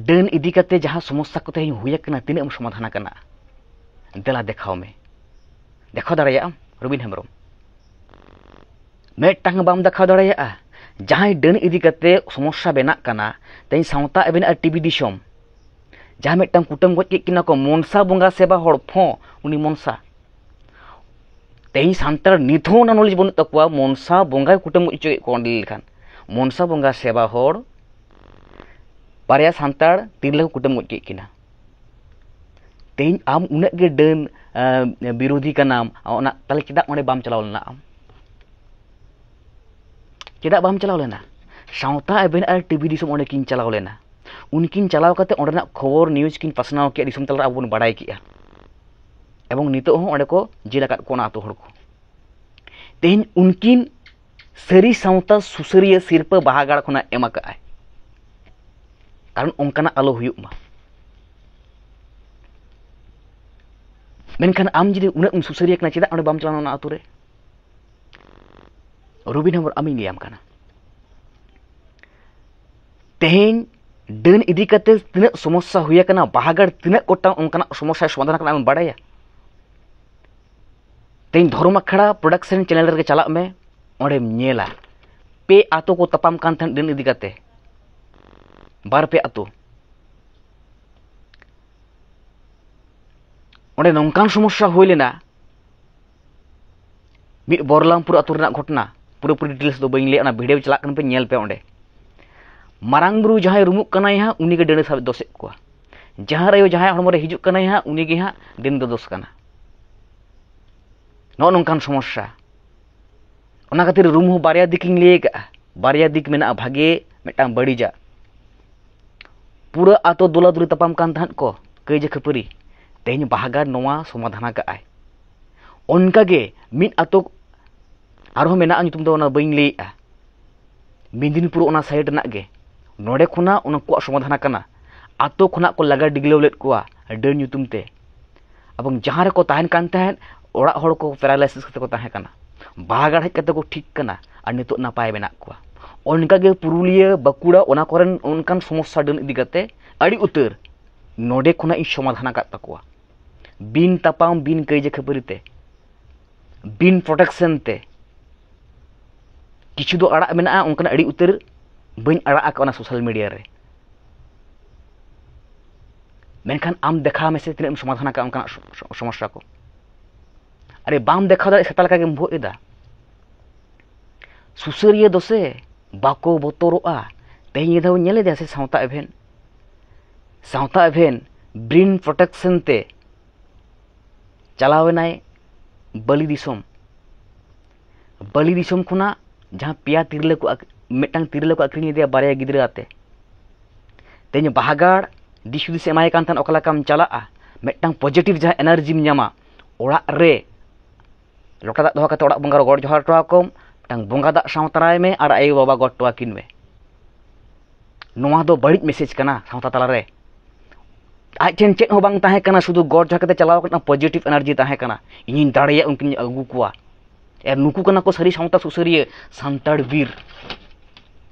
ᱰᱟᱹᱱ ᱤᱫᱤ ᱠᱟᱛᱮ ᱡᱟᱦᱟᱸ ᱥᱚᱢᱚᱥᱥᱟ ᱠᱚ ᱛᱮᱦᱮᱧ ᱦᱩᱭ ᱟᱠᱟᱱᱟ, ᱛᱤᱱᱟᱹᱜ ᱮᱢ ᱥᱚᱢᱟᱫᱷᱟᱱ ᱟᱠᱟᱱᱟ? ᱫᱮᱞᱟ ᱫᱮᱠᱷᱟᱣ ᱢᱮ᱾ ᱫᱮᱠᱷᱟᱣ ᱫᱟᱲᱮᱭᱟᱜᱼᱟᱢ ᱨᱚᱵᱤᱱ ᱦᱮᱢᱵᱨᱚᱢ? ᱢᱤᱫᱴᱟᱝ ᱦᱚᱸ ᱵᱟᱢ ᱫᱮᱠᱷᱟᱣ ᱫᱟᱲᱮᱭᱟᱜᱼᱟ᱾ ᱡᱟᱦᱟᱸᱭ ᱰᱟᱹᱱ ᱤᱫᱤ ᱠᱟᱛᱮ ᱥᱚᱢᱚᱥᱥᱟ ᱵᱮᱱᱟᱜ ᱠᱟᱱᱟ, ᱛᱮᱦᱮᱧ ᱥᱟᱶᱛᱟ ᱮᱵᱷᱮᱱ ᱟᱨ ᱴᱤᱵᱷᱤ ᱫᱤᱥᱚᱢ, ᱡᱟᱦᱟᱸ ᱢᱤᱫᱴᱟᱝ ᱠᱩᱴᱟᱹᱢ ᱜᱚᱡ ᱠᱮᱫ ᱠᱤᱱᱟ ᱠᱚ ᱢᱚᱱᱥᱟ ᱵᱚᱸᱜᱟ ᱥᱮᱵᱟ ᱦᱚᱲ, ᱯᱷᱚᱸ, ᱩᱱᱤ ᱢᱚᱱᱥᱟ᱾ ᱛᱮᱦᱮᱧ ᱥᱟᱱᱛᱟᱲ ᱱᱤᱛ ᱦᱚᱸ ᱚᱱᱟ ᱱᱚᱞᱮᱡᱽ ᱵᱟᱹᱱᱩᱜ ᱛᱟᱠᱚᱣᱟ, ᱢᱚᱱᱥᱟ ᱵᱚᱸᱜᱟᱭ ᱠᱩᱴᱟᱹᱢ ᱜᱚᱡ ᱦᱚᱪᱚᱭᱮᱫ ᱠᱚᱣᱟ᱾ ᱚᱸᱰᱮ ᱞᱮᱠᱷᱟᱱ ᱢᱚᱱᱥᱟ ᱵᱚᱸᱜᱟ ᱥᱮᱵᱟ ᱦᱚᱲ ᱵᱟᱨᱭᱟ ᱥᱟᱱᱛᱟᱲ ᱛᱤᱨᱞᱟᱹ ᱠᱚ ᱠᱩᱴᱟᱹᱢ ᱜᱚᱡ ᱠᱮᱫ ᱠᱤᱱᱟ᱾ ᱛᱮᱦᱮᱧ ᱟᱢ ᱩᱱᱟᱹᱜ ᱜᱮ ᱰᱟᱹᱱ ᱵᱤᱨᱳᱫᱷᱤ ᱠᱟᱱᱟᱢ, ᱚᱱᱟ ᱛᱟᱦᱞᱮ ᱪᱮᱫᱟᱜ ᱚᱸᱰᱮ ᱵᱟᱢ ᱪᱟᱞᱟᱣ ᱞᱮᱱᱟ ᱟᱢ? ᱪᱮᱫᱟᱜ ᱵᱟᱢ ᱪᱟᱞᱟᱣ ᱞᱮᱱᱟ? ᱥᱟᱶᱛᱟ ᱮᱵᱷᱮᱱ ᱟᱨ ᱴᱤᱵᱷᱤ ᱫᱤᱥᱚᱢ ᱚᱸᱰᱮ ᱠᱤᱱ ᱪᱟᱞᱟᱣ ᱞᱮᱱᱟ᱾ ᱩᱱᱠᱤᱱ ᱪᱟᱞᱟᱣ ᱠᱟᱛᱮ ᱚᱸᱰᱮᱱᱟᱜ ᱠᱷᱚᱵᱚᱨ, ᱱᱤᱭᱩᱡᱽ ᱠᱤᱱ ᱯᱟᱥᱱᱟᱣ ᱠᱮᱜᱼᱟ, ᱫᱤᱥᱚᱢ ᱛᱟᱞᱟᱨᱮ ᱟᱵᱚ ᱵᱚᱱ ᱵᱟᱲᱟᱭ ᱠᱮᱜᱼᱟ᱾ ᱮᱵᱚᱝ ᱱᱤᱛᱚᱜ ᱦᱚᱸ ᱚᱸᱰᱮ ᱠᱚ ᱡᱮᱞ ᱟᱠᱟᱫ ᱠᱚᱣᱟ ᱚᱱᱟ ᱟᱹᱛᱩ ᱦᱚᱲ ᱠᱚ᱾ ᱛᱮᱦᱮᱧ ᱩᱱᱠᱤᱱ ᱥᱟᱹᱨᱤ ᱥᱟᱶᱛᱟ ᱥᱩᱥᱟᱹᱨᱤᱭᱟᱹ ᱥᱤᱨᱯᱟᱹ ᱵᱟᱦᱟᱜᱟᱲ ᱠᱷᱚᱱᱟᱜ ᱮᱢ ᱟᱠᱟᱫᱼᱟᱭ, ᱠᱟᱨᱚᱱ ᱚᱱᱠᱟᱱᱟᱜ ᱟᱞᱚ ᱦᱩᱭᱩᱜ ᱢᱟ᱾ ᱢᱮᱱᱠᱷᱟᱱ ᱟᱢ ᱡᱩᱫᱤ ᱩᱱᱟᱹᱜ ᱮᱢ ᱥᱩᱥᱟᱹᱨᱤᱭᱟᱹ ᱠᱟᱱᱟ, ᱪᱮᱫᱟᱜ ᱚᱸᱰᱮ ᱵᱟᱢ ᱪᱟᱞᱟᱣ ᱞᱮᱱᱟ ᱚᱱᱟ ᱟᱹᱛᱩ ᱨᱮ? ᱨᱚᱵᱤᱱ ᱦᱮᱢᱵᱨᱚᱢ, ᱟᱢᱤᱧ ᱞᱟᱹᱭᱟᱢ ᱠᱟᱱᱟ, ᱛᱮᱦᱮᱧ ᱰᱟᱹᱱ ᱤᱫᱤ ᱠᱟᱛᱮ ᱛᱤᱱᱟᱹᱜ ᱥᱚᱢᱚᱥᱥᱟ ᱦᱩᱭ ᱟᱠᱟᱱᱟ, ᱵᱟᱦᱟᱜᱟᱲ ᱛᱤᱱᱟᱹᱜ ᱜᱚᱴᱟᱝ ᱚᱱᱠᱟᱱᱟᱜ ᱥᱚᱢᱚᱥᱥᱟᱭ ᱥᱚᱢᱟᱫᱷᱟᱱ ᱟᱠᱟᱱᱟ, ᱟᱢᱮᱢ ᱵᱟᱲᱟᱭᱟ? ᱛᱮᱦᱮᱧ ᱫᱷᱚᱨᱚᱢ ᱟᱠᱷᱲᱟ ᱯᱨᱚᱰᱟᱠᱥᱚᱱ ᱪᱮᱱᱮᱞ ᱨᱮᱜᱮ ᱪᱟᱞᱟᱜ ᱢᱮ, ᱚᱸᱰᱮᱢ ᱧᱮᱞᱟ ᱯᱮ ᱟᱛᱳ ᱠᱚ ᱛᱟᱯᱟᱢ ᱠᱟᱱ ᱛᱟᱦᱮᱸᱫ ᱰᱟᱹᱱ ᱤᱫᱤ ᱠᱟᱛᱮ, ᱵᱟᱨ ᱯᱮ ᱟᱛᱳ᱾ ᱚᱸᱰᱮ ᱱᱚᱝᱠᱟᱱ ᱥᱚᱢᱚᱥᱥᱟ ᱦᱩᱭ ᱞᱮᱱᱟ, ᱢᱤᱫ ᱵᱚᱨᱞᱟᱢᱯᱩᱨ ᱟᱹᱛᱩ ᱨᱮᱱᱟᱜ ᱜᱷᱚᱴᱚᱱᱟ, ᱯᱩᱨᱟᱹᱯᱩᱨᱤ ᱰᱤᱴᱮᱞᱥ ᱫᱚ ᱵᱟᱹᱧ ᱞᱟᱹᱭᱟ, ᱚᱱᱟ ᱵᱷᱤᱰᱤᱭᱳ ᱪᱟᱞᱟᱜ ᱠᱟᱱᱟ, ᱯᱮ ᱧᱮᱞ ᱯᱮ ᱚᱸᱰᱮ᱾ ᱢᱟᱨᱟᱝ ᱵᱩᱨᱩ ᱡᱟᱦᱟᱸᱭ ᱨᱩᱢᱩᱜ ᱠᱟᱱᱟᱭ ᱦᱟᱸᱜ, ᱩᱱᱤᱜᱮ ᱰᱟᱹᱱᱮ ᱥᱟᱵ ᱫᱚᱥᱮᱫ ᱠᱚᱣᱟ᱾ ᱡᱟᱦᱟᱸ ᱨᱮ ᱟᱭᱳ ᱡᱟᱦᱟᱸᱭ ᱦᱚᱲᱢᱚ ᱨᱮ ᱦᱤᱡᱩᱜ ᱠᱟᱱᱟᱭ ᱦᱟᱸᱜ, ᱩᱱᱤᱜᱮ ᱦᱟᱸᱜ ᱰᱟᱹᱱ ᱫᱚ ᱫᱚᱥ ᱠᱟᱱᱟ᱾ ᱱᱚᱜᱼᱚ ᱱᱚᱝᱠᱟᱱ ᱥᱚᱢᱚᱥᱥᱟ᱾ ᱚᱱᱟ ᱠᱷᱟᱹᱛᱤᱨ ᱨᱩᱢ ᱦᱚᱸ ᱵᱟᱨᱭᱟ ᱫᱤᱠᱤᱧ ᱞᱟᱹᱭ ᱟᱠᱟᱫᱼᱟ, ᱵᱟᱨᱭᱟ ᱫᱤᱠ ᱢᱮᱱᱟᱜᱼᱟ, ᱵᱷᱟᱜᱮ ᱢᱤᱫᱴᱟᱝ ᱵᱟᱹᱲᱤᱡᱟᱜ᱾ ᱯᱩᱨᱟᱹ ᱟᱛᱳ ᱫᱩᱞᱟᱫᱩᱞᱤ ᱛᱟᱯᱟᱢ ᱠᱟᱱ ᱛᱟᱦᱮᱸᱫ ᱠᱚ, ᱠᱟᱹᱭᱡᱟᱹ ᱠᱷᱟᱹᱯᱟᱹᱨᱤ, ᱛᱮᱦᱮᱧ ᱵᱟᱦᱟᱜᱟᱲ ᱱᱚᱣᱟ ᱥᱚᱢᱟᱫᱷᱟᱱ ᱟᱠᱟᱫᱼᱟᱭ᱾ ᱚᱱᱠᱟᱜᱮ ᱢᱤᱫ ᱟᱛᱳ ᱟᱨᱦᱚᱸ ᱢᱮᱱᱟᱜᱼᱟ, ᱧᱩᱛᱩᱢ ᱫᱚ ᱚᱱᱟ ᱵᱟᱹᱧ ᱞᱟᱹᱭᱮᱫᱼᱟ, ᱢᱮᱫᱤᱱᱤᱯᱩᱨ ᱚᱱᱟ ᱥᱟᱭᱤᱰ ᱨᱮᱱᱟᱜ ᱜᱮ᱾ ᱱᱚᱰᱮ ᱠᱷᱚᱱᱟᱜ ᱩᱱᱠᱩᱣᱟᱜ ᱥᱚᱢᱟᱫᱷᱟᱱ ᱟᱠᱟᱱᱟ᱾ ᱟᱛᱳ ᱠᱷᱚᱱᱟᱜ ᱠᱚ ᱞᱟᱜᱟ ᱰᱤᱜᱽᱞᱟᱹᱣ ᱞᱮᱫ ᱠᱚᱣᱟ ᱰᱟᱹᱱ ᱧᱩᱛᱩᱢ ᱛᱮ, ᱮᱵᱚᱝ ᱡᱟᱦᱟᱸ ᱨᱮᱠᱚ ᱛᱟᱦᱮᱱ ᱠᱟᱱ ᱛᱟᱦᱮᱸᱫ, ᱚᱲᱟᱜ ᱦᱚᱲ ᱠᱚ ᱯᱮᱨᱟᱞᱟᱭᱥᱤᱥ ᱠᱟᱛᱮ ᱠᱚ ᱛᱟᱦᱮᱸ ᱠᱟᱱᱟ, ᱵᱟᱦᱟᱜᱟᱲ ᱦᱮᱡ ᱠᱟᱛᱮ ᱠᱚ ᱴᱷᱤᱠ ᱠᱟᱱᱟ ᱟᱨ ᱱᱤᱛᱚᱜ ᱱᱟᱯᱟᱭ ᱢᱮᱱᱟᱜ ᱠᱚᱣᱟ᱾ ᱚᱱᱠᱟᱜᱮ ᱯᱩᱨᱩᱞᱤᱭᱟᱹ, ᱵᱟᱸᱠᱩᱲᱟ, ᱚᱱᱟ ᱠᱚᱨᱮᱱ ᱚᱱᱠᱟᱱ ᱥᱚᱢᱚᱥᱥᱟ ᱰᱟᱹᱱ ᱤᱫᱤ ᱠᱟᱛᱮ ᱟᱹᱰᱤ ᱩᱛᱟᱹᱨ ᱱᱚᱰᱮ ᱠᱷᱚᱱᱟᱜ ᱤᱧ ᱥᱚᱢᱟᱫᱷᱟᱱ ᱟᱠᱟᱫ ᱛᱟᱠᱚᱣᱟ, ᱵᱤᱱ ᱛᱟᱯᱟᱢ, ᱵᱤᱱ ᱠᱟᱹᱭᱡᱟᱹ ᱠᱷᱟᱹᱯᱟᱹᱨᱤ ᱛᱮ, ᱵᱤᱱ ᱯᱨᱚᱴᱮᱠᱥᱚᱱ ᱛᱮ᱾ ᱠᱤᱪᱷᱩ ᱫᱚ ᱟᱲᱟᱜ ᱢᱮᱱᱟᱜᱼᱟ, ᱚᱱᱠᱟᱱᱟᱜ ᱟᱹᱰᱤ ᱩᱛᱟᱹᱨ ᱵᱟᱹᱧ ᱟᱲᱟᱜ ᱟᱠᱟᱫ ᱚᱱᱟ ᱥᱳᱥᱟᱞ ᱢᱤᱰᱤᱭᱟ ᱨᱮ᱾ ᱢᱮᱱᱠᱷᱟᱱ ᱟᱢ ᱫᱮᱠᱷᱟᱣ ᱢᱮᱥᱮ ᱛᱤᱱᱟᱹᱜ ᱮᱢ ᱥᱚᱢᱟᱫᱷᱟᱱ ᱟᱠᱟᱫ ᱚᱱᱠᱟᱱᱟᱜ ᱥᱚ- ᱥᱚ- ᱥᱚᱢᱚᱥᱥᱟ ᱠᱚ᱾ ᱟᱨᱮ, ᱵᱟᱢ ᱫᱮᱠᱷᱟᱣ ᱫᱟᱲᱮᱭᱟᱜ ᱥᱮᱛᱟ ᱞᱮᱠᱟ ᱜᱮᱢ ᱵᱷᱩᱜ ᱮᱫᱟ᱾ ᱥᱩᱥᱟᱹᱨᱤᱭᱟᱹ ᱫᱚᱥᱮ ᱵᱟᱠᱚ ᱵᱚᱛᱚᱨᱚᱜᱼᱟ᱾ ᱛᱮᱦᱮᱧ ᱢᱤᱫ ᱫᱷᱟᱣ ᱧᱮᱞ ᱮᱫᱟ ᱥᱮ ᱥᱟᱶᱛᱟ ᱮᱵᱷᱮᱱ, ᱥᱟᱶᱛᱟ ᱮᱵᱷᱮᱱ ᱵᱨᱤᱱ ᱯᱨᱚᱴᱮᱠᱥᱚᱱ ᱛᱮ ᱪᱟᱞᱟᱣ ᱮᱱᱟᱭ ᱵᱟᱹᱞᱤ ᱫᱤᱥᱚᱢ᱾ ᱵᱟᱹᱞᱤ ᱫᱤᱥᱚᱢ ᱠᱷᱚᱱᱟᱜ ᱡᱟᱦᱟᱸ ᱯᱮᱭᱟ ᱛᱤᱨᱞᱟᱹ ᱠᱚ ᱟᱹᱠ- ᱢᱤᱫᱴᱟᱝ ᱛᱤᱨᱞᱟᱹ ᱠᱚ ᱟᱹᱠᱷᱨᱤᱧ ᱞᱮᱫᱮᱭᱟ ᱵᱟᱨᱭᱟ ᱜᱤᱫᱽᱨᱟᱹ ᱟᱛᱮ᱾ ᱛᱮᱦᱮᱧ ᱵᱟᱦᱟᱜᱟᱲ ᱫᱤᱥ ᱦᱩᱫᱤᱥ ᱮᱢᱟᱭ ᱠᱟᱱ ᱛᱟᱦᱮᱸᱫ, ᱚᱠᱟ ᱞᱮᱠᱟᱢ ᱪᱟᱞᱟᱜᱼᱟ, ᱢᱤᱫᱴᱟᱝ ᱯᱚᱡᱮᱴᱤᱵᱷ ᱡᱟᱦᱟᱸ ᱮᱱᱟᱨᱡᱤᱢ ᱧᱟᱢᱟ᱾ ᱚᱲᱟᱜ ᱨᱮ ᱞᱚᱴᱟ ᱫᱟᱜ ᱫᱚᱦᱚ ᱠᱟᱛᱮ ᱚᱲᱟᱜ ᱵᱚᱸᱜᱟ ᱨᱮ ᱜᱚᱰ ᱡᱚᱦᱟᱨ ᱦᱚᱴᱚ ᱟᱠᱚᱢ, ᱢᱤᱫᱴᱟᱝ ᱵᱚᱸᱜᱟ ᱫᱟᱜ ᱥᱟᱶ ᱛᱟᱨᱟᱭ ᱢᱮ ᱟᱨ ᱟᱭᱳ ᱵᱟᱵᱟ ᱜᱚᱰ ᱦᱚᱴᱚ ᱟᱹᱠᱤᱱ ᱢᱮ᱾ ᱱᱚᱣᱟ ᱫᱚ ᱵᱟᱹᱲᱤᱡ ᱢᱮᱥᱮᱡᱽ ᱠᱟᱱᱟ ᱥᱟᱶᱛᱟ ᱛᱟᱞᱟᱨᱮ᱾ ᱟᱡ ᱴᱷᱮᱱ ᱪᱮᱫ ᱦᱚᱸ ᱵᱟᱝ ᱛᱟᱦᱮᱸ ᱠᱟᱱᱟ, ᱥᱩᱫᱷᱩ ᱜᱚᱰ ᱡᱚᱦᱟᱨ ᱠᱟᱛᱮ ᱪᱟᱞᱟᱣ ᱠᱟᱱᱟ, ᱯᱚᱡᱮᱴᱤᱵᱷ ᱮᱱᱟᱨᱡᱤ ᱛᱟᱦᱮᱸ ᱠᱟᱱᱟ, ᱤᱧᱤᱧ ᱫᱟᱲᱮᱭᱟᱜᱼᱟ, ᱩᱱᱠᱤᱱ ᱟᱹᱜᱩ ᱠᱚᱣᱟ᱾ ᱟᱨ ᱱᱩᱠᱩ ᱠᱟᱱᱟ ᱠᱚ ᱥᱟᱹᱨᱤ ᱥᱟᱶᱛᱟ ᱥᱩᱥᱟᱹᱨᱤᱭᱟᱹ, ᱥᱟᱱᱛᱟᱲ ᱵᱤᱨ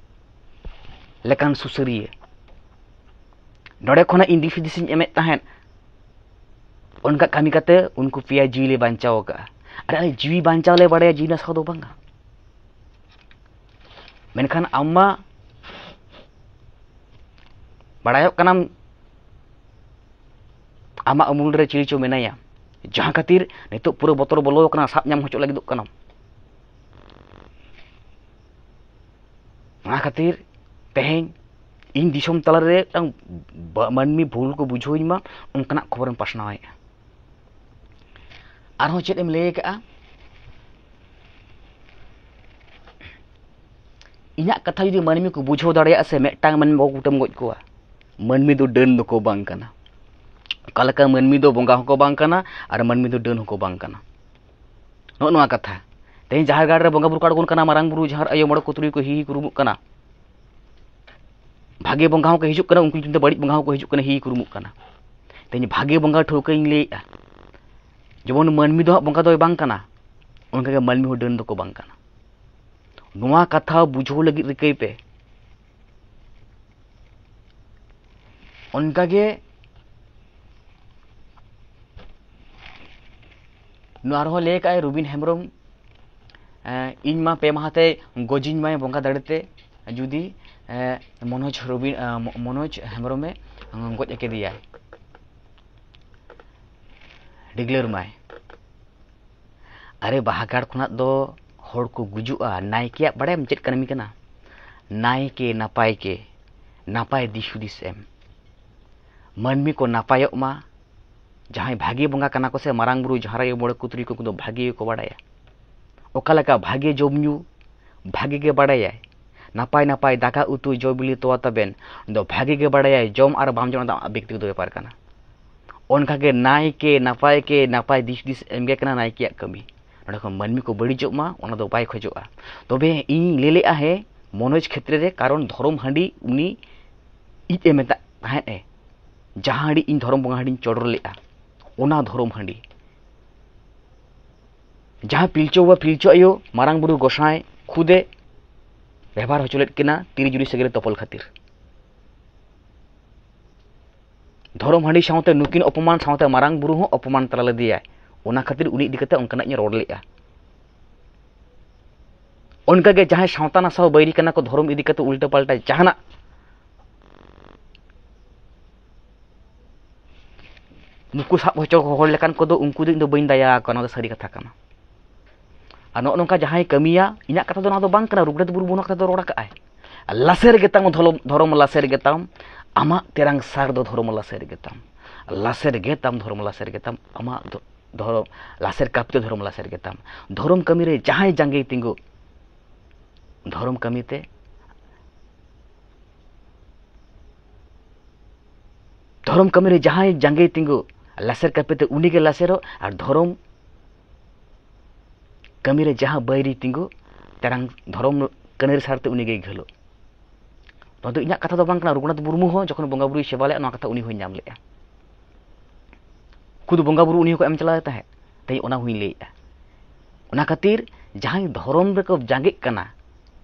ᱞᱮᱠᱟᱱ ᱥᱩᱥᱟᱹᱨᱤᱭᱟᱹ᱾ ᱱᱚᱰᱮ ᱠᱷᱚᱱᱟᱜ ᱤᱧ ᱫᱤᱥ ᱦᱩᱫᱤᱥ ᱤᱧ ᱮᱢᱮᱫ ᱛᱟᱦᱮᱸᱫ, ᱚᱱᱠᱟ ᱠᱟᱹᱢᱤ ᱠᱟᱛᱮ ᱩᱱᱠᱩ ᱯᱮᱭᱟ ᱡᱤᱣᱤ ᱞᱮ ᱵᱟᱧᱪᱟᱣ ᱟᱠᱟᱫᱼᱟ᱾ ᱟᱨ ᱟᱞᱮ ᱡᱤᱣᱤ ᱵᱟᱧᱪᱟᱣ ᱞᱮ ᱵᱟᱲᱟᱭᱟ, ᱡᱤᱣᱤ ᱱᱟᱥᱟᱣ ᱫᱚ ᱵᱟᱝᱟ᱾ ᱢᱮᱱᱠᱷᱟᱱ ᱟᱢ ᱢᱟ ᱵᱟᱲᱟᱭᱚᱜ ᱠᱟᱱᱟᱢ ᱟᱢᱟᱜ ᱩᱢᱩᱞ ᱨᱮ ᱪᱤᱞᱤ ᱪᱚ ᱢᱮᱱᱟᱭᱟ, ᱡᱟᱦᱟᱸ ᱠᱷᱟᱹᱛᱤᱨ ᱱᱤᱛᱚᱜ ᱯᱩᱨᱟᱹ ᱵᱚᱛᱚᱨ ᱵᱚᱞᱚ ᱟᱠᱟᱱᱟ, ᱥᱟᱵ ᱧᱟᱢ ᱦᱚᱪᱚ ᱞᱟᱹᱜᱤᱫᱚᱜ ᱠᱟᱱᱟᱢ᱾ ᱚᱱᱟ ᱠᱷᱟᱹᱛᱤᱨ ᱛᱮᱦᱮᱧ ᱤᱧ ᱫᱤᱥᱚᱢ ᱛᱟᱞᱟᱨᱮ ᱢᱤᱫᱴᱟᱝ ᱵᱟ- ᱢᱟᱹᱱᱢᱤ ᱵᱷᱩᱞ ᱠᱚ ᱵᱩᱡᱷᱟᱹᱣᱤᱧ ᱢᱟ, ᱚᱱᱠᱟᱱᱟᱜ ᱠᱷᱚᱵᱚᱨᱮᱢ ᱯᱟᱥᱱᱟᱣᱮᱫᱼᱟ᱾ ᱟᱨᱦᱚᱸ ᱪᱮᱫ ᱮᱢ ᱞᱟᱹᱭ ᱟᱠᱟᱫᱼᱟ? ᱤᱧᱟᱹᱜ ᱠᱟᱛᱷᱟ ᱡᱩᱫᱤ ᱢᱟᱹᱱᱢᱤ ᱠᱚ ᱵᱩᱡᱷᱟᱹᱣ ᱫᱟᱲᱮᱭᱟᱜᱼᱟ ᱥᱮ, ᱢᱤᱫᱴᱟᱝ ᱢᱟᱹᱱᱢᱤ ᱵᱟᱠᱚ ᱠᱩᱴᱟᱹᱢ ᱜᱚᱡ ᱠᱚᱣᱟ᱾ ᱢᱟᱹᱱᱢᱤ ᱫᱚ ᱰᱟᱹᱱ ᱫᱚᱠᱚ ᱵᱟᱝ ᱠᱟᱱᱟ᱾ ᱚᱠᱟ ᱞᱮᱠᱟ ᱢᱟᱹᱱᱢᱤ ᱫᱚ ᱵᱚᱸᱜᱟ ᱦᱚᱸᱠᱚ ᱵᱟᱝ ᱠᱟᱱᱟ ᱟᱨ ᱢᱟᱹᱱᱢᱤ ᱫᱚ ᱰᱟᱹᱱ ᱦᱚᱸᱠᱚ ᱵᱟᱝ ᱠᱟᱱᱟ᱾ ᱱᱚᱜᱼᱚ ᱱᱚᱣᱟ ᱠᱟᱛᱷᱟ᱾ ᱛᱮᱦᱮᱧ ᱡᱟᱦᱮᱨ ᱜᱟᱲ ᱨᱮ ᱵᱚᱸᱜᱟ ᱵᱩᱨᱩ ᱠᱚ ᱟᱬᱜᱚᱱ ᱠᱟᱱᱟ, ᱢᱟᱨᱟᱝ ᱵᱩᱨᱩ, ᱡᱟᱦᱮᱨ ᱟᱭᱳ, ᱢᱚᱬᱮ ᱠᱚ ᱛᱩᱨᱩᱭ ᱠᱚ ᱦᱤ ᱦᱤ ᱠᱚ ᱨᱩᱢᱩᱜ ᱠᱟᱱᱟ᱾ ᱵᱷᱟᱜᱮ ᱵᱚᱸᱜᱟ ᱦᱚᱸᱠᱚ ᱦᱤᱡᱩᱜ ᱠᱟᱱᱟ, ᱩᱱᱠᱩ ᱧᱩᱛᱩᱢ ᱛᱮ ᱵᱟᱹᱲᱤᱡ ᱵᱚᱸᱜᱟ ᱦᱚᱸᱠᱚ ᱦᱤᱡᱩᱜ ᱠᱟᱱᱟ, ᱦᱤ ᱦᱤ ᱠᱚ ᱨᱩᱢᱩᱜ ᱠᱟᱱᱟ᱾ ᱛᱮᱦᱮᱧ ᱵᱷᱟᱜᱮ ᱵᱚᱸᱜᱟ ᱴᱷᱟᱹᱣᱠᱟᱹᱧ ᱞᱟᱹᱭᱮᱫᱼᱟ, ᱡᱮᱢᱚᱱ ᱢᱟᱹᱱᱢᱤ ᱫᱚ ᱦᱟᱸᱜ ᱵᱚᱸᱜᱟ ᱫᱚᱭ ᱵᱟᱝ ᱠᱟᱱᱟ, ᱚᱱᱠᱟᱜᱮ ᱢᱟᱹᱱᱢᱤ ᱦᱚᱸ ᱰᱟᱹᱱ ᱫᱚᱠᱚ ᱵᱟᱝ ᱠᱟᱱᱟ᱾ ᱱᱚᱣᱟ ᱠᱟᱛᱷᱟ ᱵᱩᱡᱷᱟᱹᱣ ᱞᱟᱹᱜᱤᱫ ᱨᱤᱠᱟᱹᱭ ᱯᱮ᱾ ᱚᱱᱠᱟᱜᱮ ᱱᱚᱣᱟ ᱨᱮᱦᱚᱸ ᱞᱟᱹᱭ ᱠᱟᱜᱼᱟᱭ ᱨᱚᱵᱤᱱ ᱦᱮᱢᱵᱨᱚᱢ, ᱤᱧ ᱢᱟ ᱯᱮ ᱢᱟᱦᱟ ᱛᱮ ᱜᱚᱡᱤᱧ ᱢᱟᱭ ᱵᱚᱸᱜᱟ ᱫᱟᱲᱮ ᱛᱮ, ᱡᱩᱫᱤ ᱢᱚᱱᱳᱡᱽ ᱨᱚᱵᱤ ᱢᱚᱱᱳᱡᱽ ᱦᱮᱢᱵᱨᱚᱢᱮ ᱜᱚᱡ ᱠᱮᱫᱮᱭᱟᱭ, ᱰᱤᱜᱽᱞᱟᱹᱨ ᱢᱟᱭ᱾ ᱟᱨᱮ, ᱵᱟᱦᱟ ᱜᱟᱲ ᱠᱷᱚᱱᱟᱜ ᱫᱚ ᱦᱚᱲ ᱠᱚ ᱜᱩᱡᱩᱜᱼᱟ᱾ ᱱᱟᱭᱠᱮᱭᱟᱜ ᱵᱟᱲᱟᱭᱟᱢ ᱪᱮᱫ ᱠᱟᱹᱢᱤ ᱠᱟᱱᱟ? ᱱᱟᱭᱠᱮ ᱱᱟᱯᱟᱭ ᱠᱮ, ᱱᱟᱯᱟᱭ ᱫᱤᱥ ᱦᱩᱫᱤᱥ ᱮᱢ, ᱢᱟᱹᱱᱢᱤ ᱠᱚ ᱱᱟᱯᱟᱭᱚᱜ ᱢᱟ᱾ ᱡᱟᱦᱟᱸᱭ ᱵᱷᱟᱜᱮ ᱵᱚᱸᱜᱟ ᱠᱟᱱᱟ ᱠᱚ ᱥᱮ ᱢᱟᱨᱟᱝ ᱵᱩᱨᱩ, ᱡᱟᱦᱮᱨ ᱟᱭᱳ, ᱢᱚᱬᱮ ᱠᱚ ᱛᱩᱨᱩᱭ ᱠᱚ, ᱩᱱᱠᱩ ᱫᱚ ᱵᱷᱟᱜᱮ ᱜᱮᱠᱚ ᱵᱟᱲᱟᱭᱟ᱾ ᱚᱠᱟ ᱞᱮᱠᱟ ᱵᱷᱟᱜᱮ ᱡᱚᱢ ᱧᱩ, ᱵᱷᱟᱜᱮ ᱜᱮ ᱵᱟᱲᱟᱭᱟᱭ᱾ ᱱᱟᱯᱟᱭ ᱱᱟᱯᱟᱭ ᱫᱟᱠᱟ ᱩᱛᱩ, ᱡᱚ ᱵᱤᱞᱤ, ᱛᱚᱣᱟ ᱛᱟᱵᱮᱱ, ᱩᱱᱤ ᱫᱚ ᱵᱷᱟᱜᱮ ᱜᱮ ᱵᱟᱲᱟᱭᱟᱭ᱾ ᱡᱚᱢ ᱟᱨ ᱵᱟᱢ ᱡᱚᱢ, ᱚᱱᱟ ᱫᱚ ᱟᱢᱟᱜ ᱵᱮᱠᱛᱤᱜᱚᱛᱚ ᱵᱮᱯᱟᱨ ᱠᱟᱱᱟ᱾ ᱚᱱᱠᱟᱜᱮ ᱱᱟᱭᱠᱮ ᱱᱟᱯᱟᱭ ᱠᱮ, ᱱᱟᱯᱟᱭ ᱫᱤᱥ ᱦᱩᱫᱤᱥ ᱮᱢᱜᱮ ᱠᱟᱱᱟ ᱱᱟᱭᱠᱮᱭᱟᱜ ᱠᱟᱹᱢᱤ᱾ ᱱᱚᱸᱰᱮ ᱠᱷᱚᱱ ᱢᱟᱹᱱᱢᱤ ᱠᱚ ᱵᱟᱹᱲᱤᱡᱚᱜ ᱢᱟ, ᱚᱱᱟ ᱫᱚ ᱵᱟᱭ ᱠᱷᱚᱡᱚᱜᱼᱟ᱾ ᱛᱚᱵᱮ ᱤᱧ ᱞᱟᱹᱭ ᱞᱮᱫᱼᱟ, ᱦᱮᱸ, ᱢᱚᱱᱳᱡᱽ ᱠᱷᱮᱛᱨᱮ ᱨᱮ, ᱠᱟᱨᱚᱱ ᱫᱷᱚᱨᱚᱢ ᱦᱟᱺᱰᱤ ᱩᱱᱤ ᱤᱡ ᱮ ᱢᱮᱛᱟᱜ ᱛᱟᱦᱮᱸᱫ ᱮ, ᱡᱟᱦᱟᱸ ᱦᱟᱺᱰᱤ ᱤᱧ ᱫᱷᱚᱨᱚᱢ ᱵᱚᱸᱜᱟ ᱦᱟᱺᱰᱤᱧ ᱪᱚᱰᱚᱨ ᱞᱮᱫᱼᱟ, ᱚᱱᱟ ᱫᱷᱚᱨᱚᱢ ᱦᱟᱺᱰᱤ, ᱡᱟᱦᱟᱸ ᱯᱤᱞᱪᱩ ᱵᱟᱵᱟ ᱯᱤᱞᱪᱩ ᱟᱭᱳ ᱢᱟᱨᱟᱝ ᱵᱩᱨᱩ ᱜᱚᱸᱥᱟᱭ ᱠᱷᱩᱫᱮ ᱵᱮᱵᱷᱟᱨ ᱦᱚᱪᱚ ᱞᱮᱫ ᱠᱤᱱᱟ ᱛᱤᱨᱤ ᱡᱩᱨᱤ ᱥᱮᱸᱜᱮᱞ ᱛᱚᱯᱚᱞ ᱠᱷᱟᱹᱛᱤᱨ᱾ ᱫᱷᱚᱨᱚᱢ ᱦᱟᱺᱰᱤ ᱥᱟᱶᱛᱮ ᱱᱩᱠᱤᱱ ᱚᱯᱚᱢᱟᱱ ᱥᱟᱶᱛᱮ ᱢᱟᱨᱟᱝ ᱵᱩᱨᱩ ᱦᱚᱸ ᱚᱯᱚᱢᱟᱱ ᱛᱟᱞᱟ ᱞᱮᱫᱮᱭᱟᱭ᱾ ᱚᱱᱟ ᱠᱷᱟᱹᱛᱤᱨ ᱩᱱᱤ ᱤᱫᱤ ᱠᱟᱛᱮ ᱚᱱᱠᱟᱱᱟᱜ ᱤᱧ ᱨᱚᱲ ᱞᱮᱫᱼᱟ᱾ ᱚᱱᱠᱟᱜᱮ ᱡᱟᱦᱟᱸᱭ ᱥᱟᱶᱛᱟ ᱱᱟᱥᱟᱣ ᱵᱟᱹᱭᱨᱤ ᱠᱟᱱᱟ ᱠᱚ, ᱫᱷᱚᱨᱚᱢ ᱤᱫᱤ ᱠᱟᱛᱮ ᱩᱞᱴᱟᱹ ᱯᱟᱞᱴᱟ ᱡᱟᱦᱟᱱᱟᱜ, ᱱᱩᱠᱩ ᱥᱟᱵ ᱦᱚᱪᱚ ᱦᱚᱲ ᱞᱮᱠᱟᱱ ᱠᱚᱫᱚ, ᱩᱱᱠᱩ ᱫᱚ ᱤᱧ ᱫᱚ ᱵᱟᱹᱧ ᱫᱟᱭᱟ ᱟᱠᱚᱣᱟ, ᱱᱚᱣᱟ ᱫᱚ ᱥᱟᱹᱨᱤ ᱠᱟᱛᱷᱟ ᱠᱟᱱᱟ᱾ ᱟᱨ ᱱᱚᱜᱼᱚ ᱱᱚᱝᱠᱟ ᱡᱟᱦᱟᱸᱭ ᱠᱟᱹᱢᱤᱭᱟ, ᱤᱧᱟᱹᱜ ᱠᱟᱛᱷᱟ ᱫᱚ ᱱᱚᱣᱟ ᱫᱚ ᱵᱟᱝ ᱠᱟᱱᱟ, ᱨᱚᱜᱷᱩᱱᱟᱛᱷ ᱢᱩᱨᱢᱩ ᱱᱚᱣᱟ ᱠᱟᱛᱷᱟ ᱫᱚ ᱨᱚᱲ ᱟᱠᱟᱫ ᱟᱭ, "ᱞᱟᱥᱮᱨ ᱜᱮᱛᱟᱢ ᱫᱷᱚᱨᱚᱢ, ᱫᱷᱚᱨᱚᱢ ᱞᱟᱥᱮᱨ ᱜᱮᱛᱟᱢ, ᱟᱢᱟᱜ ᱛᱮᱨᱟᱝ ᱥᱟᱨ ᱫᱚ ᱫᱷᱚᱨᱚᱢ ᱞᱟᱥᱮᱨ ᱜᱮᱛᱟᱢ, ᱞᱟᱥᱮᱨ ᱜᱮᱛᱟᱢ ᱫᱷᱚᱨᱚᱢ ᱞᱟᱥᱮᱨ ᱜᱮᱛᱟᱢ, ᱟᱢᱟᱜ ᱫᱷᱚ-, ᱫᱷᱚᱨᱚᱢ ᱞᱟᱥᱮᱨ ᱠᱟᱹᱯᱤ ᱫᱚ ᱫᱷᱚᱨᱚᱢ ᱞᱟᱥᱮᱨ ᱜᱮᱛᱟᱢ᱾" ᱫᱷᱚᱨᱚᱢ ᱠᱟᱹᱢᱤ ᱨᱮ ᱡᱟᱦᱟᱸᱭ ᱡᱟᱸᱜᱮᱭ ᱛᱤᱸᱜᱩ, ᱫᱷᱚᱨᱚᱢ ᱠᱟᱹᱢᱤ ᱛᱮ ᱫᱷᱚᱨᱚᱢ ᱠᱟᱹᱢᱤ ᱨᱮ ᱡᱟᱦᱟᱸᱭ ᱡᱟᱸᱜᱮᱭ ᱛᱤᱸᱜᱩ, ᱞᱟᱥᱮᱨ ᱠᱟᱹᱯᱤ ᱛᱮ ᱩᱱᱤᱜᱮ ᱞᱟᱥᱮᱨᱚᱜ, ᱟᱨ ᱫᱷᱚᱨᱚᱢ ᱠᱟᱹᱢᱤ ᱨᱮ ᱡᱟᱦᱟᱸ ᱵᱟᱹᱭᱨᱤ ᱛᱤᱸᱜᱩ, ᱛᱮᱨᱟᱝ ᱫᱷᱚᱨᱚᱢ ᱠᱟᱹᱱᱟᱹᱨ ᱥᱟᱨ ᱛᱮ ᱩᱱᱤᱜᱮᱭ ᱜᱷᱟᱹᱞᱚᱜ᱾ ᱱᱚᱣᱟ ᱫᱚ ᱤᱧᱟᱹᱜ ᱠᱟᱛᱷᱟ ᱫᱚ ᱵᱟᱝ ᱠᱟᱱᱟ, ᱨᱚᱜᱷᱩᱱᱟᱛᱷ ᱢᱩᱨᱢᱩ ᱦᱚᱸ ᱡᱚᱠᱷᱚᱱ ᱵᱚᱸᱜᱟ ᱵᱩᱨᱩᱭ ᱥᱮᱵᱟ ᱞᱮᱫᱼᱟ, ᱱᱚᱣᱟ ᱠᱟᱛᱷᱟ ᱩᱱᱤ ᱦᱚᱸᱭ ᱧᱟᱢ ᱞᱮᱫᱼᱟ᱾ ᱠᱷᱩᱫ ᱵᱚᱸᱜᱟ ᱵᱩᱨᱩ ᱩᱱᱤ ᱦᱚᱸᱠᱚ ᱮᱢ ᱪᱟᱞᱟᱣ ᱛᱟᱦᱮᱸᱫ᱾ ᱛᱮᱦᱮᱧ ᱚᱱᱟ ᱦᱚᱸᱧ ᱞᱟᱹᱭᱮᱫᱼᱟ᱾ ᱚᱱᱟ ᱠᱷᱟᱹᱛᱤᱨ ᱡᱟᱦᱟᱸᱭ ᱫᱷᱚᱨᱚᱢ ᱨᱮᱠᱚ ᱡᱟᱸᱜᱮᱜ ᱠᱟᱱᱟ,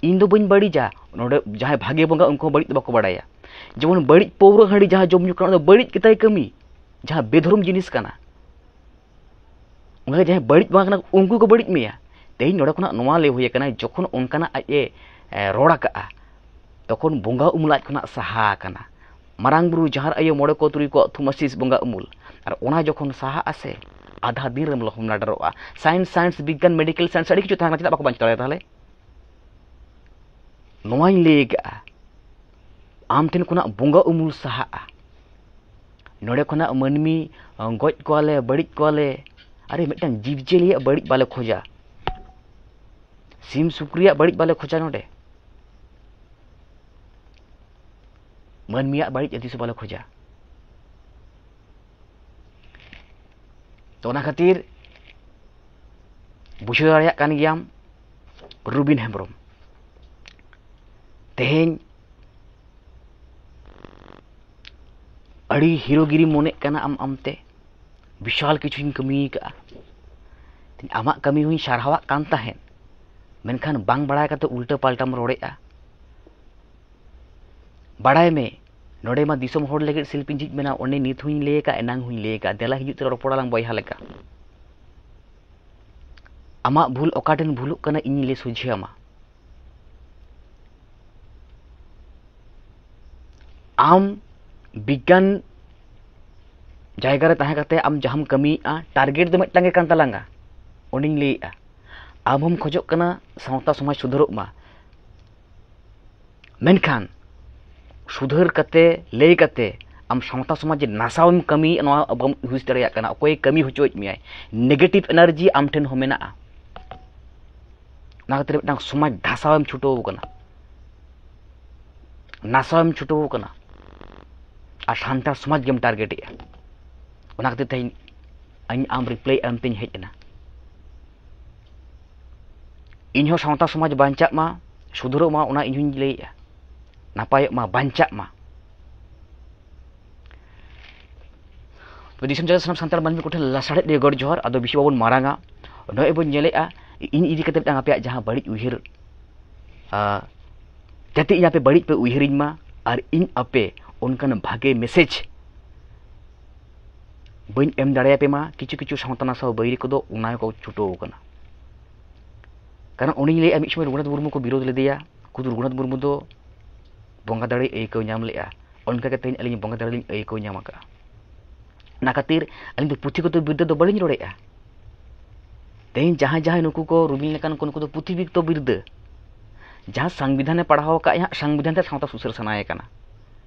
ᱤᱧ ᱫᱚ ᱵᱟᱹᱧ ᱵᱟᱹᱲᱤᱡᱟ, ᱱᱚᱰᱮ ᱡᱟᱦᱟᱸᱭ ᱵᱷᱟᱜᱮ ᱵᱚᱸᱜᱟ, ᱩᱱᱠᱩ ᱦᱚᱸ ᱵᱟᱹᱲᱤᱡ ᱫᱚ ᱵᱟᱠᱚ ᱵᱟᱲᱟᱭᱟ᱾ ᱡᱮᱢᱚᱱ ᱵᱟᱹᱲᱤᱡ ᱯᱟᱹᱣᱨᱟᱹ ᱦᱟᱺᱰᱤ ᱡᱟᱦᱟᱸ ᱡᱚᱢ ᱧᱩ ᱠᱟᱱᱟ, ᱚᱱᱟ ᱫᱚ ᱵᱟᱹᱲᱤᱡ ᱜᱮᱛᱟᱭ ᱠᱟᱹᱢᱤ, ᱡᱟᱦᱟᱸ ᱵᱮᱫᱷᱚᱨᱚᱢ ᱡᱤᱱᱤᱥ ᱠᱟᱱᱟ᱾ ᱚᱱᱠᱟ ᱡᱟᱦᱟᱸᱭ ᱵᱟᱹᱲᱤᱡ ᱵᱚᱸᱜᱟ ᱠᱟᱱᱟ, ᱩᱱᱠᱩ ᱠᱚ ᱵᱟᱹᱲᱤᱡ ᱢᱮᱭᱟ᱾ ᱛᱮᱦᱮᱧ ᱱᱚᱰᱮ ᱠᱷᱚᱱᱟᱜ ᱱᱚᱣᱟ ᱞᱟᱹᱭ ᱦᱩᱭ ᱟᱠᱟᱱᱟ, ᱡᱚᱠᱷᱚᱱ ᱚᱱᱠᱟᱱᱟᱜ ᱟᱡ ᱮ, ᱮ, ᱨᱚᱲ ᱟᱠᱟᱜᱼᱟ, ᱛᱚᱠᱷᱚᱱ ᱵᱚᱸᱜᱟ ᱩᱢᱩᱞ ᱟᱡ ᱠᱷᱚᱱᱟᱜ ᱥᱟᱦᱟ ᱟᱠᱟᱱᱟ᱾ ᱢᱟᱨᱟᱝ ᱵᱩᱨᱩ, ᱡᱟᱦᱮᱨ ᱟᱭᱳ, ᱢᱚᱬᱮ ᱠᱚ ᱛᱩᱨᱩᱭ ᱠᱚᱣᱟᱜ ᱛᱷᱩᱢᱟᱥᱤᱥ ᱵᱚᱸᱜᱟ ᱩᱢᱩᱞ, ᱟᱨ ᱚᱱᱟ ᱡᱚᱠᱷᱚᱱ ᱥᱟᱦᱟᱜᱼᱟ ᱥᱮ, ᱟᱫᱷᱟ ᱫᱤᱱ ᱨᱮᱢ ᱞᱚᱦᱚᱢ ᱞᱟᱰᱟᱨᱚᱜᱼᱟ᱾ ᱥᱟᱭᱮᱱᱥ, ᱥᱟᱭᱮᱱᱥ, ᱵᱤᱜᱽᱜᱟᱱ, ᱢᱮᱰᱤᱠᱮᱞ ᱥᱟᱭᱮᱱᱥ, ᱟᱹᱰᱤ ᱠᱤᱪᱷᱩ ᱛᱟᱦᱮᱸ ᱠᱟᱱᱟ, ᱪᱮᱫᱟᱜ ᱵᱟᱠᱚ ᱵᱟᱧᱪᱟᱣ ᱫᱟᱲᱮᱭᱟᱜᱼᱟ ᱛᱟᱦᱚᱞᱮ? ᱱᱚᱣᱟᱧ ᱞᱟᱹᱭ ᱟᱠᱟᱫᱼᱟ, ᱟᱢ ᱴᱷᱮᱱ ᱠᱷᱚᱱᱟᱜ ᱵᱚᱸᱜᱟ ᱩᱢᱩᱞ ᱥᱟᱦᱟᱜᱼᱟ᱾ ᱱᱚᱰᱮ ᱠᱷᱚᱱᱟᱜ ᱢᱟᱹᱱᱢᱤ, ᱟᱸ, ᱜᱚᱡ ᱠᱚᱣᱟᱞᱮ, ᱵᱟᱹᱲᱤᱡ ᱠᱚᱣᱟᱞᱮ᱾ ᱟᱨᱮ, ᱢᱤᱫᱴᱟᱝ ᱡᱤᱵᱽᱼᱡᱤᱭᱟᱹᱞᱤᱭᱟᱜ ᱵᱟᱹᱲᱤᱡ ᱵᱟᱞᱮ ᱠᱷᱚᱡᱟ᱾ ᱥᱤᱢ ᱥᱩᱠᱨᱤᱭᱟᱜ ᱵᱟᱹᱲᱤᱡ ᱵᱟᱞᱮ ᱠᱷᱚᱡᱟ ᱱᱚᱰᱮ᱾ ᱢᱟᱹᱱᱢᱤᱭᱟᱜ ᱵᱟᱹᱲᱤᱡ ᱛᱤᱥ ᱦᱚᱸ ᱵᱟᱞᱮ ᱠᱷᱚᱡᱟ᱾ ᱛᱚ, ᱚᱱᱟ ᱠᱷᱟᱹᱛᱤᱨ ᱵᱩᱡᱷᱟᱹᱣ ᱫᱟᱲᱮᱭᱟᱜ ᱠᱟᱱ ᱜᱮᱭᱟᱢ, ᱨᱩᱵᱤᱱ ᱦᱮᱢᱵᱨᱚᱢ, ᱛᱮᱦᱮᱧ ᱟᱹᱰᱤ ᱦᱤᱨᱳᱜᱤᱨᱤ ᱢᱚᱱᱮᱜ ᱠᱟᱱᱟ ᱟᱢ ᱟᱢᱛᱮ, ᱵᱤᱥᱟᱞ ᱠᱤᱪᱷᱩᱧ ᱠᱟᱹᱢᱤ ᱟᱠᱟᱫᱼᱟ, ᱟᱢᱟᱜ ᱠᱟᱹᱢᱤ ᱦᱚᱸᱧ ᱥᱟᱨᱦᱟᱣᱟᱜ ᱠᱟᱱ ᱛᱟᱦᱮᱸᱫ, ᱢᱮᱱᱠᱷᱟᱱ ᱵᱟᱝ ᱵᱟᱲᱟᱭ ᱠᱟᱛᱮ ᱩᱞᱴᱟᱹ ᱯᱟᱞᱴᱟᱢ ᱨᱚᱲᱮᱫᱼᱟ᱾ ᱵᱟᱲᱟᱭ ᱢᱮ, ᱱᱚᱰᱮ ᱢᱟ ᱫᱤᱥᱚᱢ ᱦᱚᱲ ᱞᱟᱹᱜᱤᱫ ᱥᱤᱞᱯᱤᱧ ᱡᱷᱤᱡ ᱢᱮᱱᱟᱜᱼᱟ, ᱚᱸᱰᱮ ᱱᱤᱛ ᱦᱚᱸᱧ ᱞᱟᱹᱭ ᱟᱠᱟᱫ, ᱮᱱᱟᱝ ᱦᱚᱸᱧ ᱞᱟᱹᱭ ᱟᱠᱟᱫ, ᱫᱮᱞᱟ ᱦᱤᱡᱩᱜ ᱛᱮ ᱨᱚᱯᱚᱲ ᱟᱞᱟᱝ ᱵᱚᱭᱦᱟ ᱞᱮᱠᱟ᱾ ᱟᱢᱟᱜ ᱵᱷᱩᱞ ᱚᱠᱟ ᱴᱷᱮᱱ ᱵᱷᱩᱞᱩᱜ ᱠᱟᱱᱟ, ᱤᱧᱤᱧ ᱞᱟᱹᱭ ᱥᱚᱡᱷᱮ ᱟᱢᱟ᱾ ᱟᱢ ᱵᱤᱜᱽᱜᱟᱱ ᱡᱟᱭᱜᱟ ᱨᱮ ᱛᱟᱦᱮᱸ ᱠᱟᱛᱮ ᱟᱢ ᱡᱟᱦᱟᱸᱢ ᱠᱟᱹᱢᱤᱭᱮᱫᱼᱟ, ᱴᱟᱨᱜᱮᱴ ᱫᱚ ᱢᱤᱫᱴᱟᱝ ᱜᱮ ᱠᱟᱱ ᱛᱟᱞᱟᱝᱟ᱾ ᱚᱸᱰᱮᱧ ᱞᱟᱹᱭᱮᱫᱼᱟ, ᱟᱢ ᱦᱚᱸᱢ ᱠᱷᱚᱡᱚᱜ ᱠᱟᱱᱟ ᱥᱟᱶᱛᱟ ᱥᱚᱢᱟᱡᱽ ᱥᱩᱫᱷᱟᱹᱨᱚᱜ ᱢᱟ, ᱢᱮᱱᱠᱷᱟᱱ ᱥᱩᱫᱷᱟᱹᱨ ᱠᱟᱛᱮ, ᱞᱟᱹᱭ ᱠᱟᱛᱮ ᱟᱢ ᱥᱟᱶᱛᱟ ᱥᱚᱢᱟᱡᱽ ᱱᱟᱥᱟᱣᱮᱢ ᱠᱟᱹᱢᱤᱭᱮᱫᱼᱟ, ᱱᱚᱣᱟ ᱟᱵᱚᱢ ᱦᱩᱫᱤᱥ ᱫᱟᱲᱮᱭᱟᱜ ᱠᱟᱱᱟ᱾ ᱚᱠᱚᱭᱮ ᱠᱟᱹᱢᱤ ᱦᱚᱪᱚᱭᱮᱫ ᱢᱮᱭᱟᱭ, ᱱᱮᱜᱮᱴᱤᱵᱷ ᱮᱱᱟᱨᱡᱤ ᱟᱢ ᱴᱷᱮᱱ ᱦᱚᱸ ᱢᱮᱱᱟᱜᱼᱟ᱾ ᱚᱱᱟ ᱠᱷᱟᱹᱛᱤᱨ ᱢᱤᱫᱴᱟᱝ ᱥᱚᱢᱟᱡᱽ ᱫᱷᱟᱥᱟᱣᱮᱢ ᱪᱷᱩᱴᱟᱹᱣ ᱟᱠᱟᱱᱟ, ᱱᱟᱥᱟᱣᱮᱢ ᱪᱷᱩᱴᱟᱹᱣ ᱟᱠᱟᱱᱟ, ᱟᱨ ᱥᱟᱱᱛᱟᱲ ᱥᱚᱢᱟᱡᱽ ᱜᱮᱢ ᱴᱟᱨᱜᱮᱴᱮᱜᱼᱟ᱾ ᱚᱱᱟ ᱠᱷᱟᱹᱛᱤᱨ ᱛᱮᱦᱮᱧ ᱤᱧ ᱟᱢ ᱨᱤᱯᱞᱟᱭ ᱮᱢ ᱛᱤᱧ ᱦᱮᱡ ᱮᱱᱟ᱾ ᱤᱧ ᱦᱚᱸ ᱥᱟᱶᱛᱟ ᱥᱚᱢᱟᱡᱽ ᱵᱟᱧᱪᱟᱜ ᱢᱟ, ᱥᱩᱫᱷᱟᱹᱨᱚᱜ ᱢᱟ, ᱚᱱᱟ ᱤᱧ ᱦᱚᱸᱧ ᱞᱟᱹᱭᱮᱜᱼᱟ, ᱱᱟᱯᱟᱭᱚᱜ ᱢᱟ, ᱵᱟᱧᱪᱟᱜ ᱢᱟ᱾ ᱛᱚᱵᱮ ᱫᱤᱥᱚᱢ ᱡᱟᱠᱟᱛ ᱥᱟᱱᱟᱢ ᱥᱟᱱᱛᱟᱲ ᱢᱟᱹᱱᱢᱤ ᱠᱚᱴᱷᱮᱱ ᱞᱟᱥᱟᱲᱦᱮᱫ ᱰᱤᱦᱟᱹ ᱜᱚᱰ ᱡᱚᱦᱟᱨ᱾ ᱟᱫᱚ ᱵᱮᱥᱤ ᱵᱟᱵᱚᱱ ᱢᱟᱨᱟᱝᱟ, ᱱᱚᱜᱼᱚᱭ ᱵᱚᱱ ᱧᱮᱞᱮᱜᱼᱟ, ᱤᱧ ᱤᱫᱤ ᱠᱟᱛᱮ ᱢᱤᱫᱴᱟᱝ ᱟᱯᱮᱭᱟᱜ ᱡᱟᱦᱟᱸ ᱵᱟᱹᱲᱤᱡ ᱩᱭᱦᱟᱹᱨ, ᱟᱨ ᱡᱟᱛᱮ ᱤᱧ ᱟᱯᱮ ᱵᱟᱹᱲᱤᱡ ᱯᱮ ᱩᱭᱦᱟᱹᱨᱤᱧ ᱢᱟ, ᱟᱨ ᱤᱧ ᱟᱯᱮ ᱚᱱᱠᱟᱱ ᱵᱷᱟᱜᱮ ᱢᱮᱥᱮᱡᱽ ᱵᱟᱹᱧ ᱮᱢ ᱫᱟᱲᱮᱭᱟᱯᱮ ᱢᱟ᱾ ᱠᱤᱪᱷᱩ ᱠᱤᱪᱷᱩ ᱥᱟᱶᱛᱟ ᱱᱟᱥᱟᱣ ᱵᱟᱹᱭᱨᱤ ᱠᱚᱫᱚ ᱚᱱᱟ ᱜᱮᱠᱚ ᱪᱷᱩᱴᱟᱹᱣ ᱟᱠᱟᱱᱟ᱾ ᱠᱟᱨᱚᱱ ᱩᱱᱤᱧ ᱞᱟᱹᱭᱮᱫᱼᱟ, ᱢᱤᱫ ᱥᱚᱢᱚᱭ ᱨᱚᱜᱷᱩᱱᱟᱛᱷ ᱢᱩᱨᱢᱩ ᱠᱚ ᱵᱤᱨᱳᱫᱷ ᱞᱮᱫᱮᱭᱟ, ᱠᱤᱱᱛᱩ ᱨᱚᱜᱷᱩᱱᱟᱛᱷ ᱢᱩᱨᱢᱩ ᱫᱚ ᱵᱚᱸᱜᱟ ᱫᱟᱲᱮᱭ ᱟᱹᱭᱠᱟᱹᱣ ᱧᱟᱢ ᱞᱮᱫᱼᱟ᱾ ᱚᱱᱠᱟ ᱜᱮ ᱛᱮᱦᱮᱧ ᱟᱹᱞᱤᱧ ᱵᱚᱸᱜᱟ ᱫᱟᱲᱮ ᱞᱤᱧ ᱟᱹᱭᱠᱟᱹᱣ ᱧᱟᱢ ᱟᱠᱟᱫᱼᱟ᱾ ᱚᱱᱟ ᱠᱷᱟᱹᱛᱤᱨ ᱟᱹᱞᱤᱧ ᱫᱚ ᱯᱩᱛᱷᱤᱜᱚᱛᱚ ᱵᱤᱨᱫᱟᱹ ᱫᱚ ᱵᱟᱹᱞᱤᱧ ᱨᱚᱲᱮᱫᱼᱟ᱾ ᱛᱮᱦᱮᱧ ᱡᱟᱦᱟᱸᱭ ᱡᱟᱦᱟᱸᱭ ᱱᱩᱠᱩ ᱠᱚ ᱨᱩᱢᱤᱱ ᱞᱮᱠᱟᱱ ᱠᱚ, ᱱᱩᱠᱩ ᱫᱚ ᱯᱩᱛᱷᱤᱜᱚᱛᱚ ᱵᱤᱨᱫᱟᱹ, ᱡᱟᱦᱟᱸ ᱥᱚᱝᱵᱤᱫᱷᱟᱱᱮ ᱯᱟᱲᱦᱟᱣ ᱟᱠᱟᱫ ᱦᱟᱸᱜ, ᱥᱚᱝᱵᱤᱫᱷᱟᱱ ᱛᱮ ᱥᱟᱶᱛᱟ ᱥᱩᱥᱟᱹᱨ ᱥᱟᱱᱟᱭᱮ ᱠᱟᱱᱟ᱾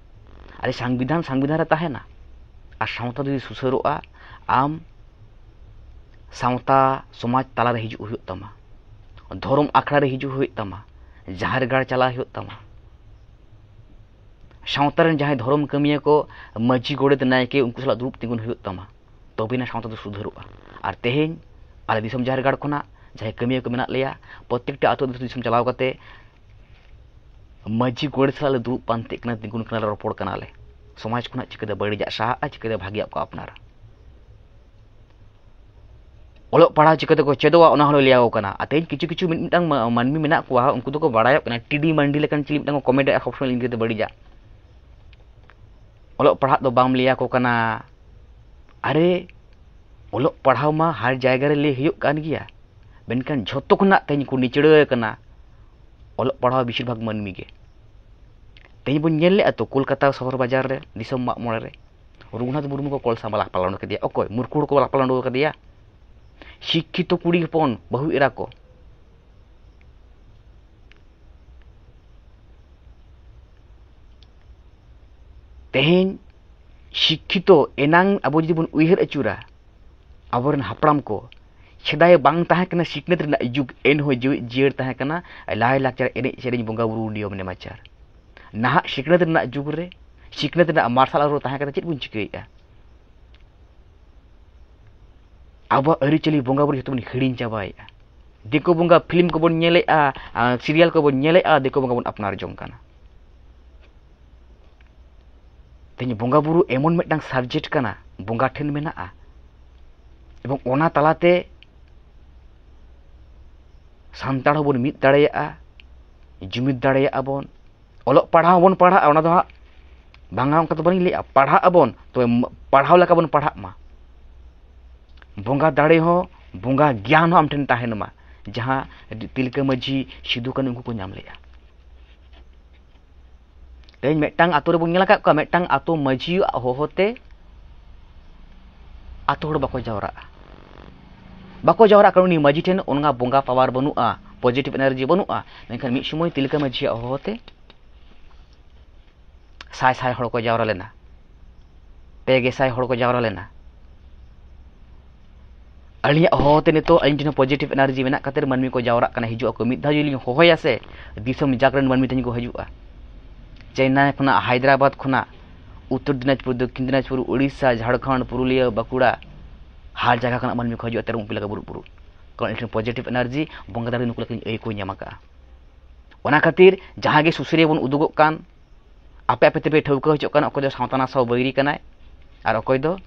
ᱟᱨᱮ, ᱥᱚᱝᱵᱤᱫᱷᱟᱱ ᱥᱚᱝᱵᱤᱫᱷᱟᱱ ᱨᱮ ᱛᱟᱦᱮᱱᱟ, ᱟᱨ ᱥᱟᱶᱛᱟ ᱡᱩᱫᱤ ᱥᱩᱥᱟᱹᱨᱚᱜᱼᱟ, ᱟᱢ ᱥᱟᱶᱛᱟ ᱥᱚᱢᱟᱡᱽ ᱛᱟᱞᱟᱨᱮ ᱦᱤᱡᱩᱜ ᱦᱩᱭᱩᱜ ᱛᱟᱢᱟ, ᱫᱷᱚᱨᱚᱢ ᱟᱠᱷᱲᱟ ᱨᱮ ᱦᱤᱡᱩᱜ ᱦᱩᱭᱩᱜ ᱛᱟᱢᱟ, ᱡᱟᱦᱮᱨ ᱜᱟᱲ ᱪᱟᱞᱟᱜ ᱦᱩᱭᱩᱜ ᱛᱟᱢᱟ, ᱥᱟᱶᱛᱟ ᱨᱮᱱ ᱡᱟᱦᱟᱸᱭ ᱫᱷᱚᱨᱚᱢ ᱠᱟᱹᱢᱤᱭᱟᱹ ᱠᱚ, ᱢᱟᱹᱡᱷᱤ, ᱜᱚᱰᱮᱛ, ᱱᱟᱭᱠᱮ, ᱩᱱᱠᱩ ᱥᱟᱞᱟᱜ ᱫᱩᱲᱩᱵ ᱛᱤᱸᱜᱩᱱ ᱦᱩᱭᱩᱜ ᱛᱟᱢᱟ, ᱛᱚᱵᱮᱱᱟ ᱥᱟᱶᱛᱟ ᱫᱚ ᱥᱩᱫᱷᱟᱹᱨᱚᱜᱼᱟ᱾ ᱟᱨ ᱛᱮᱦᱮᱧ ᱟᱞᱮ ᱫᱤᱥᱚᱢ ᱡᱟᱦᱮᱨ ᱜᱟᱲ ᱠᱷᱚᱱᱟᱜ ᱡᱟᱦᱟᱸᱭ ᱠᱟᱹᱢᱤᱭᱟᱹ ᱠᱚ ᱢᱮᱱᱟᱜ ᱞᱮᱭᱟ, ᱯᱨᱚᱛᱮᱠᱴᱟ ᱟᱹᱛᱩ ᱫᱤᱥᱚᱢ ᱪᱟᱞᱟᱣ ᱠᱟᱛᱮ ᱢᱟᱹᱡᱷᱤ ᱜᱚᱰᱮᱛ ᱥᱟᱞᱟᱜ ᱞᱮ ᱫᱩᱲᱩᱵ ᱯᱟᱱᱛᱮᱜ ᱠᱟᱱᱟ, ᱛᱤᱸᱜᱩᱱ ᱠᱟᱱᱟᱞᱮ, ᱨᱚᱯᱚᱲ ᱠᱟᱱᱟᱞᱮ᱾ ᱥᱚᱢᱟᱡᱽ ᱠᱷᱚᱱᱟᱜ ᱪᱤᱠᱟᱹᱛᱮ ᱵᱟᱹᱲᱤᱡᱟᱜ ᱥᱟᱦᱟᱜᱼᱟ, ᱪᱤᱠᱟᱹᱛᱮ ᱵᱷᱟᱹᱜᱤᱭᱟᱜ ᱠᱚ ᱟᱯᱱᱟᱨᱟ᱾ ᱚᱞᱚᱜ ᱯᱟᱲᱦᱟᱣ ᱪᱤᱠᱟᱹ ᱛᱮᱠᱚ ᱪᱮᱫᱚᱜᱼᱟ, ᱚᱱᱟ ᱦᱚᱸᱞᱮ ᱞᱟᱹᱭ ᱟᱠᱚ ᱠᱟᱱᱟ᱾ ᱟᱨ ᱛᱮᱦᱮᱧ ᱠᱤᱪᱷᱩ ᱠᱤᱪᱷᱩ ᱢᱤᱫ ᱢᱤᱫᱴᱟᱝ ᱢᱟ-, ᱢᱟᱹᱱᱢᱤ ᱢᱮᱱᱟᱜ ᱠᱚᱣᱟ, ᱩᱱᱠᱩ ᱫᱚᱠᱚ ᱵᱟᱲᱟᱭᱚᱜ ᱠᱟᱱᱟ, ᱴᱤᱰᱤ ᱢᱟᱱᱰᱤ ᱞᱮᱠᱟᱱ ᱪᱤᱞᱤ ᱢᱤᱫᱴᱟᱝ ᱠᱚ ᱠᱚᱢᱮᱱᱴ ᱮᱫᱼᱟ ᱥᱚᱵᱽ ᱥᱚᱢᱚᱭ ᱤᱧ ᱫᱤᱭᱮ ᱵᱟᱹᱲᱤᱡᱟᱜ᱾ ᱚᱞᱚᱜ ᱯᱟᱲᱦᱟᱜ ᱫᱚ ᱵᱟᱢ ᱞᱟᱹᱭ ᱟᱠᱚ ᱠᱟᱱᱟ᱾ ᱟᱨᱮ, ᱚᱞᱚᱜ ᱯᱟᱲᱦᱟᱣ ᱢᱟ ᱦᱟᱨ ᱡᱟᱭᱜᱟ ᱨᱮ ᱞᱟᱹᱭ ᱦᱩᱭᱩᱜ ᱠᱟᱱ ᱜᱮᱭᱟ, ᱢᱮᱱᱠᱷᱟᱱ ᱡᱷᱚᱛᱚ ᱠᱷᱚᱱᱟᱜ ᱛᱮᱦᱮᱧ ᱠᱚ ᱱᱤᱪᱲᱟᱹ ᱟᱠᱟᱱᱟ ᱚᱞᱚᱜ ᱯᱟᱲᱦᱟᱣ ᱵᱮᱥᱤᱨ ᱵᱷᱟᱜᱽ ᱢᱟᱹᱱᱢᱤ ᱜᱮ᱾ ᱛᱮᱦᱮᱧ ᱵᱚᱱ ᱧᱮᱞ ᱞᱮᱜᱼᱟ ᱛᱚ, ᱠᱳᱞᱠᱟᱛᱟ ᱥᱚᱦᱚᱨ ᱵᱟᱡᱟᱨ ᱨᱮ ᱫᱤᱥᱚᱢ ᱢᱟᱜ ᱢᱚᱬᱮ ᱨᱮ ᱨᱚᱜᱷᱩᱱᱟᱛᱷ ᱢᱩᱨᱢᱩ ᱠᱚ ᱠᱚᱞᱥᱟ ᱢᱟ ᱞᱟᱯᱟ ᱞᱟᱸᱰᱚ ᱠᱮᱫᱮᱭᱟ᱾ ᱚᱠᱚᱭ? ᱢᱩᱨᱠᱷᱩ ᱦᱚᱲ ᱠᱚ ᱞᱟᱯᱟ ᱞᱟᱸᱰᱚ ᱠᱟᱫᱮᱭᱟ᱾ ᱥᱤᱠᱠᱷᱤᱛᱚ ᱠᱩᱲᱤ ᱦᱚᱯᱚᱱ, ᱵᱟᱹᱦᱩ ᱮᱨᱟ ᱠᱚ᱾ ᱛᱮᱦᱮᱧ ᱥᱤᱠᱠᱷᱤᱛᱚ ᱮᱱᱟᱝ ᱟᱵᱚ ᱡᱩᱫᱤ ᱵᱚᱱ ᱩᱭᱦᱟᱹᱨ ᱟᱹᱪᱩᱨᱟ, ᱟᱵᱚᱨᱮᱱ ᱦᱟᱯᱲᱟᱢ ᱠᱚ, ᱥᱮᱫᱟᱭ ᱵᱟᱝ ᱛᱟᱦᱮᱸ ᱠᱟᱱᱟ ᱥᱤᱠᱷᱱᱟᱹᱛ ᱨᱮᱱᱟᱜ ᱡᱩᱜᱽ, ᱮᱱᱦᱚᱸ ᱡᱤᱣᱮᱫ ᱡᱤᱭᱟᱹᱲ ᱛᱟᱦᱮᱸ ᱠᱟᱱᱟ ᱞᱟᱭᱼᱞᱟᱠᱪᱟᱨ, ᱮᱱᱮᱡ ᱥᱮᱨᱮᱧ, ᱵᱚᱸᱜᱟ ᱵᱩᱨᱩ, ᱱᱤᱭᱚᱢ ᱱᱮᱢᱟᱪᱟᱨ᱾ ᱱᱟᱦᱟᱜ ᱥᱤᱠᱷᱱᱟᱹᱛ ᱨᱮᱱᱟᱜ ᱡᱩᱜᱽ ᱨᱮ, ᱥᱤᱠᱷᱱᱟᱹᱛ ᱨᱮᱱᱟᱜ ᱢᱟᱨᱥᱟᱞ ᱟᱞᱚ ᱨᱮ ᱛᱟᱦᱮᱸ ᱠᱟᱛᱮ ᱪᱮᱫ ᱵᱚᱱ ᱪᱤᱠᱟᱹᱭᱮᱫᱼᱟ? ᱟᱵᱚᱣᱟᱜ ᱟᱹᱨᱤᱪᱟᱹᱞᱤ, ᱵᱚᱸᱜᱟ ᱵᱩᱨᱩ ᱡᱚᱛᱚ ᱵᱚᱱ ᱦᱤᱲᱤᱧ ᱪᱟᱵᱟᱭᱮᱫᱼᱟ᱾ ᱫᱤᱠᱩ ᱵᱚᱸᱜᱟ ᱯᱷᱤᱞᱢ ᱠᱚᱵᱚᱱ ᱧᱮᱞᱮᱫᱼᱟ, ᱟᱨ ᱥᱤᱨᱤᱭᱟᱞ ᱠᱚᱵᱚᱱ ᱧᱮᱞᱮᱫᱼᱟ, ᱫᱤᱠᱩ ᱵᱚᱸᱜᱟ ᱵᱚᱱ ᱟᱯᱱᱟᱨ ᱡᱚᱝ ᱠᱟᱱᱟ᱾ ᱛᱮᱦᱮᱧ ᱵᱚᱸᱜᱟ ᱵᱩᱨᱩ ᱮᱢᱚᱱ ᱢᱤᱫᱴᱟᱝ ᱥᱟᱵᱡᱮᱠᱴ ᱠᱟᱱᱟ, ᱵᱚᱸᱜᱟ ᱴᱷᱮᱱ ᱢᱮᱱᱟᱜᱼᱟ, ᱮᱵᱚᱝ ᱚᱱᱟ ᱛᱟᱞᱟᱛᱮ ᱥᱟᱱᱛᱟᱲ ᱦᱚᱸᱵᱚᱱ ᱢᱤᱫ ᱫᱟᱲᱮᱭᱟᱜᱼᱟ, ᱡᱩᱢᱤᱫ ᱫᱟᱲᱮᱭᱟᱜᱼᱟ ᱵᱚᱱ᱾ ᱚᱞᱚᱜ ᱯᱟᱲᱦᱟᱣ ᱦᱚᱸᱵᱚᱱ ᱯᱟᱲᱦᱟᱜᱼᱟ, ᱚᱱᱟ ᱫᱚ ᱦᱟᱸᱜ ᱵᱟᱝᱟ, ᱚᱱᱠᱟ ᱫᱚ ᱵᱟᱹᱞᱤᱧ ᱞᱟᱹᱭᱮᱜᱼᱟ, ᱯᱟᱲᱦᱟᱜ ᱟᱵᱚᱱ, ᱛᱚᱵᱮ ᱢ-, ᱯᱟᱲᱦᱟᱣ ᱞᱮᱠᱟ ᱵᱚᱱ ᱯᱟᱲᱦᱟᱜ ᱢᱟ᱾ ᱵᱚᱸᱜᱟ ᱫᱟᱲᱮ ᱦᱚᱸ, ᱵᱚᱸᱜᱟ ᱜᱮᱭᱟᱱ ᱦᱚᱸ ᱟᱢ ᱴᱷᱮᱱ ᱛᱟᱦᱮᱱ ᱢᱟ᱾ ᱡᱟᱦᱟᱸ ᱛᱤᱞᱠᱟᱹ ᱢᱟᱹᱡᱷᱤ, ᱥᱤᱫᱩ ᱠᱟᱹᱱᱩ ᱩᱱᱠᱩ ᱠᱚ ᱧᱟᱢ ᱞᱮᱫᱼᱟ᱾ ᱛᱮᱦᱮᱧ ᱢᱤᱫᱴᱟᱝ ᱟᱛᱳ ᱨᱮᱵᱚᱱ ᱧᱮᱞ ᱟᱠᱟᱫ ᱠᱚᱣᱟ, ᱢᱤᱫᱴᱟᱝ ᱟᱛᱳ ᱢᱟᱹᱡᱷᱤᱭᱟᱜ ᱦᱚᱦᱚᱛᱮ ᱟᱛᱳ ᱦᱚᱲ ᱵᱟᱠᱚ ᱡᱟᱣᱨᱟᱜᱼᱟ᱾ ᱵᱟᱠᱚ ᱡᱟᱣᱨᱟᱜ ᱠᱟᱱᱟ, ᱩᱱᱤ ᱢᱟᱹᱡᱷᱤ ᱴᱷᱮᱱ ᱚᱱᱟ ᱵᱚᱸᱜᱟ ᱯᱟᱣᱟᱨ ᱵᱟᱹᱱᱩᱜᱼᱟ, ᱯᱚᱡᱤᱴᱤᱵᱷ ᱮᱱᱟᱨᱡᱤ ᱵᱟᱹᱱᱩᱜᱼᱟ᱾ ᱢᱮᱱᱠᱷᱟᱱ ᱢᱤᱫ ᱥᱚᱢᱚᱭ ᱛᱤᱞᱠᱟᱹ ᱢᱟᱹᱡᱷᱤᱭᱟᱜ ᱦᱚᱦᱚᱛᱮ ᱥᱟᱭ ᱥᱟᱭ ᱦᱚᱲ ᱠᱚ ᱡᱟᱣᱨᱟ ᱞᱮᱱᱟ, ᱯᱮ ᱜᱮᱥᱟᱭ ᱦᱚᱲ ᱠᱚ ᱡᱟᱣᱨᱟ ᱞᱮᱱᱟ᱾ ᱟᱹᱞᱤᱧᱟᱜ ᱦᱚᱦᱚᱛᱮ ᱱᱤᱛᱚᱜ ᱟᱹᱞᱤᱧ ᱴᱷᱮᱱ ᱦᱚᱸ ᱯᱚᱡᱤᱴᱤᱵᱷ ᱮᱱᱟᱨᱡᱤ ᱢᱮᱱᱟᱜ ᱠᱷᱟᱹᱛᱤᱨ ᱢᱟᱹᱱᱢᱤ ᱠᱚ ᱡᱟᱣᱨᱟᱜ ᱠᱟᱱᱟ, ᱦᱤᱡᱩᱜ ᱟᱠᱚ᱾ ᱢᱤᱫ ᱫᱷᱟᱣ ᱡᱩᱫᱤ ᱞᱤᱧ ᱦᱚᱦᱚᱭᱟ ᱥᱮ, ᱫᱤᱥᱚᱢ ᱡᱟᱠ ᱨᱮᱱ ᱢᱟᱹᱱᱢᱤ ᱴᱷᱮᱱ ᱠᱚ ᱦᱤᱡᱩᱜᱼᱟ᱾ ᱪᱮᱱᱱᱟᱭ ᱠᱷᱚᱱᱟᱜ, ᱦᱟᱭᱫᱨᱟᱵᱟᱫᱽ ᱠᱷᱚᱱᱟᱜ, ᱩᱛᱛᱚᱨ ᱫᱤᱱᱟᱡᱽᱯᱩᱨ, ᱫᱚᱠᱠᱷᱤᱱ ᱫᱤᱱᱟᱡᱽᱯᱩᱨ, ᱩᱲᱤᱥᱥᱟ, ᱡᱷᱟᱲᱠᱷᱚᱸᱰ, ᱯᱩᱨᱩᱞᱤᱭᱟᱹ, ᱵᱟᱸᱠᱩᱲᱟ, ᱦᱟᱨ ᱡᱟᱭᱜᱟ ᱠᱷᱚᱱᱟᱜ ᱢᱟᱹᱱᱢᱤ ᱠᱚ ᱦᱤᱡᱩᱜᱼᱟ ᱛᱮᱨᱚ ᱩᱯᱤᱞ ᱞᱮᱠᱟ ᱵᱩᱨᱩᱫ ᱵᱩᱨᱩᱫ᱾ ᱠᱟᱨᱚᱱ ᱤᱧ ᱴᱷᱮᱱ ᱯᱚᱡᱤᱴᱤᱵᱷ ᱮᱱᱟᱨᱡᱤ, ᱵᱚᱸᱜᱟ ᱫᱟᱲᱮ ᱱᱩᱠᱩ ᱞᱮᱠᱟᱧ ᱟᱹᱭ ᱠᱚ ᱧᱟᱢ ᱟᱠᱟᱫᱼᱟ᱾ ᱚᱱᱟ ᱠᱷᱟᱹᱛᱤᱨ ᱡᱟᱦᱟᱸ ᱜᱮ ᱥᱩᱥᱟᱹᱨᱤᱭᱟᱹ ᱵᱚᱱ ᱩᱫᱩᱜᱚᱜ ᱠᱟᱱ, ᱟᱯᱮ ᱟᱯᱮ ᱛᱮᱯᱮ ᱴᱷᱟᱹᱣᱠᱟᱹ ᱦᱚᱪᱚᱜ ᱠᱟᱱᱟ, ᱚᱠᱚᱭ ᱫᱚ ᱥᱟᱶᱛᱟ ᱱᱟᱥᱟᱣ ᱵᱟᱹᱭᱨᱤ ᱠᱟᱱᱟᱭ ᱟᱨ ᱚᱠᱚᱭ ᱫᱚ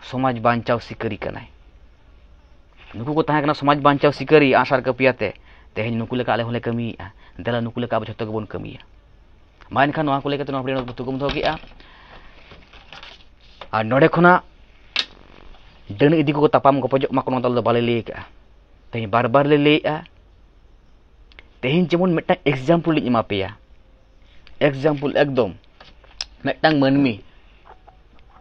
ᱥᱚᱢᱟᱡᱽ ᱵᱟᱧᱪᱟᱣ ᱥᱤᱠᱟᱹᱨᱤ ᱠᱟᱱᱟᱭ᱾ ᱱᱩᱠᱩ ᱠᱚ ᱛᱟᱦᱮᱸ ᱠᱟᱱᱟ ᱥᱚᱢᱟᱡᱽ ᱵᱟᱧᱪᱟᱣ ᱥᱤᱠᱟᱹᱨᱤ, ᱟᱸᱜᱼᱥᱟᱨ ᱠᱟᱹᱯᱤᱭᱟᱛᱮ᱾ ᱛᱮᱦᱮᱧ ᱱᱩᱠᱩ ᱞᱮᱠᱟ ᱟᱞᱮ ᱦᱚᱸᱞᱮ ᱠᱟᱹᱢᱤᱭᱮᱫᱼᱟ᱾ ᱫᱮᱞᱟ, ᱱᱩᱠᱩ ᱞᱮᱠᱟ ᱟᱵᱚ ᱡᱷᱚᱛᱚ ᱜᱮᱵᱚᱱ ᱠᱟᱹᱢᱤᱭᱟ᱾ ᱢᱟ ᱮᱱᱠᱷᱟᱱ ᱱᱚᱣᱟ ᱠᱚ ᱞᱟᱹᱭ ᱠᱟᱛᱮ ᱱᱚᱣᱟ ᱵᱷᱤᱰᱤᱭᱳ ᱫᱚ ᱛᱷᱩᱠᱟᱹᱢ ᱫᱚᱦᱚ ᱠᱮᱫᱼᱟ᱾ ᱟᱨ ᱱᱚᱰᱮ ᱠᱷᱚᱱᱟᱜ ᱰᱟᱹᱱ ᱤᱫᱤ ᱠᱚᱠᱚ ᱛᱟᱯᱟᱢ ᱜᱚᱯᱚᱡᱚᱜ ᱢᱟᱠᱚ, ᱱᱚᱣᱟ ᱫᱚ ᱟᱞᱮ ᱫᱚ ᱵᱟᱞᱮ ᱞᱟᱹᱭ ᱠᱟᱜᱼᱟ᱾ ᱛᱮᱦᱮᱧ ᱵᱟᱨ ᱵᱟᱨ ᱞᱮ ᱞᱟᱹᱭᱮᱫᱼᱟ᱾ ᱛᱮᱦᱮᱧ ᱡᱮᱢᱚᱱ ᱢᱤᱫᱴᱟᱝ ᱮᱠᱡᱟᱢᱯᱚᱞ ᱞᱤᱧ ᱮᱢᱟ ᱯᱮᱭᱟ᱾ ᱮᱠᱡᱟᱢᱯᱚᱞ ᱮᱠᱫᱚᱢ᱾ ᱢᱤᱫᱴᱟᱝ ᱢᱟᱹᱱᱢᱤ,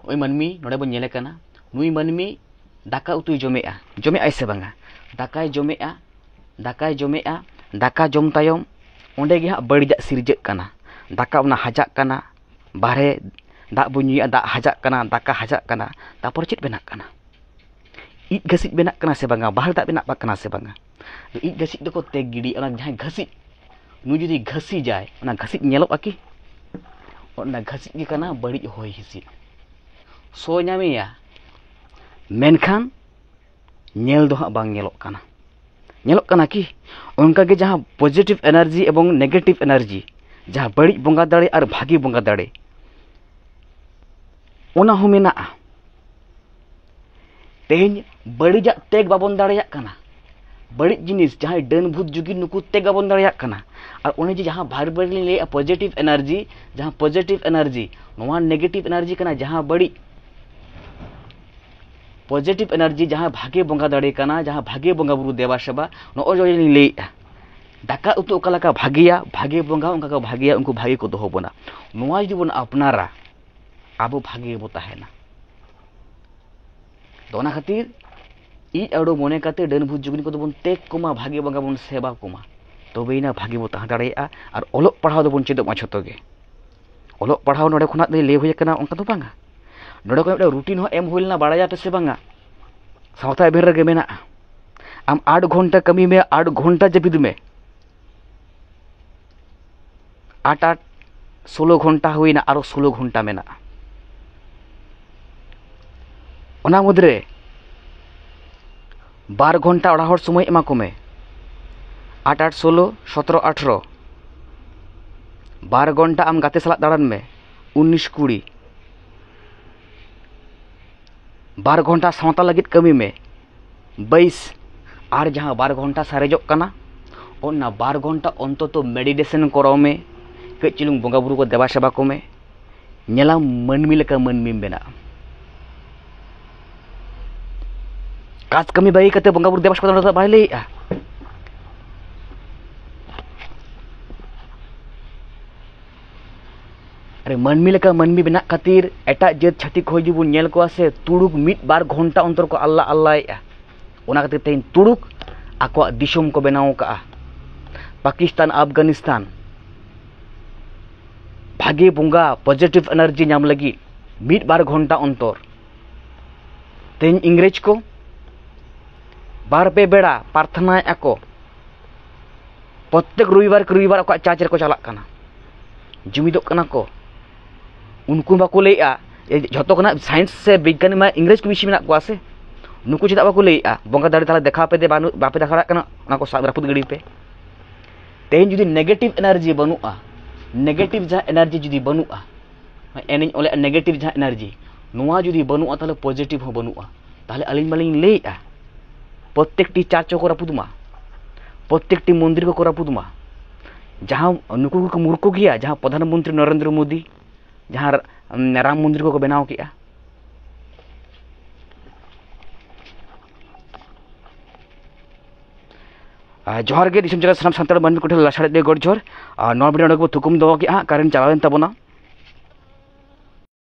ᱳᱭ ᱢᱟᱹᱱᱢᱤ ᱱᱚᱰᱮ ᱵᱚᱱ ᱧᱮᱞᱮ ᱠᱟᱱᱟ, ᱱᱩᱭ ᱢᱟᱹᱱᱢᱤ ᱫᱟᱠᱟ ᱩᱛᱩᱭ ᱡᱚᱢᱮᱜᱼᱟ, ᱡᱚᱢᱮᱜᱼᱟᱭ ᱥᱮ ᱵᱟᱝᱟ? ᱫᱟᱠᱟᱭ ᱡᱚᱢᱮᱜᱼᱟ, ᱫᱟᱠᱟᱭ ᱡᱚᱢᱮᱜᱼᱟ᱾ ᱫᱟᱠᱟ ᱡᱚᱢ ᱛᱟᱭᱚᱢ ᱚᱸᱰᱮ ᱜᱮ ᱦᱟᱸᱜ ᱵᱟᱹᱲᱤᱡᱟᱜ ᱥᱤᱨᱡᱟᱹᱜ ᱠᱟᱱᱟ᱾ ᱫᱟᱠᱟ ᱚᱱᱟ ᱦᱟᱡᱟᱜ ᱠᱟᱱᱟ, ᱵᱟᱦᱨᱮ ᱫᱟᱜ ᱵᱚᱱ ᱧᱩᱭᱟ, ᱫᱟᱜ ᱦᱟᱡᱟᱜ ᱠᱟᱱᱟ, ᱫᱟᱠᱟ ᱦᱟᱡᱟᱜ ᱠᱟᱱᱟ, ᱛᱟᱨᱯᱚᱨᱮ ᱪᱮᱫ ᱵᱮᱱᱟᱜ ᱠᱟᱱᱟ? ᱤᱡ ᱜᱷᱟᱹᱥᱤᱡ ᱵᱮᱱᱟᱜ ᱠᱟᱱᱟ ᱥᱮ ᱵᱟᱝᱟ? ᱵᱟᱦᱨᱮ ᱫᱟᱜ ᱵᱮᱱᱟᱜ ᱠᱟᱱᱟ ᱥᱮ ᱵᱟᱝᱟ? ᱤᱡ ᱜᱷᱟᱹᱥᱤᱡ ᱫᱚᱠᱚ ᱛᱮᱜ ᱜᱤᱰᱤᱭᱟ᱾ ᱚᱱᱟ ᱡᱟᱦᱟᱸ ᱜᱷᱟᱹᱥᱤᱡ, ᱱᱩᱭ ᱡᱩᱫᱤ ᱜᱷᱟᱹᱥᱤᱡᱟᱭ, ᱚᱱᱟ ᱜᱷᱟᱹᱥᱤᱡ ᱧᱮᱞᱚᱜᱼᱟ ᱠᱤ? ᱚᱱᱟ ᱜᱷᱟᱹᱥᱤᱡ ᱜᱮ ᱠᱟᱱᱟ ᱵᱟᱹᱲᱤᱡ ᱦᱚᱭ ᱦᱤᱸᱥᱤᱫ᱾ ᱥᱚ ᱧᱟᱢᱮᱭᱟ, ᱢᱮᱱᱠᱷᱟᱱ ᱧᱮᱞ ᱫᱚ ᱦᱟᱸᱜ ᱵᱟᱝ ᱧᱮᱞᱚᱜ ᱠᱟᱱᱟ᱾ ᱧᱮᱞᱚᱜ ᱠᱟᱱᱟ ᱠᱤ? ᱚᱱᱠᱟᱜᱮ ᱡᱟᱦᱟᱸ ᱯᱚᱡᱤᱴᱤᱵᱷ ᱮᱱᱟᱨᱡᱤ ᱮᱵᱚᱝ ᱱᱮᱜᱮᱴᱤᱵᱷ ᱮᱱᱟᱨᱡᱤ, ᱡᱟᱦᱟᱸ ᱵᱟᱹᱲᱤᱡ ᱵᱚᱸᱜᱟ ᱫᱟᱲᱮ ᱟᱨ ᱵᱷᱟᱹᱜᱤ ᱵᱚᱸᱜᱟ ᱫᱟᱲᱮ, ᱚᱱᱟ ᱦᱚᱸ ᱢᱮᱱᱟᱜᱼᱟ᱾ ᱛᱮᱦᱮᱧ ᱵᱟᱹᱲᱤᱡᱟᱜ ᱛᱮᱜ ᱵᱟᱵᱚᱱ ᱫᱟᱲᱮᱭᱟᱜ ᱠᱟᱱᱟ᱾ ᱵᱟᱹᱲᱤᱡ ᱡᱤᱱᱤᱥ, ᱡᱟᱦᱟᱸᱭ ᱰᱟᱹᱱ ᱵᱷᱩᱛ ᱡᱩᱜᱤ, ᱱᱩᱠᱩ ᱛᱮᱜ ᱵᱟᱵᱚᱱ ᱫᱟᱲᱮᱭᱟᱜ ᱠᱟᱱᱟ᱾ ᱟᱨ ᱚᱱᱮ ᱡᱮ ᱡᱟᱦᱟᱸ ᱵᱟᱨ ᱵᱟᱨ ᱞᱤᱧ ᱞᱟᱹᱭᱮᱫᱼᱟ ᱯᱚᱡᱤᱴᱤᱵᱷ ᱮᱱᱟᱨᱡᱤ, ᱡᱟᱦᱟᱸ ᱯᱚᱡᱤᱴᱤᱵᱷ ᱮᱱᱟᱨᱡᱤ, ᱱᱚᱣᱟ ᱱᱮᱜᱮᱴᱤᱵᱷ ᱮᱱᱟᱨᱡᱤ ᱠᱟᱱᱟ, ᱡᱟᱦᱟᱸ ᱵᱟᱹᱲᱤᱡ, ᱯᱚᱡᱤᱴᱤᱵᱷ ᱮᱱᱟᱨᱡᱤ, ᱡᱟᱦᱟᱸ ᱵᱷᱟᱜᱮ ᱵᱚᱸᱜᱟ ᱫᱟᱲᱮ ᱠᱟᱱᱟ, ᱡᱟᱦᱟᱸ ᱵᱷᱟᱜᱮ ᱵᱚᱸᱜᱟ ᱵᱩᱨᱩ ᱫᱮᱵᱟ ᱥᱮᱵᱟ, ᱱᱚᱜᱼᱚᱭ ᱡᱮ ᱞᱤᱧ ᱞᱟᱹᱭᱮᱫᱼᱟ, ᱫᱟᱠᱟ ᱩᱛᱩ ᱚᱠᱟ ᱞᱮᱠᱟ ᱵᱷᱟᱜᱮᱭᱟ, ᱵᱷᱟᱜᱮ ᱵᱚᱸᱜᱟ ᱚᱱᱠᱟ ᱠᱚ ᱵᱷᱟᱜᱮᱭᱟ, ᱩᱱᱠᱩ ᱵᱷᱟᱜᱮ ᱠᱚ ᱫᱚᱦᱚ ᱵᱚᱱᱟ᱾ ᱱᱚᱣᱟ ᱡᱩᱫᱤ ᱵᱚᱱ ᱟᱯᱱᱟᱨᱟ, ᱟᱵᱚ ᱵᱷᱟᱜᱮ ᱜᱮᱵᱚ ᱛᱟᱦᱮᱱᱟ᱾ ᱛᱚ ᱚᱱᱟ ᱠᱷᱟᱹᱛᱤᱨ ᱤᱡ ᱟᱲᱚ ᱢᱚᱱᱮ ᱠᱟᱛᱮ ᱰᱟᱹᱱ ᱵᱷᱩᱛ ᱡᱩᱜᱤᱱ ᱠᱚᱫᱚ ᱵᱚᱱ ᱛᱮᱜ ᱠᱚᱢᱟ, ᱵᱷᱟᱜᱮ ᱵᱚᱸᱜᱟ ᱵᱚᱱ ᱥᱮᱵᱟ ᱠᱚᱢᱟ, ᱛᱚᱵᱮᱭᱮᱱᱟ ᱵᱷᱟᱜᱮ ᱵᱚ ᱛᱟᱦᱮᱸ ᱫᱟᱲᱮᱭᱟᱜᱼᱟ᱾ ᱟᱨ ᱚᱞᱚᱜ ᱯᱟᱲᱦᱟᱣ ᱫᱚᱵᱚᱱ ᱪᱮᱫᱚᱜ ᱢᱟ ᱡᱷᱚᱛᱚ ᱜᱮ᱾ ᱚᱞᱚᱜ ᱯᱟᱲᱦᱟᱣ ᱱᱚᱰᱮ ᱠᱷᱚᱱᱟᱜ ᱫᱚ ᱞᱟᱹᱭ ᱦᱩᱭ ᱟᱠᱟᱱᱟ, ᱚᱱᱠᱟ ᱫᱚ ᱵᱟᱝᱟ᱾ ᱱᱚᱰᱮ ᱠᱷᱚᱱ ᱢᱤᱫᱴᱟᱝ ᱨᱩᱴᱤᱱ ᱦᱚᱸ ᱮᱢ ᱦᱩᱭ ᱞᱮᱱᱟ, ᱵᱟᱲᱟᱭᱟ ᱯᱮ ᱥᱮ ᱵᱟᱝᱟ? ᱥᱟᱶᱛᱟ ᱮᱵᱷᱮᱱ ᱨᱮᱜᱮ ᱢᱮᱱᱟᱜᱼᱟ᱾ ᱟᱢ ᱟᱴ ᱜᱷᱚᱱᱴᱟ ᱠᱟᱹᱢᱤ ᱢᱮ, ᱟᱴ ᱜᱷᱚᱱᱴᱟ ᱡᱟᱹᱯᱤᱫ ᱢᱮ᱾ ᱟᱴ ᱟᱴ ᱥᱳᱞᱳ ᱜᱷᱚᱱᱴᱟ ᱦᱩᱭᱱᱟ, ᱟᱨᱚ ᱥᱳᱞᱳ ᱜᱷᱚᱱᱴᱟ ᱢᱮᱱᱟᱜᱼᱟ᱾ ᱚᱱᱟ ᱢᱩᱫᱽᱨᱮ ᱵᱟᱨ ᱜᱷᱚᱱᱴᱟ ᱚᱲᱟᱜ ᱦᱚᱲ ᱥᱚᱢᱚᱭ ᱮᱢᱟ ᱠᱚᱢᱮ᱾ ᱟᱴ ᱟᱴ ᱥᱳᱞᱳ, ᱥᱚᱛᱨᱚ ᱟᱴᱷᱨᱚ᱾ ᱵᱟᱨ ᱜᱷᱚᱱᱴᱟ ᱟᱢ ᱜᱟᱛᱮ ᱥᱟᱞᱟᱜ ᱫᱟᱬᱟᱱ ᱢᱮ, ᱩᱱᱤᱥ ᱠᱩᱲᱤ᱾ ᱵᱟᱨ ᱜᱷᱚᱱᱴᱟ ᱥᱟᱶᱛᱟ ᱞᱟᱹᱜᱤᱫ ᱠᱟᱹᱢᱤ ᱢᱮ, ᱵᱟᱭᱤᱥ᱾ ᱟᱨ ᱡᱟᱦᱟᱸ ᱵᱟᱨ ᱜᱷᱚᱱᱴᱟ ᱥᱟᱨᱮᱡᱚᱜ ᱠᱟᱱᱟ, ᱚᱱᱟ ᱵᱟᱨ ᱜᱷᱚᱱᱴᱟ ᱚᱱᱛᱚᱛᱚ ᱢᱮᱰᱤᱴᱮᱥᱚᱱ ᱠᱚᱨᱟᱣ ᱢᱮ, ᱠᱟᱹᱡ ᱪᱩᱞᱩᱝ ᱵᱚᱸᱜᱟ ᱵᱩᱨᱩ ᱠᱚ ᱫᱮᱵᱟ ᱥᱮᱵᱟ ᱠᱚᱢᱮ᱾ ᱧᱮᱞᱟᱢ ᱢᱟᱹᱱᱢᱤ ᱞᱮᱠᱟ ᱢᱟᱹᱱᱢᱤᱢ ᱵᱮᱱᱟᱜᱼᱟ᱾ ᱠᱟᱡᱽ ᱠᱟᱹᱢᱤ ᱵᱟᱹᱜᱤ ᱠᱟᱛᱮ ᱵᱚᱸᱜᱟ ᱵᱩᱨᱩ ᱫᱮᱵᱟ ᱥᱮᱵᱟ ᱫᱚ ᱵᱟᱭ ᱞᱟᱹᱭᱮᱜᱼᱟ᱾ ᱟᱨᱮ, ᱢᱟᱹᱱᱢᱤ ᱞᱮᱠᱟ ᱢᱟᱹᱱᱢᱤ ᱵᱮᱱᱟᱜ ᱠᱷᱟᱹᱛᱤᱨ ᱮᱴᱟᱜ ᱡᱟᱹᱛ ᱪᱷᱟᱹᱛᱤᱠ ᱠᱚ ᱡᱩᱫᱤ ᱵᱚᱱ ᱧᱮᱞ ᱠᱚᱣᱟ ᱥᱮ, ᱛᱩᱲᱩᱠ ᱢᱤᱫ ᱵᱟᱨ ᱜᱷᱚᱱᱴᱟ ᱚᱱᱛᱚᱨ ᱠᱚ ᱟᱞᱞᱟ ᱟᱞᱞᱟᱭᱮᱜᱼᱟ᱾ ᱚᱱᱟ ᱠᱷᱟᱹᱛᱤᱨ ᱛᱮᱦᱮᱧ ᱛᱩᱲᱩᱠ ᱟᱠᱚᱣᱟᱜ ᱫᱤᱥᱚᱢ ᱠᱚ ᱵᱮᱱᱟᱣ ᱟᱠᱟᱜᱼᱟ, ᱯᱟᱠᱤᱥᱛᱟᱱ, ᱟᱯᱷᱜᱟᱱᱤᱥᱛᱟᱱ᱾ ᱵᱷᱟᱜᱮ ᱵᱚᱸᱜᱟ ᱯᱚᱡᱤᱴᱤᱵᱷ ᱮᱱᱟᱨᱡᱤ ᱧᱟᱢ ᱞᱟᱹᱜᱤᱫ ᱢᱤᱫ ᱵᱟᱨ ᱜᱷᱚᱱᱴᱟ ᱚᱱᱛᱚᱨ ᱛᱮᱦᱮᱧ ᱤᱝᱨᱮᱡᱽ ᱠᱚ ᱵᱟᱨ ᱯᱮ ᱵᱮᱲᱟ ᱯᱟᱨᱛᱷᱱᱟᱭᱮᱫᱼᱟ ᱠᱚ, ᱯᱨᱚᱛᱛᱮᱠ ᱨᱚᱵᱤᱵᱟᱨ ᱠᱮ ᱨᱚᱵᱤᱵᱟᱨ ᱟᱠᱚᱣᱟᱜ ᱪᱟᱨᱪ ᱨᱮᱠᱚ ᱪᱟᱞᱟᱜ ᱠᱟᱱᱟ, ᱡᱩᱢᱤᱫᱚᱜ ᱠᱟᱱᱟ ᱠᱚ᱾ ᱩᱱᱠᱩ ᱵᱟᱠᱚ ᱞᱟᱹᱭᱮᱜᱼᱟ ᱡᱮ ᱡᱷᱚᱛᱚ ᱠᱷᱚᱱᱟᱜ ᱥᱟᱭᱮᱱᱥ ᱥᱮ ᱵᱤᱜᱽᱜᱟᱱᱤ ᱢᱟ ᱤᱝᱨᱮᱡᱽ ᱠᱚ ᱵᱮᱥᱤ ᱢᱮᱱᱟᱜ ᱠᱚᱣᱟ ᱥᱮ? ᱱᱩᱠᱩ ᱪᱮᱫᱟᱜ ᱵᱟᱠᱚ ᱞᱟᱹᱭᱮᱜᱼᱟ ᱵᱚᱸᱜᱟ ᱫᱟᱲᱮ ᱛᱟᱦᱞᱮ ᱫᱮᱠᱷᱟᱣ ᱯᱮ ᱫᱮ, ᱵᱟᱹᱱᱩᱜ, ᱵᱟᱯᱮ ᱫᱮᱠᱷᱟᱣ ᱫᱟᱲᱮᱭᱟᱜ ᱠᱟᱱᱟ, ᱚᱱᱟ ᱠᱚ ᱥᱟᱵ ᱨᱟᱹᱯᱩᱫ ᱜᱤᱰᱤ ᱯᱮ? ᱛᱮᱦᱮᱧ ᱡᱩᱫᱤ ᱱᱮᱜᱮᱴᱤᱵᱷ ᱮᱱᱟᱨᱡᱤ ᱵᱟᱹᱱᱩᱜᱼᱟ, ᱱᱮᱜᱮᱴᱤᱵᱷ ᱡᱟᱦᱟᱸ ᱮᱱᱟᱨᱡᱤ ᱡᱩᱫᱤ ᱵᱟᱹᱱᱩᱜᱼᱟ, ᱮᱱᱮᱡ ᱚᱞᱮᱜᱼᱟ ᱱᱮᱜᱮᱴᱤᱵᱷ ᱡᱟᱦᱟᱸ ᱮᱱᱟᱨᱡᱤ, ᱱᱚᱣᱟ ᱡᱩᱫᱤ ᱵᱟᱹᱱᱩᱜᱼᱟ, ᱛᱟᱦᱞᱮ ᱯᱚᱡᱤᱴᱤᱵᱷ ᱦᱚᱸ ᱵᱟᱹᱱᱩᱜᱼᱟ᱾ ᱛᱟᱦᱞᱮ ᱟᱹᱞᱤᱧ ᱢᱟᱞᱤᱧ ᱞᱟᱹᱭᱮᱜᱼᱟ, ᱯᱨᱚᱛᱛᱮᱠᱴᱤ ᱪᱟᱨᱪ ᱦᱚᱸᱠᱚ ᱨᱟᱹᱯᱩᱫ ᱢᱟ, ᱯᱨᱚᱛᱛᱮᱠᱴᱤ ᱢᱚᱱᱫᱤᱨ ᱠᱚᱠᱚ ᱨᱟᱹᱯᱩᱫ ᱢᱟ᱾ ᱡᱟᱦᱟᱸ ᱱᱩᱠᱩ ᱠᱚᱠᱚ ᱢᱩᱨᱠᱷᱚ ᱜᱮᱭᱟ, ᱡᱟᱦᱟᱸ ᱯᱨᱚᱫᱷᱟᱱ ᱢᱚᱱᱛᱨᱤ ᱱᱚᱨᱮᱱᱫᱨᱚ ᱢᱳᱫᱤ ᱡᱟᱦᱟᱸ ᱨᱟᱢ ᱢᱚᱱᱫᱤᱨ ᱠᱚᱠᱚ ᱵᱮᱱᱟᱣ ᱠᱮᱜᱼᱟ, ᱟᱨ ᱡᱚᱦᱟᱨ ᱜᱮ ᱫᱤᱥᱚᱢ ᱡᱟᱭᱜᱟ ᱥᱟᱱᱟᱢ ᱥᱟᱱᱛᱟᱲ ᱢᱟᱹᱱᱢᱤ ᱠᱚᱴᱷᱮᱱ ᱞᱟᱥᱟᱲᱦᱮᱫ ᱛᱮ ᱜᱚᱰ ᱡᱚᱦᱟᱨ᱾ ᱟᱨ ᱱᱚᱣᱟ ᱵᱷᱤᱰᱤᱭᱳ ᱱᱚᱰᱮ ᱜᱮᱵᱚ ᱛᱷᱩᱠᱩᱢ ᱫᱚᱦᱚ ᱠᱮᱜᱼᱟ᱾ ᱠᱟᱨᱮᱱᱴ ᱪᱟᱞᱟᱣᱮᱱ ᱛᱟᱵᱚᱱᱟ᱾